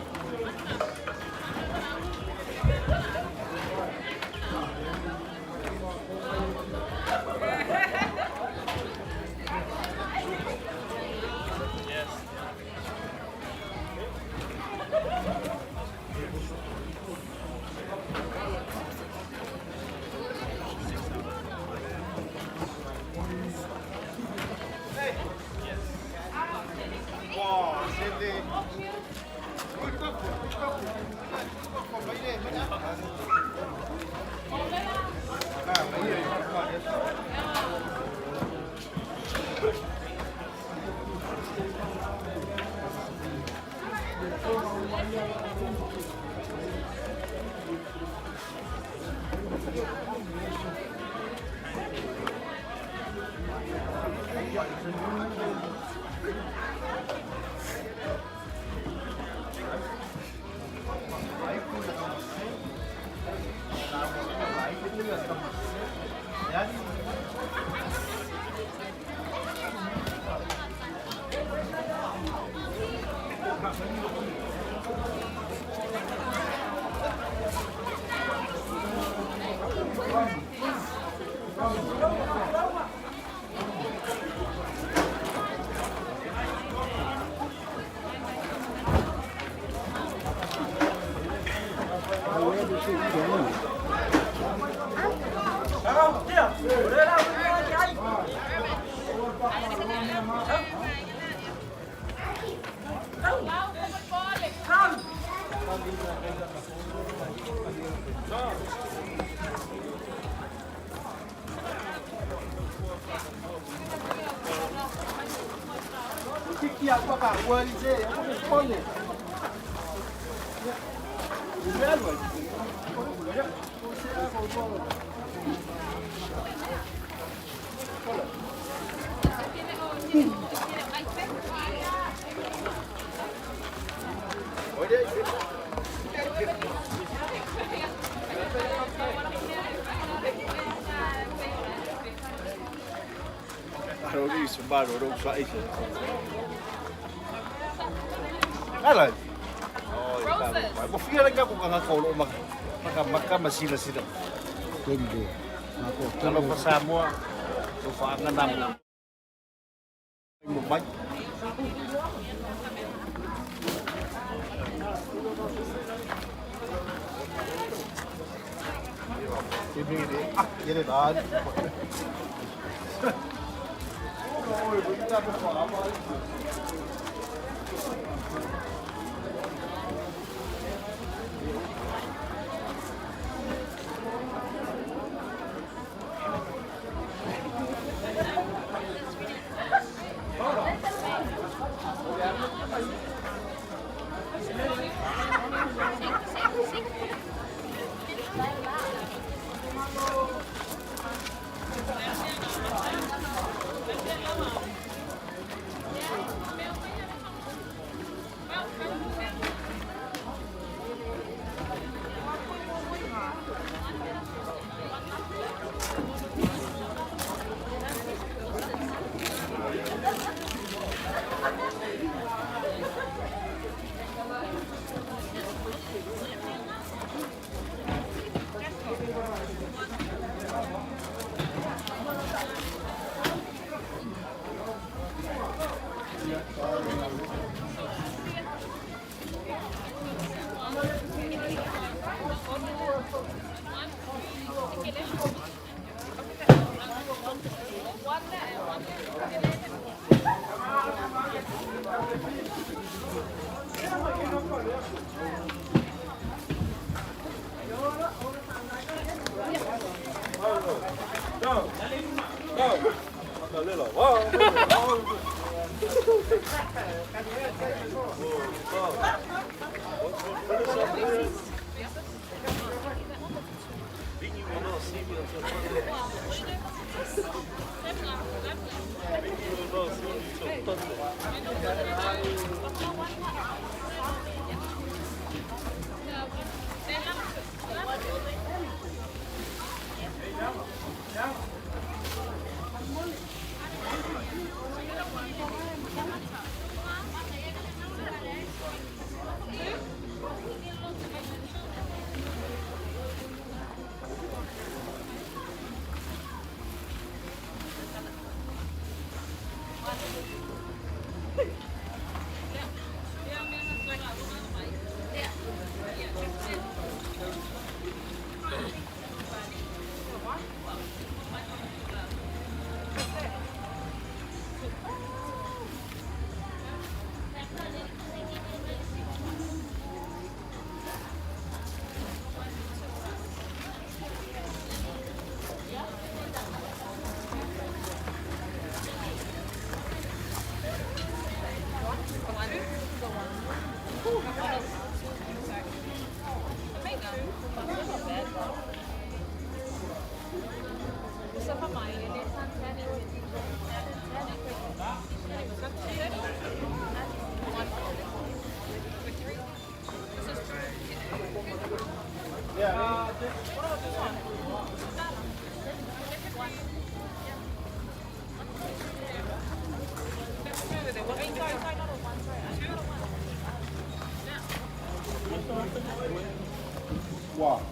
Wow.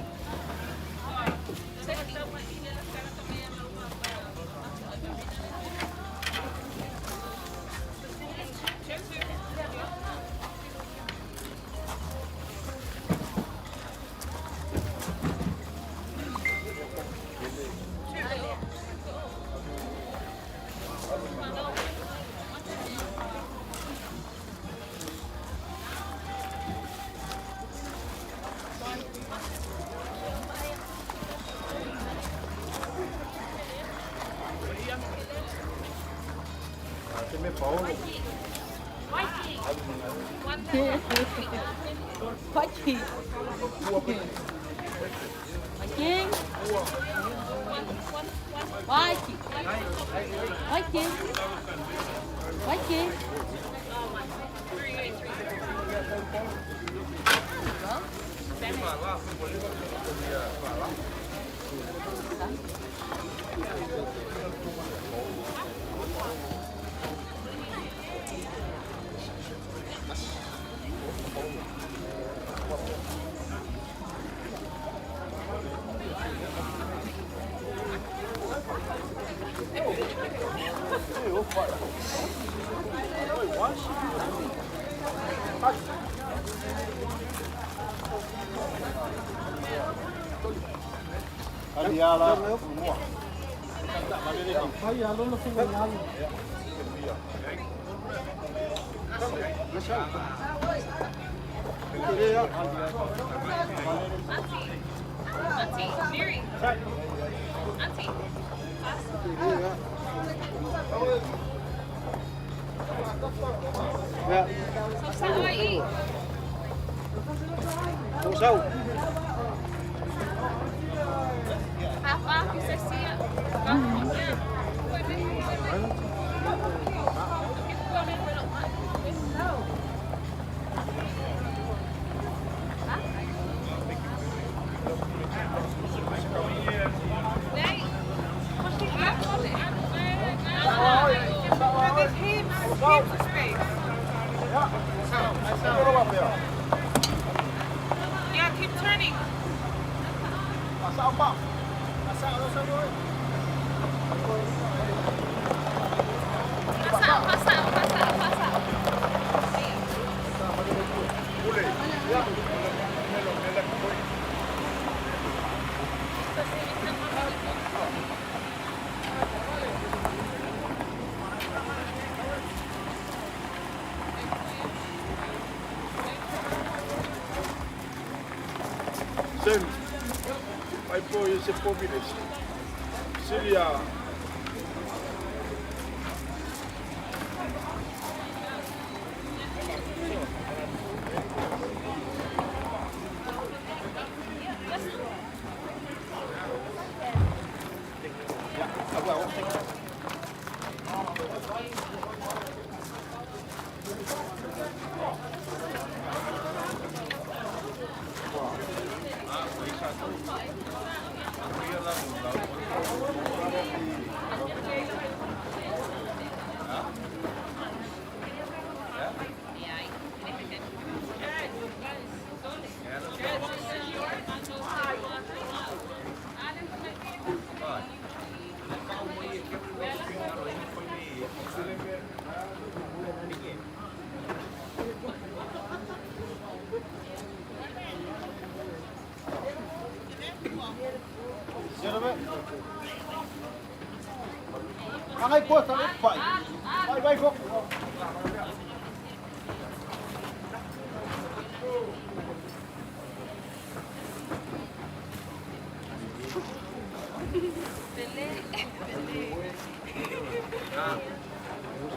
Pode. Aqui. Vai aqui. Vai aqui. Vai aqui. Auntie, Mary. Auntie. So how do I eat? Half off, you said see ya. There's heaps, heaps of space. Yeah, keep turning. Pass out, pass out, pass out, pass out. Sem, mai po i se po village. Siria.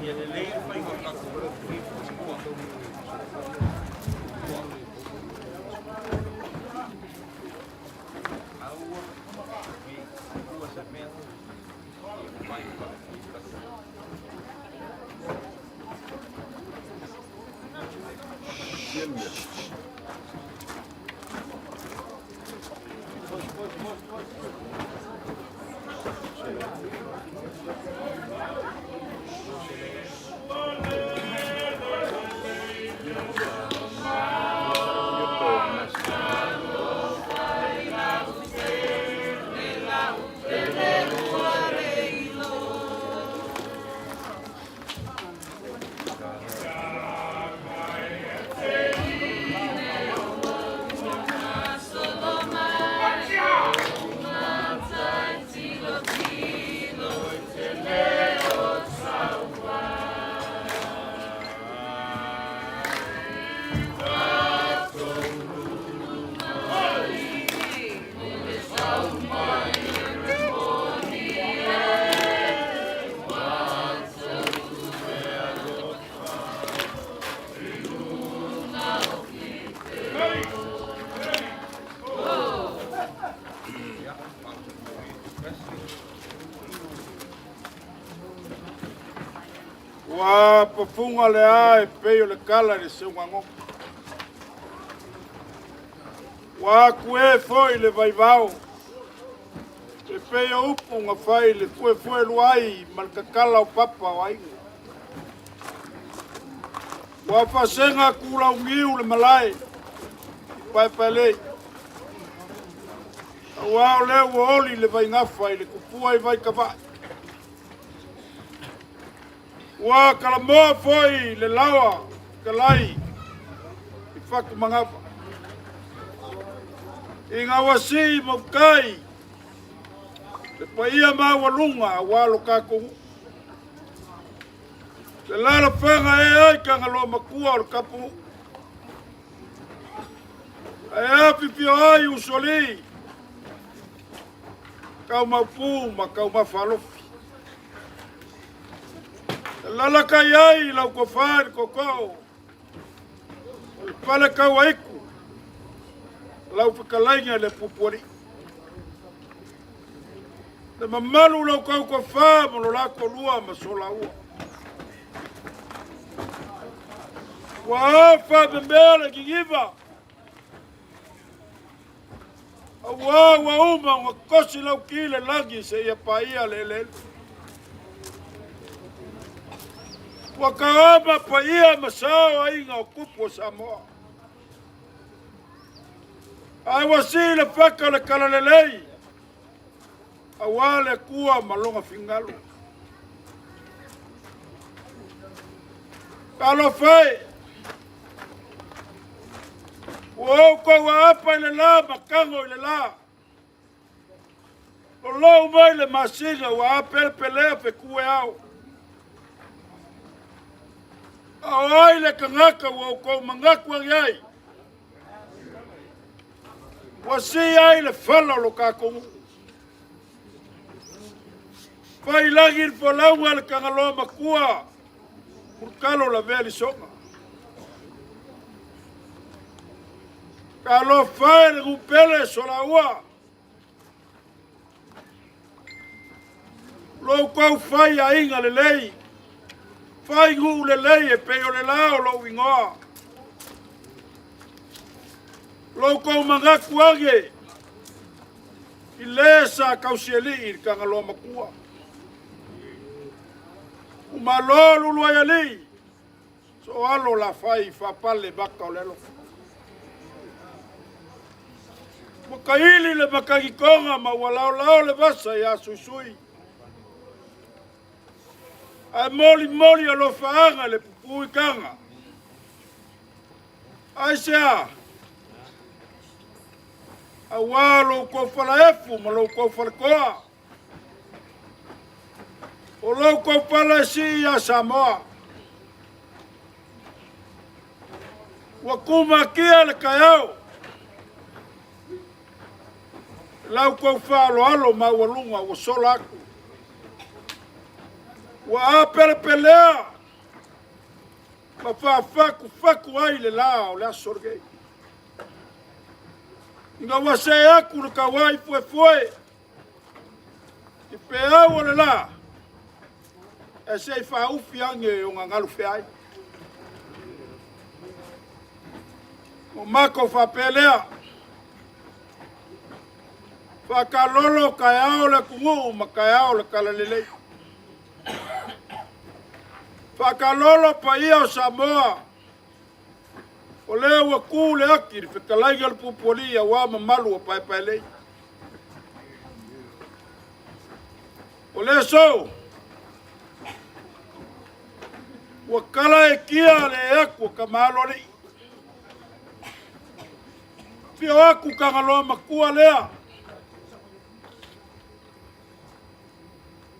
Ia lelei le faiga o tatou fua. Aua, ua se mea. Ia mai Siemia. Ua pafuga le a e pei o le kala i le seugagoga. Ua aku e foi le vaivao e pei o upu na fai le fuefuelua ai ma le kakala o papa o aiga. Ua faasega kulauniu le malae i Paepaelei. Aua o lea ua oli le vaigafa i le tupua i Vaikavaai. Ua kalamoa foi le laoa fetalai i Fatumagava. Ina ua sii mautai le paia maualuga aua lo tatou nuu. Le lalafaga e ai Tagaloa matua o le tapunuu. Ae afifio ai usoalii, taumaupu ma taumafa alofi. E lalakai ai lau tofa i le tootoo o le fale tauaitu, lau fetalaiga i le Pupualii. Le mamalu lau tau tofa ma lo la toalua ma Solaua. Ua afa memea le niniva, aua ua uma ona tosi lau ki le lagi seia paia le eleele. Ua kaama paia ma sao aiga o tupu o Samoa. Ae ua sii le faka o le talalelei, aua le Atua ma lona finagalo. Talofa e, ua outou aapa i le la ma tago i le la. Lolou mai le masina ua apelepelea fetu e ao. A o ai le tagata ua outou manatu ane ai? Ua sii ai le fala o lo tatou nuu. Failagi le folauga a le Tagaloa matua, Mulitalo lavea lisoga. Talofa e le nuu pele Solaua. Lo outou fai aiga lelei, fai nuu lelei e pei o le la o lou igoa. Lo outou manatu age i le sa tausialii i le Tagaloa matua. Umalo lulu ai alii, so alo la fai faapale maka o le alofa. Ua kaili le makagitoga ma ua laolao le vasa iā Suisui. Ae molimoli alofaaga le pupuu i taga. Aisea? Aua lo outou falaefu ma lo outou faletoa. O lo outou pala e sii iā Samoa. Ua tumatia le taeao. La outou faaaloalo maualuga ua sola atu. Ua apelepelea ma faafatufatu ai le la o le aso lenei. Ina ua see atu le tauai fuefue i peau o le la, e se i faaufi age o gagalu feai. O matou faapea lea, faakalolo taeao le atunuu ma taeao le talalelei. Faakalolo paia o Samoa, o lea ua tu le ati i le fetalaiga o le Pupualii aua mamalu o Paepaelei. O le aso, ua kala e kia le atu o Kamaloalii. Fio aku Tagaloa matua lea.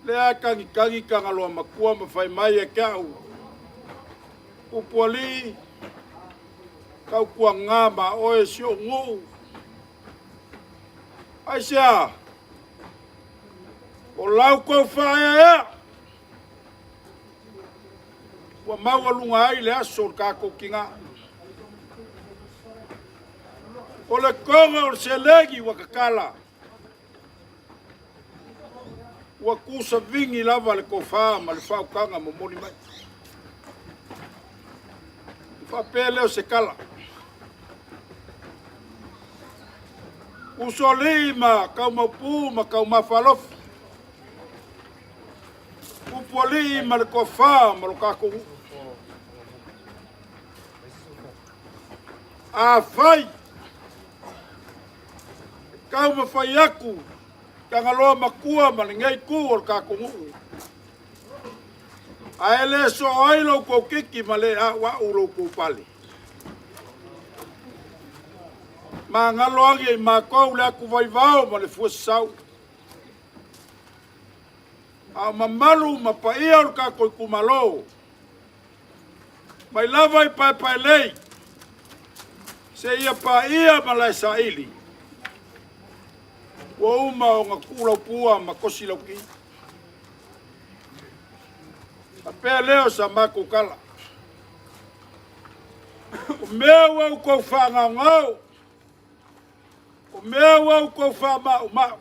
Lea e tagitagi Tagaloa matua ma fai mai e ke au. Pupualii, tautuaga ma oe si ou nuu. Aisea? O lau tou faaeaea ua maualuga ai le aso o le tatou tiga. O le toga o le seleni ua tatala, ua tusavigi lava le tofa ma le faautaga momoli mai. Faapea lea o se kala. Usoalii ma Kaumaupū ma Kaumafalofi. Upualii ma le Toafa ma lo tatou nuu. Afai e taumafai atu Tagaloa Matua ma lenei itu o le tatou nuu, ae le soo ai lo outou titi ma le a'ua'u lo outou pale. Magalo age i matou le atu vaivao ma le fuesasau. A o mamalu ma paia o le tatou itumalo, mai lava i Paepaelei, seia paia Malaesaili, ua uma ona tuu laupua ma tosi lauti. Faapea lea o sa matou tala. O mea ua outou faagaogao, o mea ua outou faamaumau,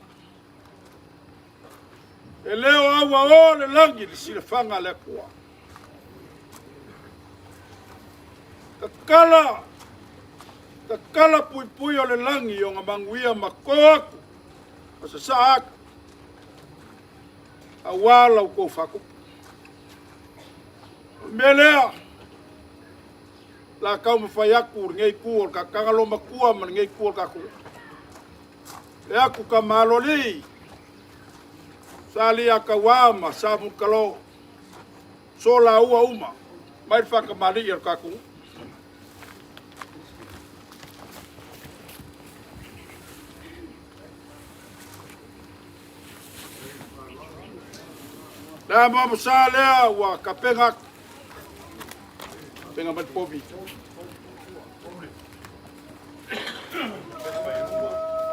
e le o auaoa le lagi i le silafaga a le Atua. Tatala, tatala puipui o le lagi ona manuia ma to atu, ma sasaa atu, aua la outou faatupu. O le mea lea, la taumafai atu lenei itu o le Tagaloamatua ma lenei itu o le tatou e atu tama aloalii, Saleatauā ma Samulitalo, solaua uma mai le faatamalii a le tatou nuu. Le amoamosa lea ua tapena atu. Tapena mai le povi.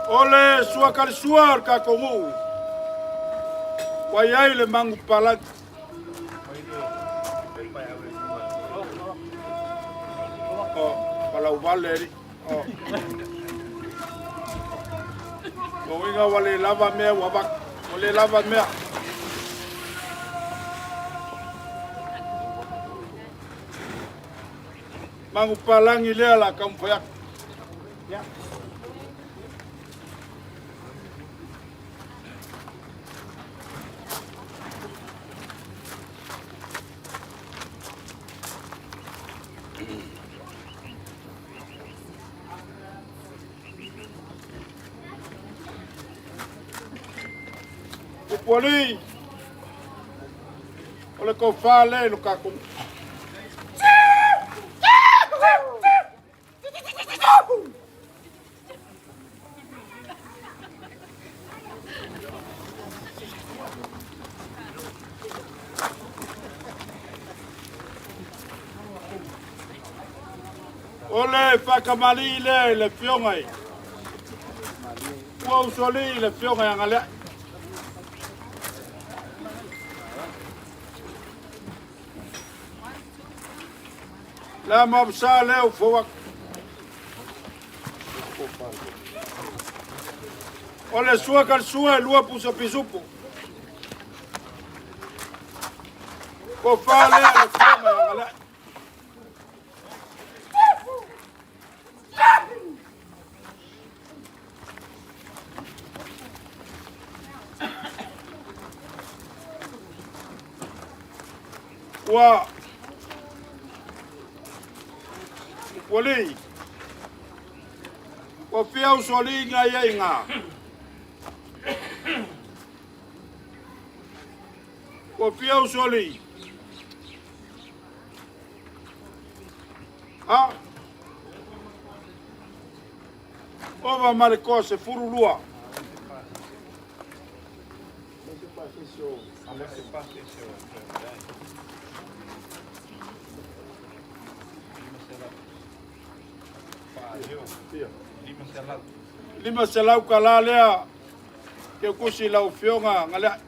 O le suakalisua o le tatou nuu, ua i ai le magu palagi. O, palauvale alii. O. Lona uiga ua le lava mea ua avatu. Ua le lava mea. Manupalagi lea la taumafai atu. Yeah. Upualii, o le tofa lea i lo tatou O le faakamalii lea i le afioga i ua usoalii i le afioga ia Galeai. Le mafusa lea ua fou atu. O le sua kalisua e lua pusa pisupo. Tofa lea le afioga ia Galeai. Ua Ualii Ua fia usoalii ngā ia i ngā Ua fia usoalii Ha Ova ma le toa 12. $500 tala lea Keukusi lau Afioga Galeai.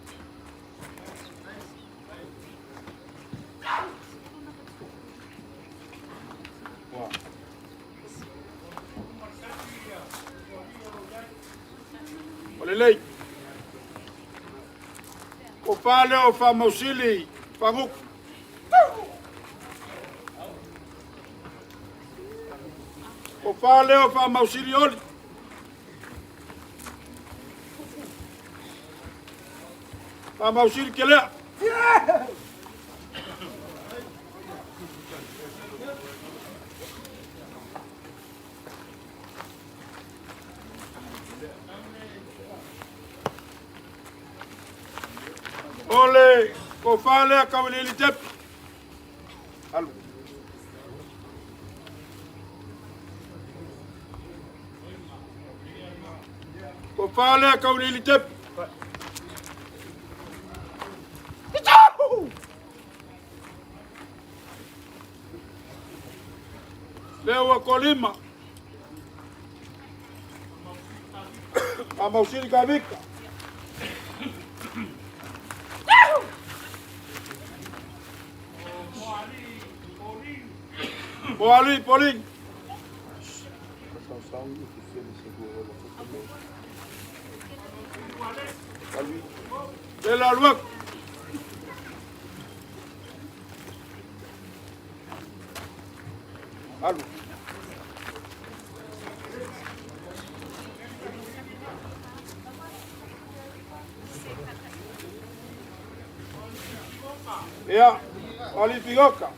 O lelei. O fa lea o Faamausili Fagutu. Ko fa lea o Faamausili Oli. Faamausili Kelea. O le kofa lea Kauiliili Tepi. Alu. Kofa lea Kauiliili Tepi. Lea ua kolima. Faamausili Kavika. Moali Polin. Le la luak. Alu. Ia, Ali Figoka.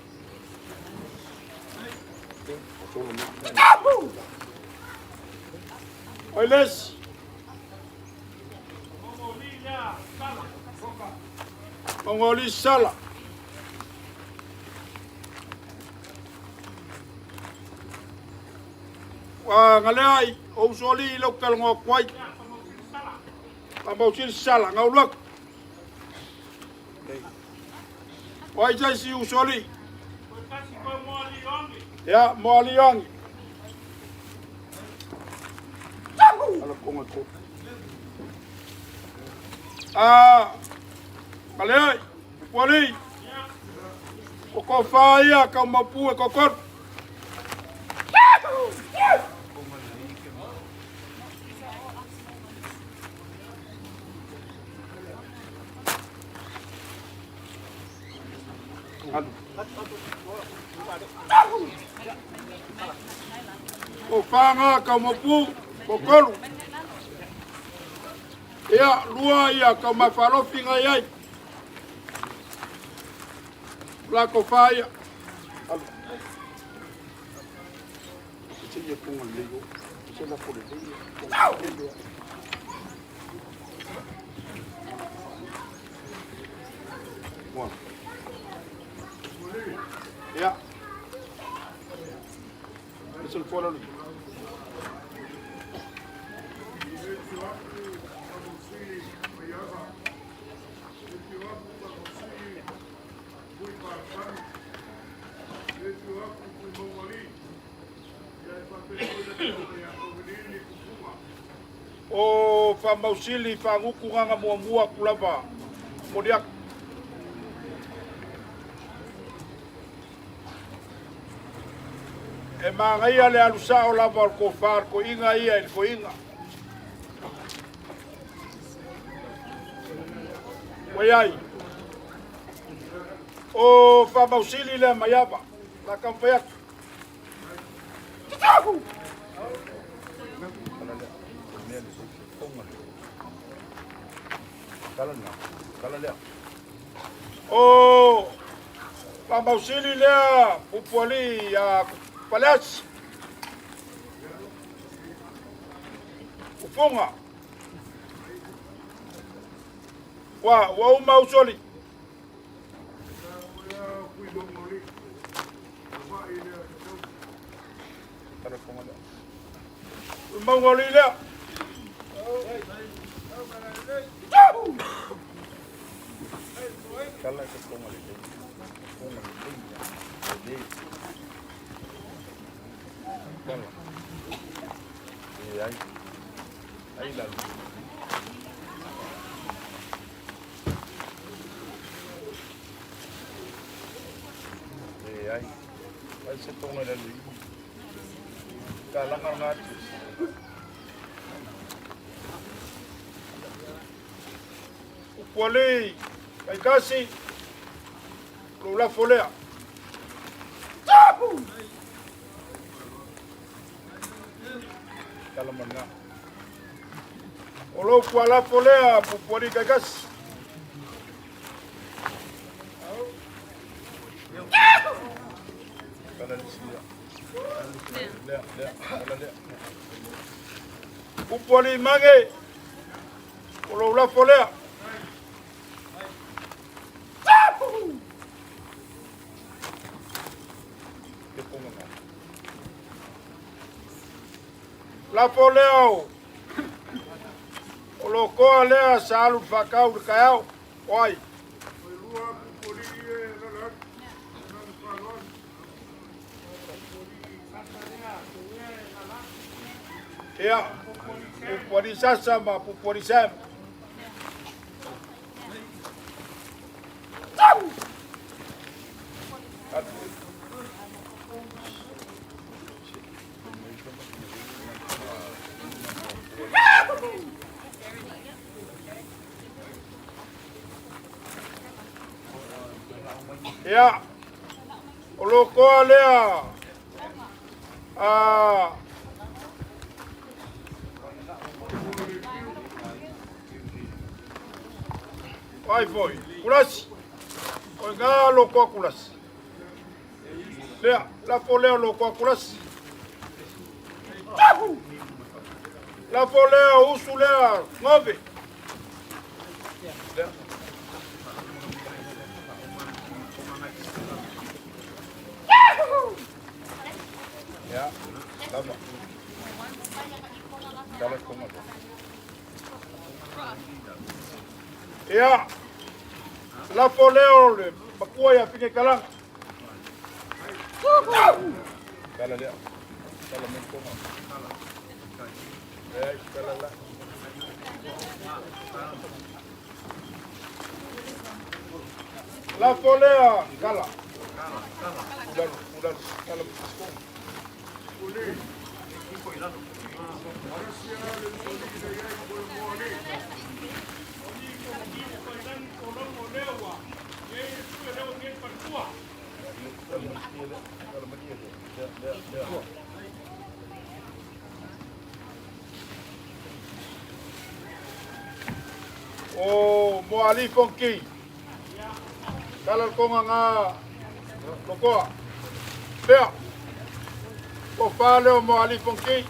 Oi les. Mongoli Sala. Ua ngaleai o usoli i lau kalongo kuai. Pamausili Sala, ngauluak. Oi jaisi usoli. Ia, moali ongi. Ala konga ko. Ah, ngaleai, puali. O ko whaia ka mapu e kokoro. Alu. O whanga ka mapu kokoro. Ia, lua ia ka mawhalofi ngai ai. La ko whaia. Alu. Se ia konga leo. Se la fole leo. Mua. Ia. Se le fola le. O whamausili whanguku nganga mua mua kulava. Moriak. E mangaia le alusa o lava o ko whar ko inga ia i ko inga. Waiai. O whamausili le maiava. La kampaiak. O whamausili lea pupuali a Palasi. Ufunga. Wa, wa uma usoli. Mongoli lea. Upuali, kaikasi, lo la folea. Tala ma lena. O lou kualafo lea Pupualii kaikasi. Tala le sia. Lea, lea, tala lea. Pupualii mage, o lou lafo lea. Lafo lea o o lokoa lea sa alu faakau i le taeao. O ai? Ia, Pupualii Sasa ma Pupualii Sam. Ia, o lokoa lea a ai foi, Kulasi, o ngā lokoa Kulasi. Lea, lafo lea o lokoa Kulasi. Lafo lea o usu lea, Ngove. Lea. Ia, lava. Tala konga. Ia, lafo lea o le makua ia Figekalaga. Tala lea. Tala mai konga. Lea, tala la. Lafo lea, kala. Ulalu, ulalu, tala konga. O Moali Fonki. Tala le konga ngā lokoa. Lea. O whā leo Moali Fonki.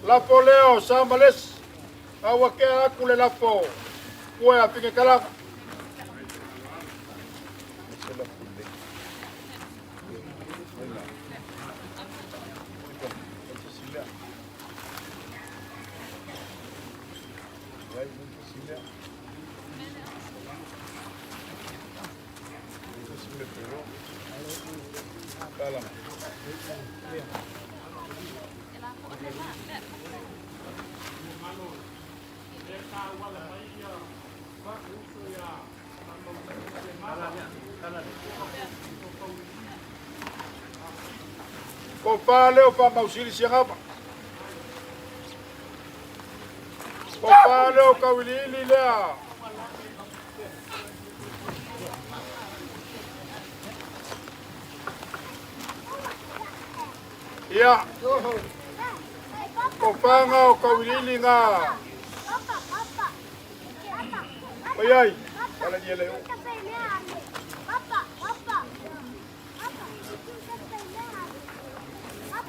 Lafo leo sa malesi. Aua kea aku le lafo. Kue a Figekalaga. Ko whā leo wha mausili siangapa. Ko whā leo kawiliili lea. Ia. Ko whānga o kawiliili ngā. Oi ai. Kala dia leo.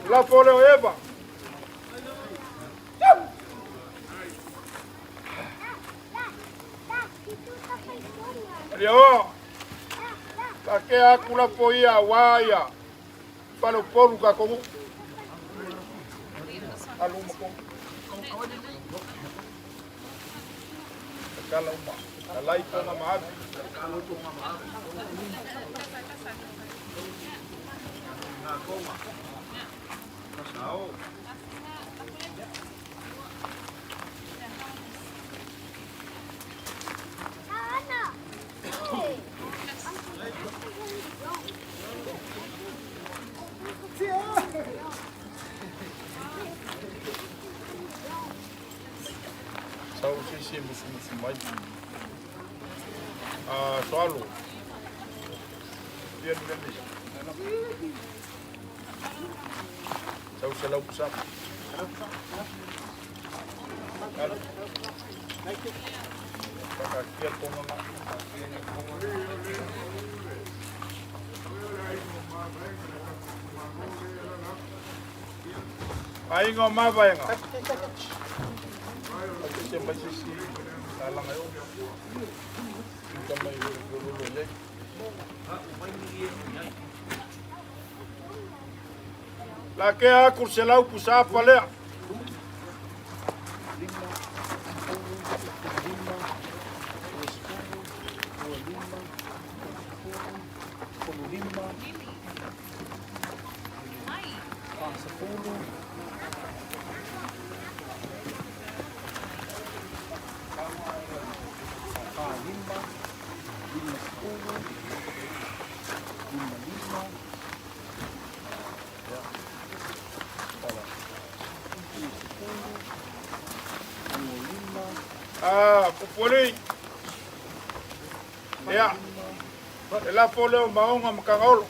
Lafo leo Eva. Ria o. Ka ke aku lafo ia wā ia. Palo polu ka kongu. Alu ma kongu. Kala uma. Kalai konga maafi. Sau se isi e musumusu mai. A soalo. Ia ni lele. Sau se lau pusa. Alo. Whakakia tonganga. Aiga o mavaega. Ate mai se si talanga e o. Tuta mai lolo iai. La ke aku se lau pusa palea. Ah, pupuli. Ia. E lafo leo maonga ma kagaolo.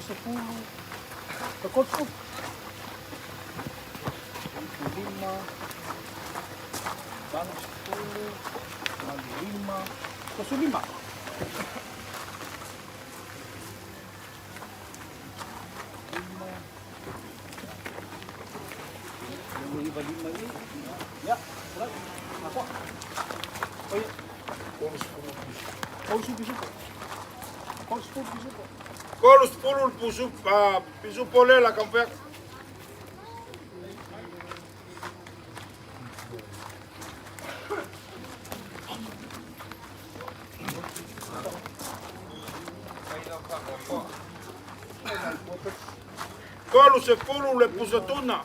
70, 30. 5, 80, 85, 35. 5, 5 ini. Ya, mulai. Aku. Oh iya. 30 pisu. 30 pisu. 30 pusu pisu pole la kampea. 30 le pusatuna.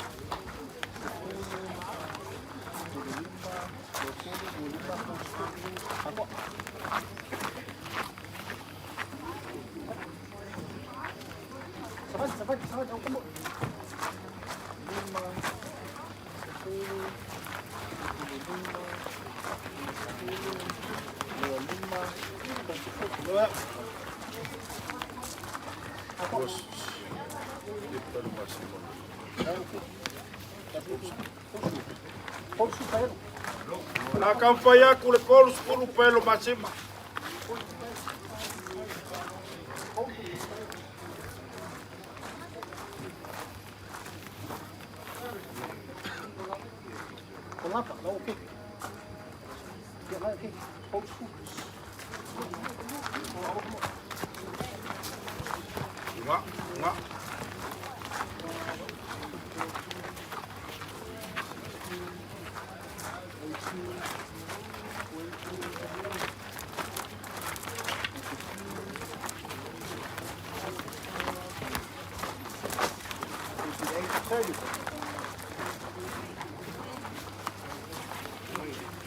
5, 10, 25, 10, 25, 30. La kampaya ku le 30 pelo masima. Okey. Ya, okey. Nga, nga.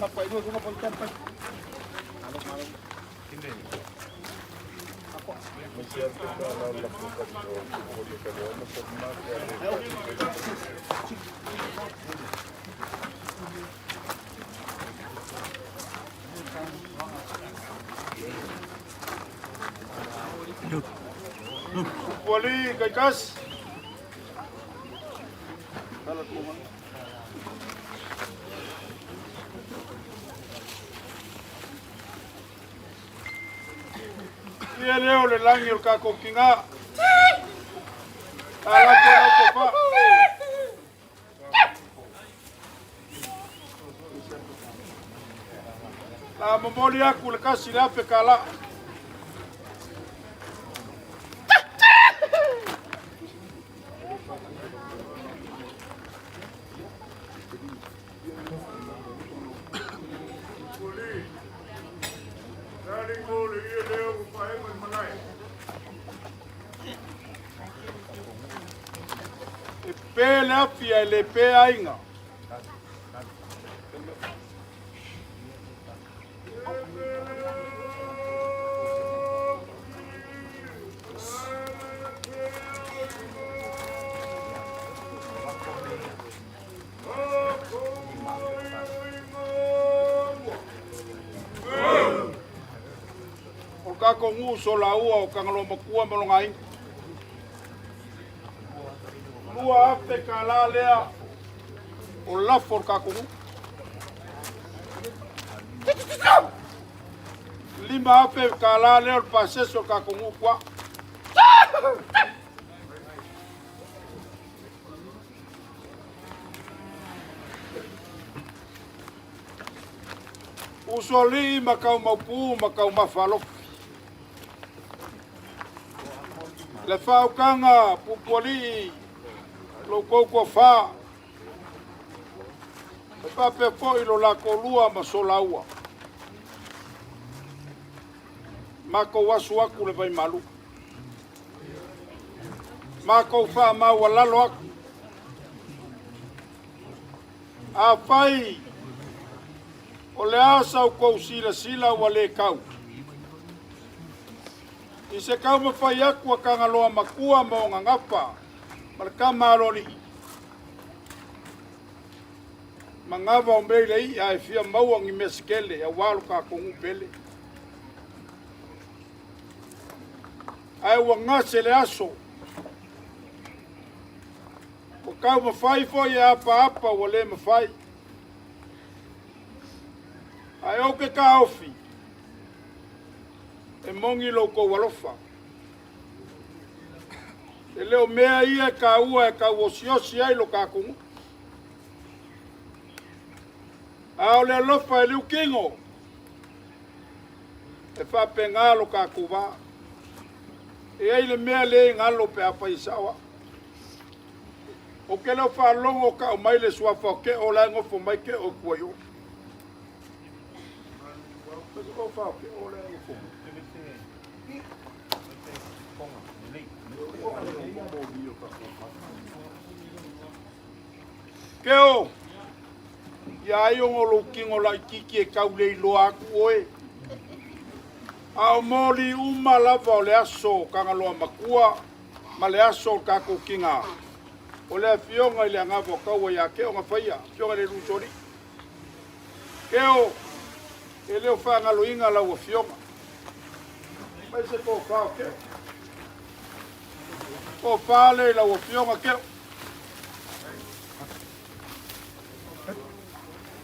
Papai dua kena pun tempat. Poli kaikas. Ia leo le langi o le kakokinga. Ala ko lau pofa. La momoli aku le kasi le afe kala. E pe le afia e le pe aiga. kākou nuu solaua o Kagaloa Makua ma lona aiga. 2,000 kālā lea o lafo o le kākou nuu. 5,000 kālā lea o le pasese o le kākou nuu kua. Usoalii ma Kaumaupū ma Kaumafalofi. Le faautaga Pupualii lo outou toafā, e faapea foi lo la toalua ma Solaua. Matou asu atu le vaimalu. Matou faamaualalo atu. Afai o le a sa outou silasila ua le tau, i se taumafai atu a Tagaloa Matua ma ona gafa ma le tama aloalii, manava o mea i le i'a e fia maua ni mea se tele auā lo tatou nuu pele. Ae ua gase le aso, Ua taumafai foi e apaapa ua le mafai. Ae ou te taofi, e moni lo outou alofa. E le o mea ia e taua e tauosiosi ai lo tatou nuu. A o le alofa e liutino, e faapena lo tatou va. E i ai le mea le galo pe afai e sao au. Ou te le o faalogo o tau mai le suafa o Keo la e nofo mai Keo i tua i o. O o Keo la e nofo mai. Keo, ia ai ona o lou tino laititi e tau le iloa atu oe. A o moli uma lava o le aso o Tagaloa Matua ma le aso o le tatou tiga, o le afioga i le Agava o Taua ia Keo Gafaia, afioga i le Lusoli. Keo, e le o faagaloina lau afioga. Mai se tofa o Keo. Tofa le i lau afioga Keo.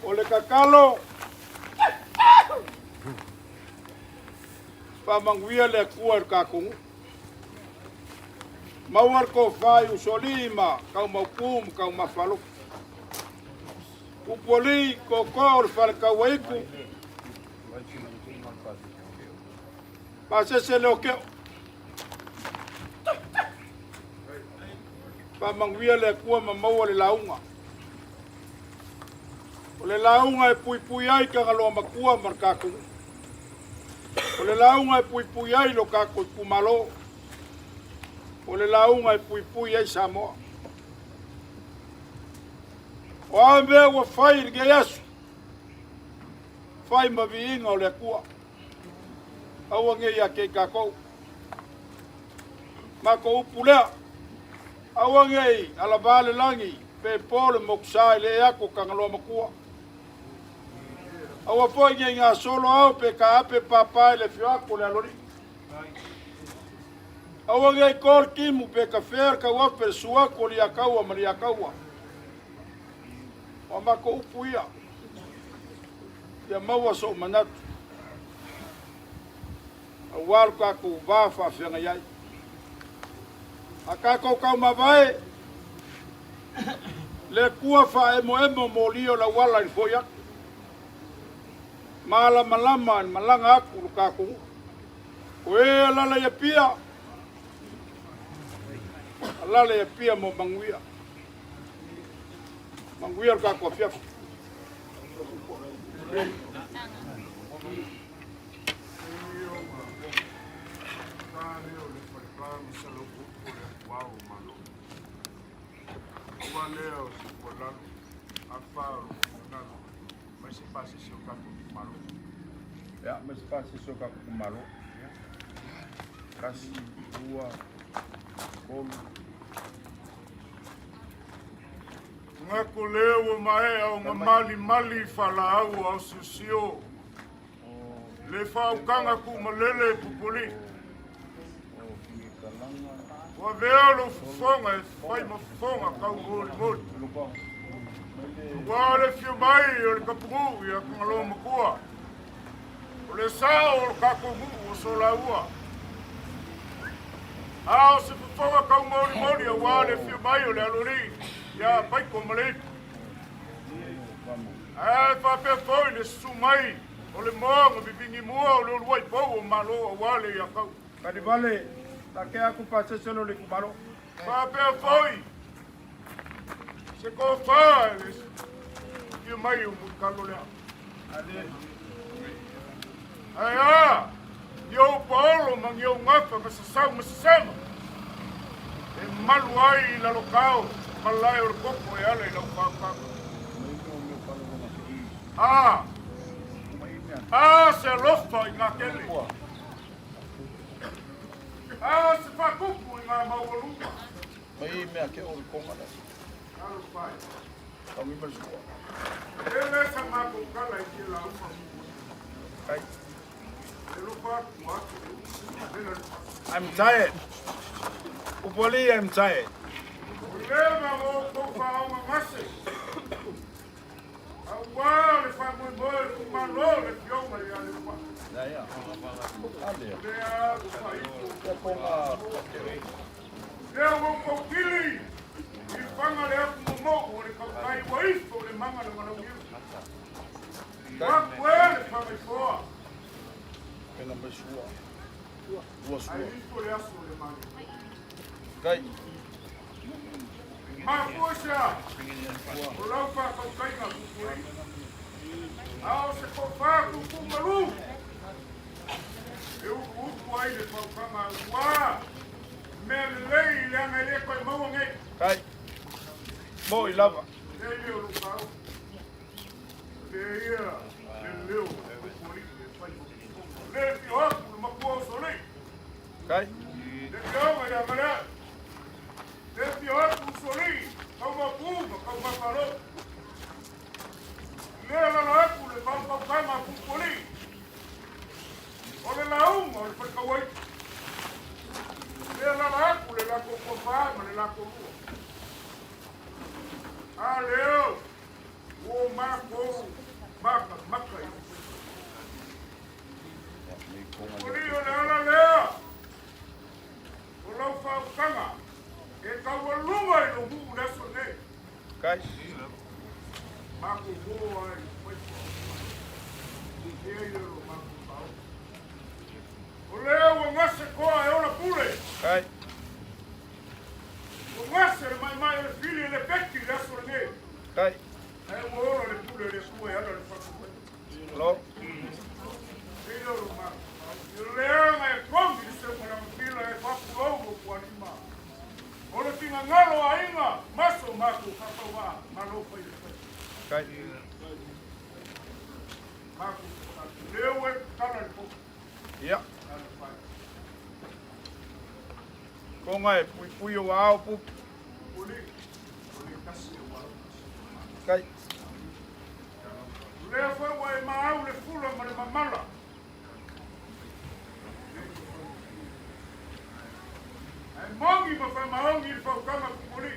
O le tatalo, faamanuia le Atua i le tatou nuu. Maua le tofa i Usoalii ma Kaumaupū ma Kaumafalofi. Upualii, tootoo o le Faletauaitu, pasese leo Keo. Faamanuia le Atua ma maua le lauga. O le lauga e puipui ai Tagaloa Matua ma le tatou nuu. O le lauga e puipui ai lo tatou itumalo. O le lauga e puipui ai Samoa. O a mea ua fai i lenei aso, fai ma viiga o le Atua. Aua nei ia te i tatou. Matou upu lea, aua nei alavā le lagi pe po le mokusa i le ee atu o Tagaloa Matua. Aua foi nei gasolo ao pe taape papa i le afio atu o le Aloalii. Aua nei to le timu pe tafea le tauafe le susu atu o Liataua ma Liataua. O a matou upu ia, ia maua sou manatu aua lo tatou va faafeagai ai. A tatou taumavae, le Atua faaemoemo moli o le auala i le foi atu. Malamalama i le malaga atu lo tatou nuu. O e alala i Apia, alala i Apia mo manuia. Manuia lo tatou afiafi. Aua lea o se tuualalo, afa o lou finagalo, mai se pasese o tatou itumalo. Ia, mai se pasese o tatou itumalo. Tasi, lua, tolu. Manatu lea ua maea ona malimali faalaau o aosiosio. Le faautaga tuumalele pupuli. Ua avea lou fofoga e fai ma fofoga taumolimoli. Aua le afio mai o le tapunuu ia Tagaloa Matua, o le sao o le tatou nuu o Solaua. A o se fofoga taumolimoli aua le afio mai o le Aloalii ia Paiko Maleipu. Ae faapea foi le susu mai o le moa na vivini mua o le uluai pou o Malo aua le Iakau. Kalivale, take aku pasese lo le itumalo. Faapea foi se tofa i le afio mai o Mulitalo lea. Ae a ni ou paolo ma ni ou gafa na sasau ma sasama e malu ai i lalokao malae o le koko e ala i lau faautaga. A, a se alofa i ngā kele. A se whakupu i ngā maualuga. Mai mea ke o le konga le. Alofa e. Tangi mai sua. E le sa mākou kala i te la upa. Kai. E lofa atu atu. I'm tired. Upoli, I'm tired. O le ma o kou whaonga ngase. Aua le faamoemoe le Malo le Afioga ia Lepa. Lea ua faaitu. Lea ua outou kili i faga le afu momou o le tautai ua ifo le maga le valauniu. Ua atu e le fagaifoa. Ai ifo le aso o le manu. Mafua i se a? O lau faatautaiga pupuri. A o se tofa tuutuumalu e utuutu ai le fautuaga ua mea lelei leaga e le toe maua nei. Kai. Mo'i lava. Lea i leo lou tau. Lea ia le leo o le pupualii e fai ma pupuga. Le fio atu le matua o Solei. Kai. Le fioga ia Galea. Le fio atu Solei, kau mapu ma kau mafalo. Le lala atu le faufautaga a Pupualii. O le lauga o le falekauai. Le lala atu le latou tofa ma le latou lua. A leo, ua matou matamata i Pupulii o le ala lea o lau faautaga e taualuga i lou nuu le aso nei. Kai. Matou moa ai faiva. Ea ia lo matou tao. O lea ua gase koa e ola pule. Kai. Ua gase le maimai o le fili e le peki le aso lenei. Kai. Ae ua ola le pule o le Atua e ala le faamoemoe. Lo. Leaga e togi le seu malagafila e faapulou o pualima. O le finagalo o aiga ma so matou faatauvaa malo fai le fai. Kai. Matou leu e tala le popo. Ia. Konga e pui pui o ao pupu. Kai. Lea foi ua e maau le fula ma le mamala. Ae mogi ma faamaoni le fautuaga pupuli.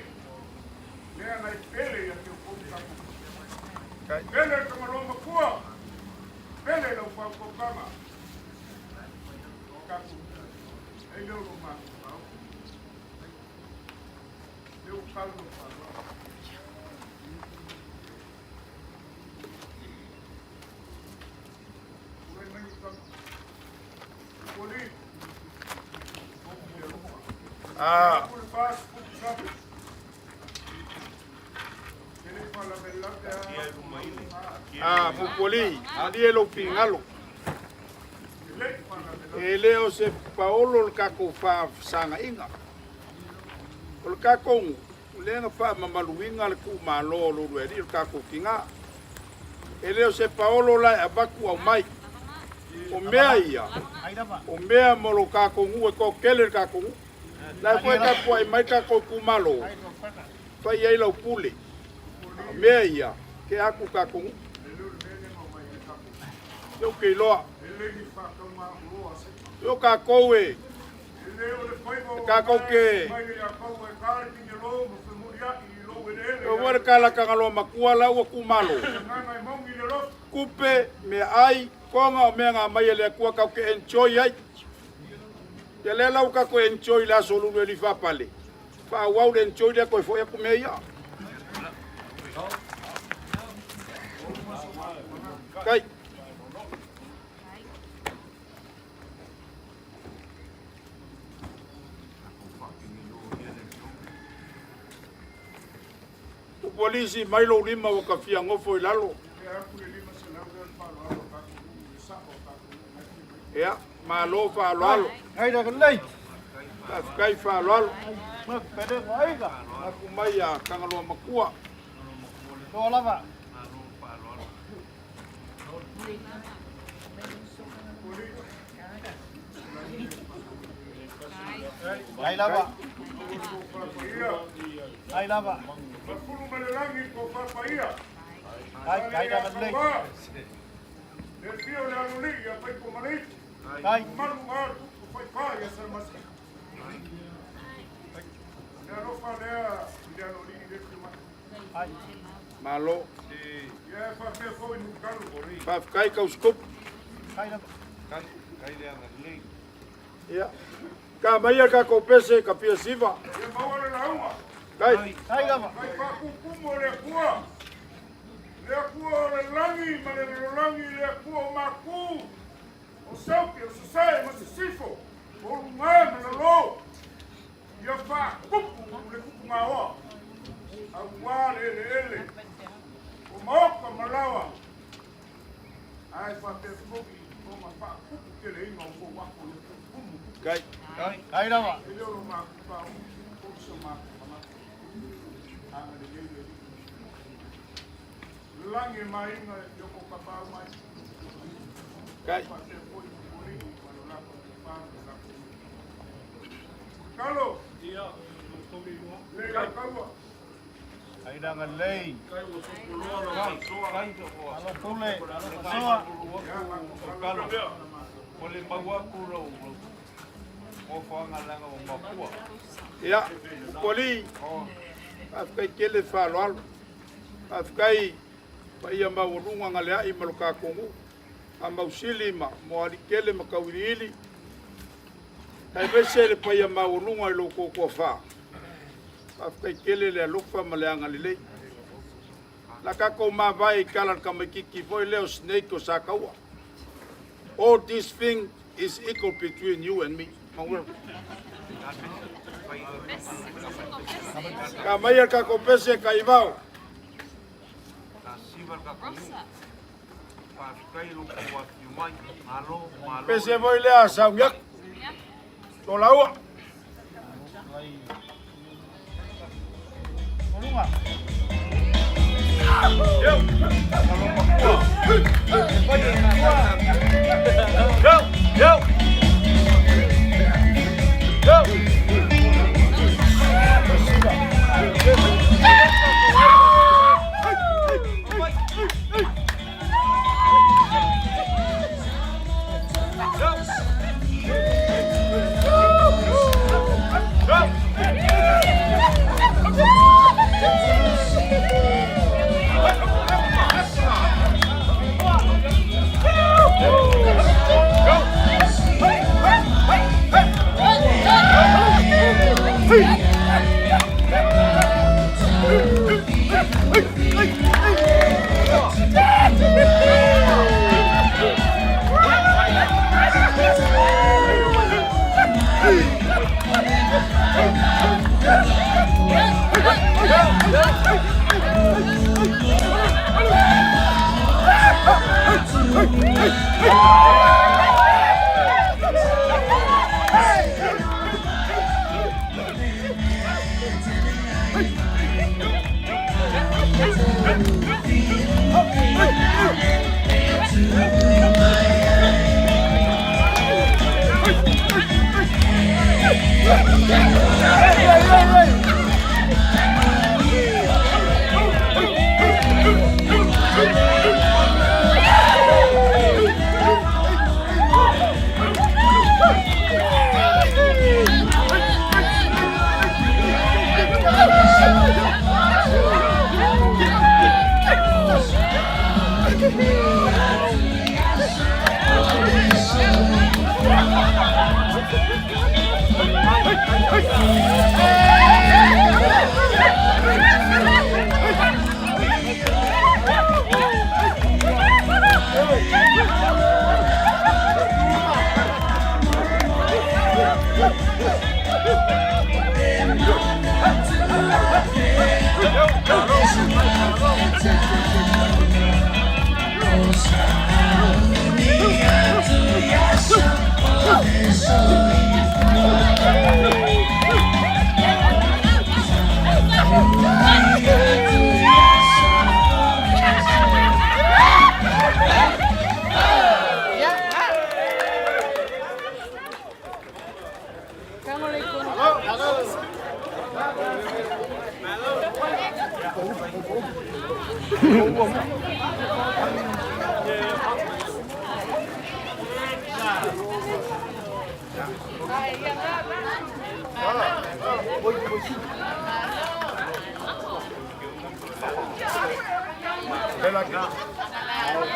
Lea na e pele ia te outou tatou. Kai. Pele le Tagaloa Matua. Pele lau fautuaga. Tatou. E leo lo matou. Leo kau lo whāloa. Ah. Ah, pupuli, ali e lou pingalo. E le o se paolo le kakou faafesagaʻiga. O le kakou nuu, lea na faamamaluina le tuumalo o lo oulua alii o le kakou tina. E le o se paolo la e avatu aumai. O mea ia, o mea mo lo kakou nuu e toatele le kakou nuu. La foi tapuai mai kakou itumalo, fai ai lau pule. O mea ia, ke aku kakou nuu. Lea ou te iloa. Yo kākou e kākou ke e ua le kalakaga loa makua la ua kumalo. Kupe, mea ai, konga o mea ngā mai e le akua kau ke enjoy ai. Ia lea lau kako enjoy le aso lulu e lifa pale. Wha le enjoy le koe foi aku mea ia. Kai. Polisi mai lo lima o ka fia ngofo i lalo. Ia, malo whaaloalo. Ai da lei. Faafetai faaaloalo. Ma pere aiga. Aku mai a Kangaloa Makua. Toa lava. Ai lava. Ai lava. Ai ai da lei. Le fio le aluli ia fai ko malei. Ai. Malu ma tu fai fa ia salmasi. Le alofa lea le aluli le fio mai. Ai. Malo. Ia fa fe fo i nukalu. Faafetai kausikupu. Ai lava. Kai le aga lelei. Ia. Ka mai a kākou pese ka pia siva. Ia maua le lauga. Kai. Ai lava. Kai faakukumu o le Akua. Le Akua o le lagi ma le lalolagi, le Akua o maku, o sauki, o sasae ma sisifo, o lugā ma lalō. Ia faakupu le kupugaoa, auā le eleele, o maoka ma laoa. Ae faapea foi ona faakupu keleiga o fouafu le kukumu. Kai. Ai lava. E le o lo maku pa o sa maku manatu. Aga lelei le Alii. Lagi e maiga i o ko kapau mai. Kai. Faapea foi i ma lo lako pa ma lo lako. Kalo. Le ka kaua. Ai da lei. Kai ua sopoloa lau faasoa. Alo pule. Soa. Kalo. O le mau aku lau ofoaga laga o makua. Ia, poli. Faafetai tele faaaloalo. Faafetai paia maualuga galeai ma lo kākou a mausili ma moalikele ma kauiliili. Aemaise le paia maualuga i lo outou toafā. Faafetai tele le alofa ma le agalelei. La kākou mavae i kala le tamaititi foi lea o Snake o Sataua. All this thing is equal between you and me. Manuel. Ka mai a kākou pese ka ivao. Ka siva le kakunu. Faafetai lo kou afio mai. Malo, malo. Pese foi lea sauniaku. Tolaua. Olunga. Yo. Yo. Yo. Yo.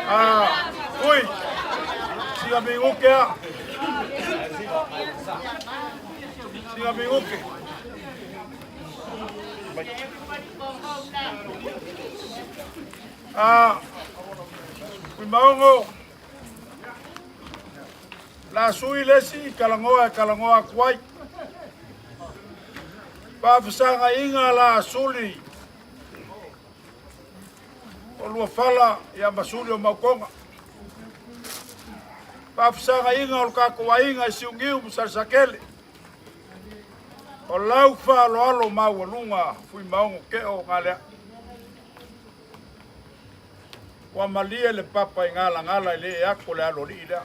Ah, ui, siga mi uke a. Siga mi uke. Ah, maongo. La sui lesi kalangoa kalangoa kuai. Pafisanga inga la suli. O lua fala ia masuli o maukonga. Pafisanga inga o lukako inga i siungiu musalisakele. O lau whaaloalo maualuga fui maogo ke o galea. Ua malie le papa i galagala i le e ako le alolii lea.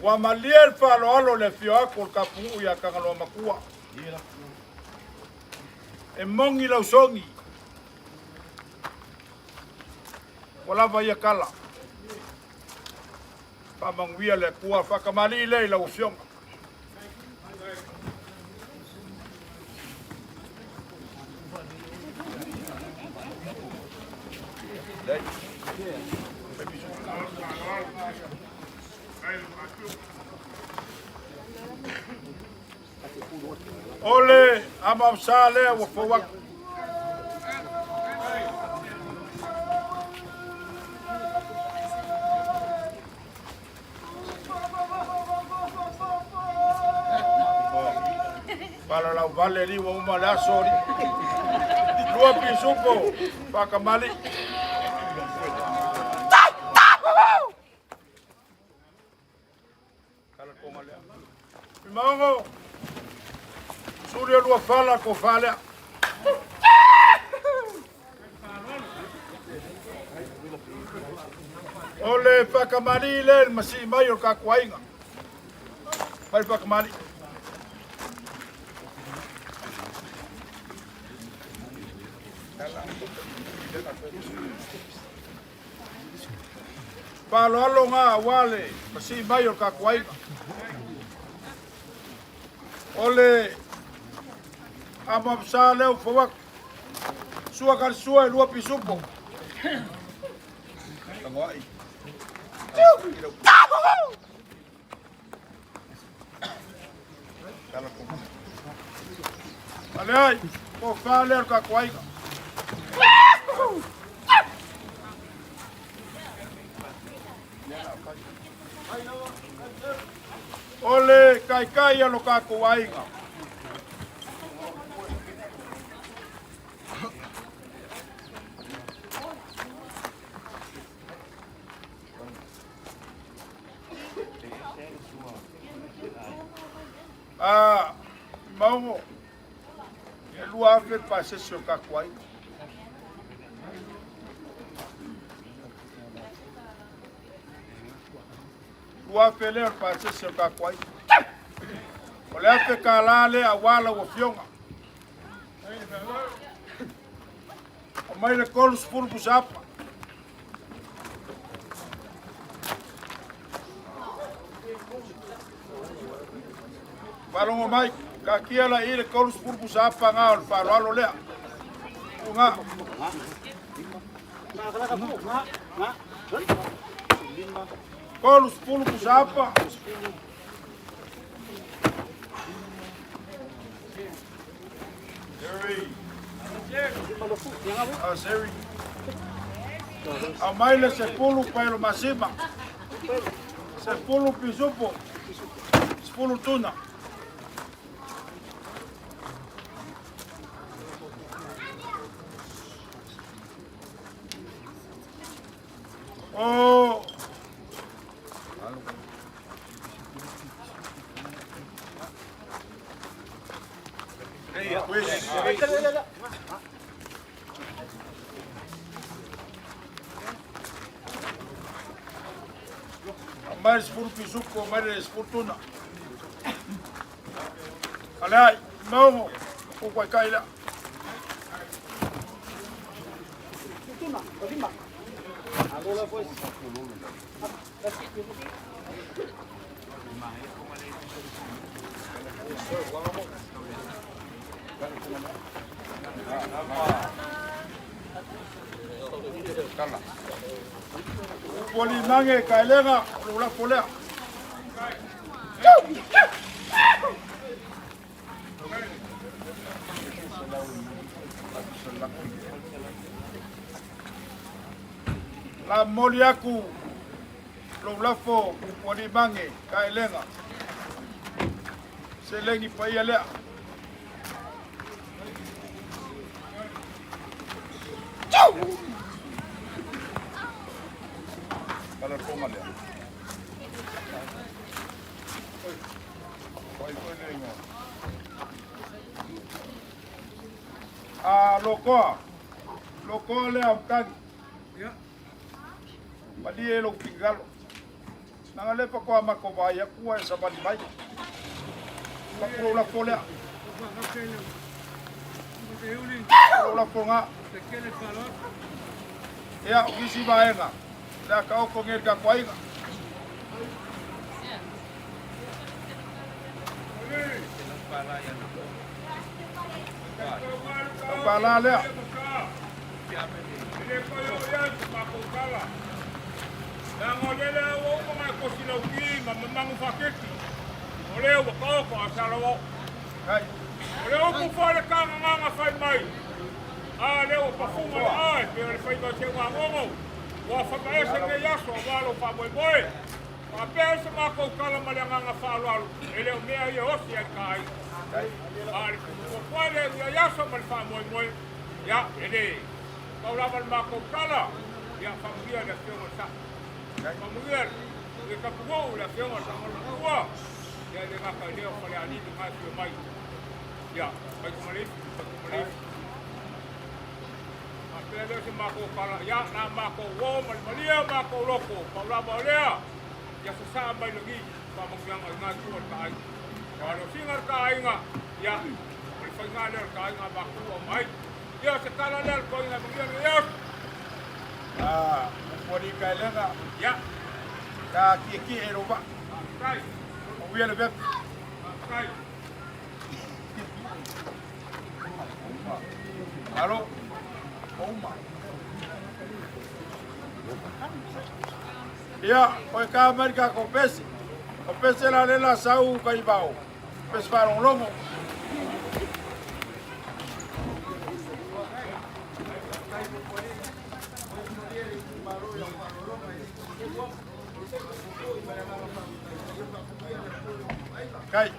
Ua malie le faaloalo le afio aku o le kapuuu ia Tagaloa Makua. E mogi lau sogi. Ua lava ia kala. Faamanuia le Atua faakamalii lea i lau afioga. O le amausa lea ua fou atu. Palalau vale li ua uma le aso li. Lua pisupo, whakamali. Maongo, suri o lua fala ko falea. O le whakamali le le masi mai o ka kuainga. Mai whakamali. Palo ngā wale, masi mai o ka kuainga. O le amamsa leo fawak. Sua ka sua e lua pisupo. Tangoai. Ale ai, ko whale ka kuainga. O le kaikai a lo ka kuainga. Ah, maungo. E lua afe pasese o ka kuainga. Lua afe lea o le pasese o ka kuainga. O le afe ka la lea a wala ua fionga. O mai le 30 pusapa. Whalongo mai, ka kia la i le 30 pusapa ngā o le whaloalo lea. Ngā. 30 pusapa. Seri. Ah, seri. A mai le sepulu paelo masima. Sepulu pisupo. Sepulu tuna. Aumai le 10 pisupo, aumai le 10 tuna. Aleai, maogo, o kwaikai lea. Poli mange kaelega o lo lafo lea. La moli aku lou lafo poli mange kaelega. Seleni paia lea. Kala tonga lea. Pai koe le ingoa. A lokoa. Lokoa lea utagi. Malie lou finagalo. Naga lepa koa mako vai aku e savali mai. Paku lou lafo lea. Lou lafo ngā. Ia, o kisi vaega. Lea ka oko ngeri ka kuaiga. Pala lea. O lea ua kaoko a Salawa. O le upu faalekagagaga fai mai, a lea ua pafuga le ae pei o le faiva o Seugagogo, ua famaese lenei aso aua lou faamoemoe. Faapea ai se makou tala ma le agaga faaaloalo, e le o mea ia osi ai ka aiga. A o le tuutuatua lea i ia aso ma le faamoemoe, ia, e le pau lava le makou tala, ia, faamanuia le Afioga i le Sao. Faamanuia le tapunuu i le Afioga i le Saogalematua, ia, e le gata i lea o Falealili na e afio mai. Ia, Faitamaleifi, Faitamaleifi. Faapea lea o se matou tala, ia, na matou uo ma le malie o matou loto, pau lava o lea, ia sasaa mai lagi faamanuiaga i na itu o le ta aiga. Aua o le osiga o le ta aiga, ia, o le faiga lea o le ta aiga a matou ua mai. Ia, o se tala lea a le toeaina e manuia lenei aso. Ah, Upualii-Kaelega. Ia. Ka kiekie e lou vaa. Faafetai. Manuia le vepe. Faafetai. Alo. Ouma. Ia, o e ka mai ka ko pese. O pese la lela sau ka ibao. Pese whalongolongo. Kai.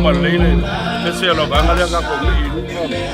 Ma lei le se lo vanga le ka ko mi i luga.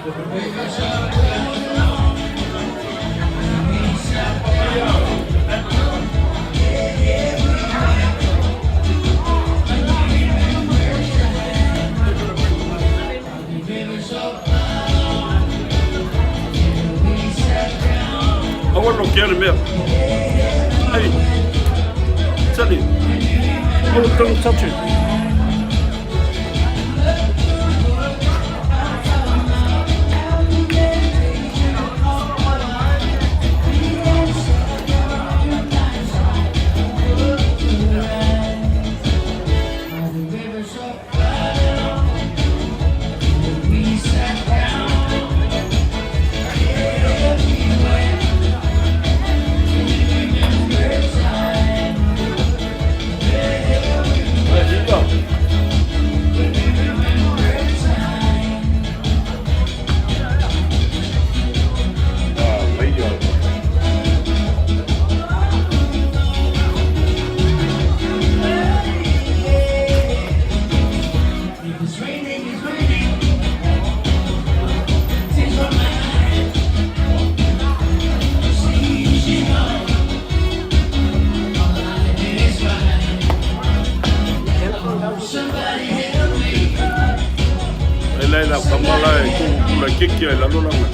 Aua no ke ale mea. Hey, Sally. Oh, don't touch it. E laila ka mala e ku kula kiki ai lalo langa.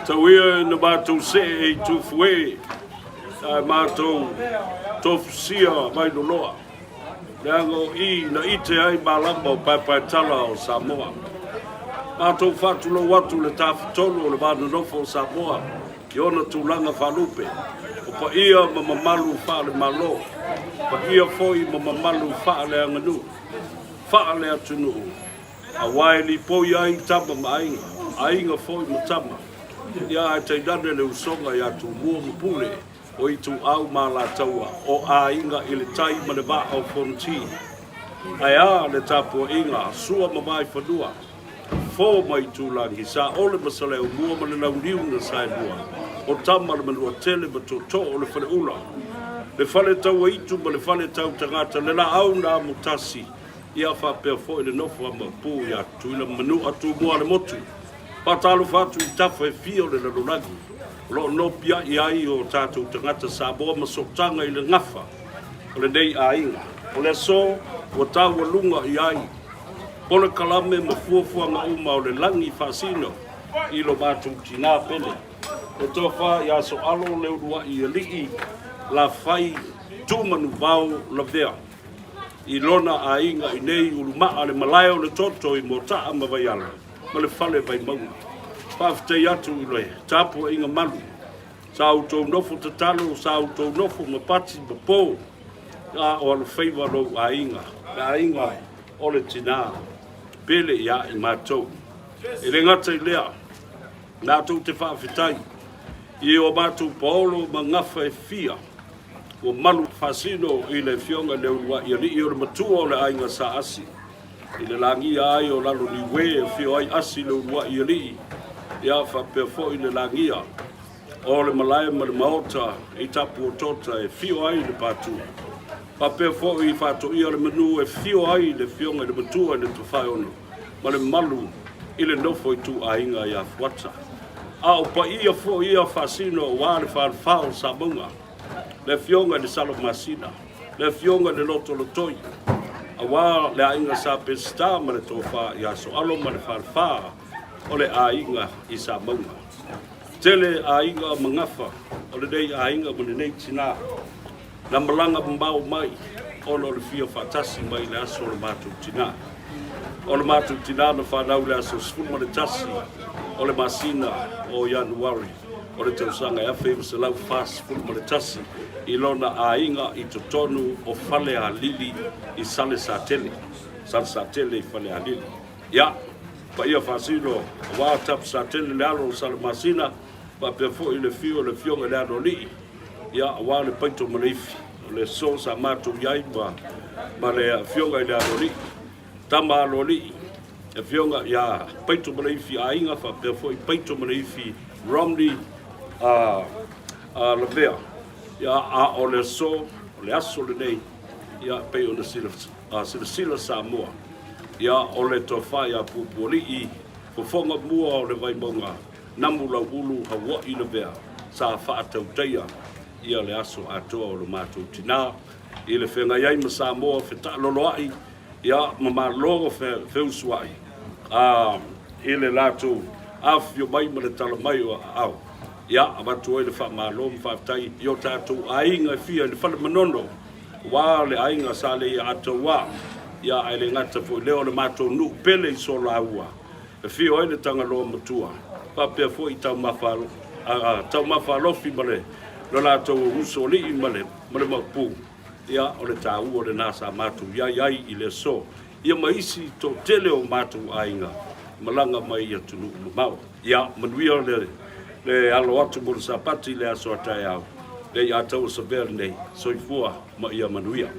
Tau ia na matou see i Tufue, ae matou tofusia mai loloa. Leaga o i na ite ai malama o paepaetala o Samoa. Matou faatulou atu le Tafatolu o le Va Nonofo o Samoa i ona tulaga faalupe, o paia ma mamalu faale-Malo, paia foi ma mamalu faaleaganuu, faale-atunuu, aua e lipoi ai tama ma aiga, aiga foi ma tama, ia ae tainane le usoga ia Tumua ma Pule, o Ituau ma Alataua, o aiga i le tai ma le vaa o Fonoti. Ae a le tapuaiga a Sua ma Vaifanua, Fofo ma Itulagi, Saole ma Saleaaumua ma le Launiu na Saelua, o Tama le Manuatele ma Tootoo o le Faleula, le Fale Tauaitu ma le Fale Tautagata, le Laau na Amotasi, ia faapea foi le nofo a Maopu ia Tutuila ma Manua Tumua le Motu. Faatalofa atu i tafa e fia o le lalolagi o lo o nopiai ai o tatou tagata Samoa ma sootaga i le gafa o lenei aiga. O le aso ua taualuga i ai polokalame ma fuafuaga uma o le lagi faasino i lo matou tinā pele. Le tofa ia Soalo Leuluai Alii Lafai Tumanuvao Lavea i lona aiga i nei Ulumaa le malae o le toto i Motaa ma Vaiala ma le fale Vaimauga. Faafetai atu i le tapuaiga malu sa outou nofo tatalo, sa outou nofo ma pati ma po a o alofaiva lou aiga, le aiga o le tinā pele ia i matou. E le gata i lea, matou te faafetai i o matou paolo ma gafa e fia ua malu faasino i le Afioga i le Uluai Alii o le matua o le aiga Sa Asi i le lagia ai o lalo Niue e afio ai Asi le Uluai Alii, ia faapea foi le lagia o le malae ma le maota i Tapuotota e fio ai le Patu. Faapea foi i Faatoia le manu e fio ai le Afioga i le Matua i le Tofaeono ma le malu i le nofo ituaiga ia Fuata. A o paia foi ia faasino aua le falefa o Samauga, le Afioga i le Salomasina, le Afioga i le Lotolotoi, aua le aiga Sa Peseta ma le Tofa ia Soalo ma le falefa o le aiga i Samauga. Tele aiga ma gafa o lenei aiga ma lenei tinā na malaga mamao mai ona o le fia faatasi mai i le aso o le matou tinā. O le matou tinā na fanau i le aso 11 o le masina o Ianuari o le tausaga e 1941 i lona aiga i totonu o Falealili i Salesatele. Salesatele i Falealili. Ia. Paia faasino aua Tapusatele le alo o Salamasina, faapea foi le afio o le Afioga i le Aloalii, ia aua le paito ma le ifi o le aso sa matou i ai ma, ma le Afioga i le Aloalii, Tama Aloalii, Afioga ia Paito ma le ifi Aiga, faapea foi Paito ma le ifi Romney Lavea. Ia, a o le aso, o le aso lenei, ia, pei ona silasila Samoa, ia, o le tofa ia Puapualii, fofoga mua o le Vaimauga, Namu Lauulu Haua'i Lavea, sa faatautaia ia le aso atoa o lo matou tina i le feagai ai ma Samoa fetaaloloa'i, ia, ma malo feusua'i i le latou afifio mai ma le tala mai o aao. Ia, avatu ai le faamalo ma faafetai i o tatou aiga e fia i le Fale Manono, aua le aiga sa le ia Atauā, ia ae le gata foi lea o le matou nuu pele i Solaua, e afio ai le Tagaloa Matua, faapea foi taumafa, taumafa alofi ma le lo latou usoalii ma le, ma le Maopu. Ia, o le taua lena sa matou i ai ai i le aso, ia ma isi toatele o matou aiga malaga mai i atunuu mamao. Ia, manuia le, le alo atu mo le Sapati i le aso a taeao, le ia taua savea lenei. Soifua ma ia manuia.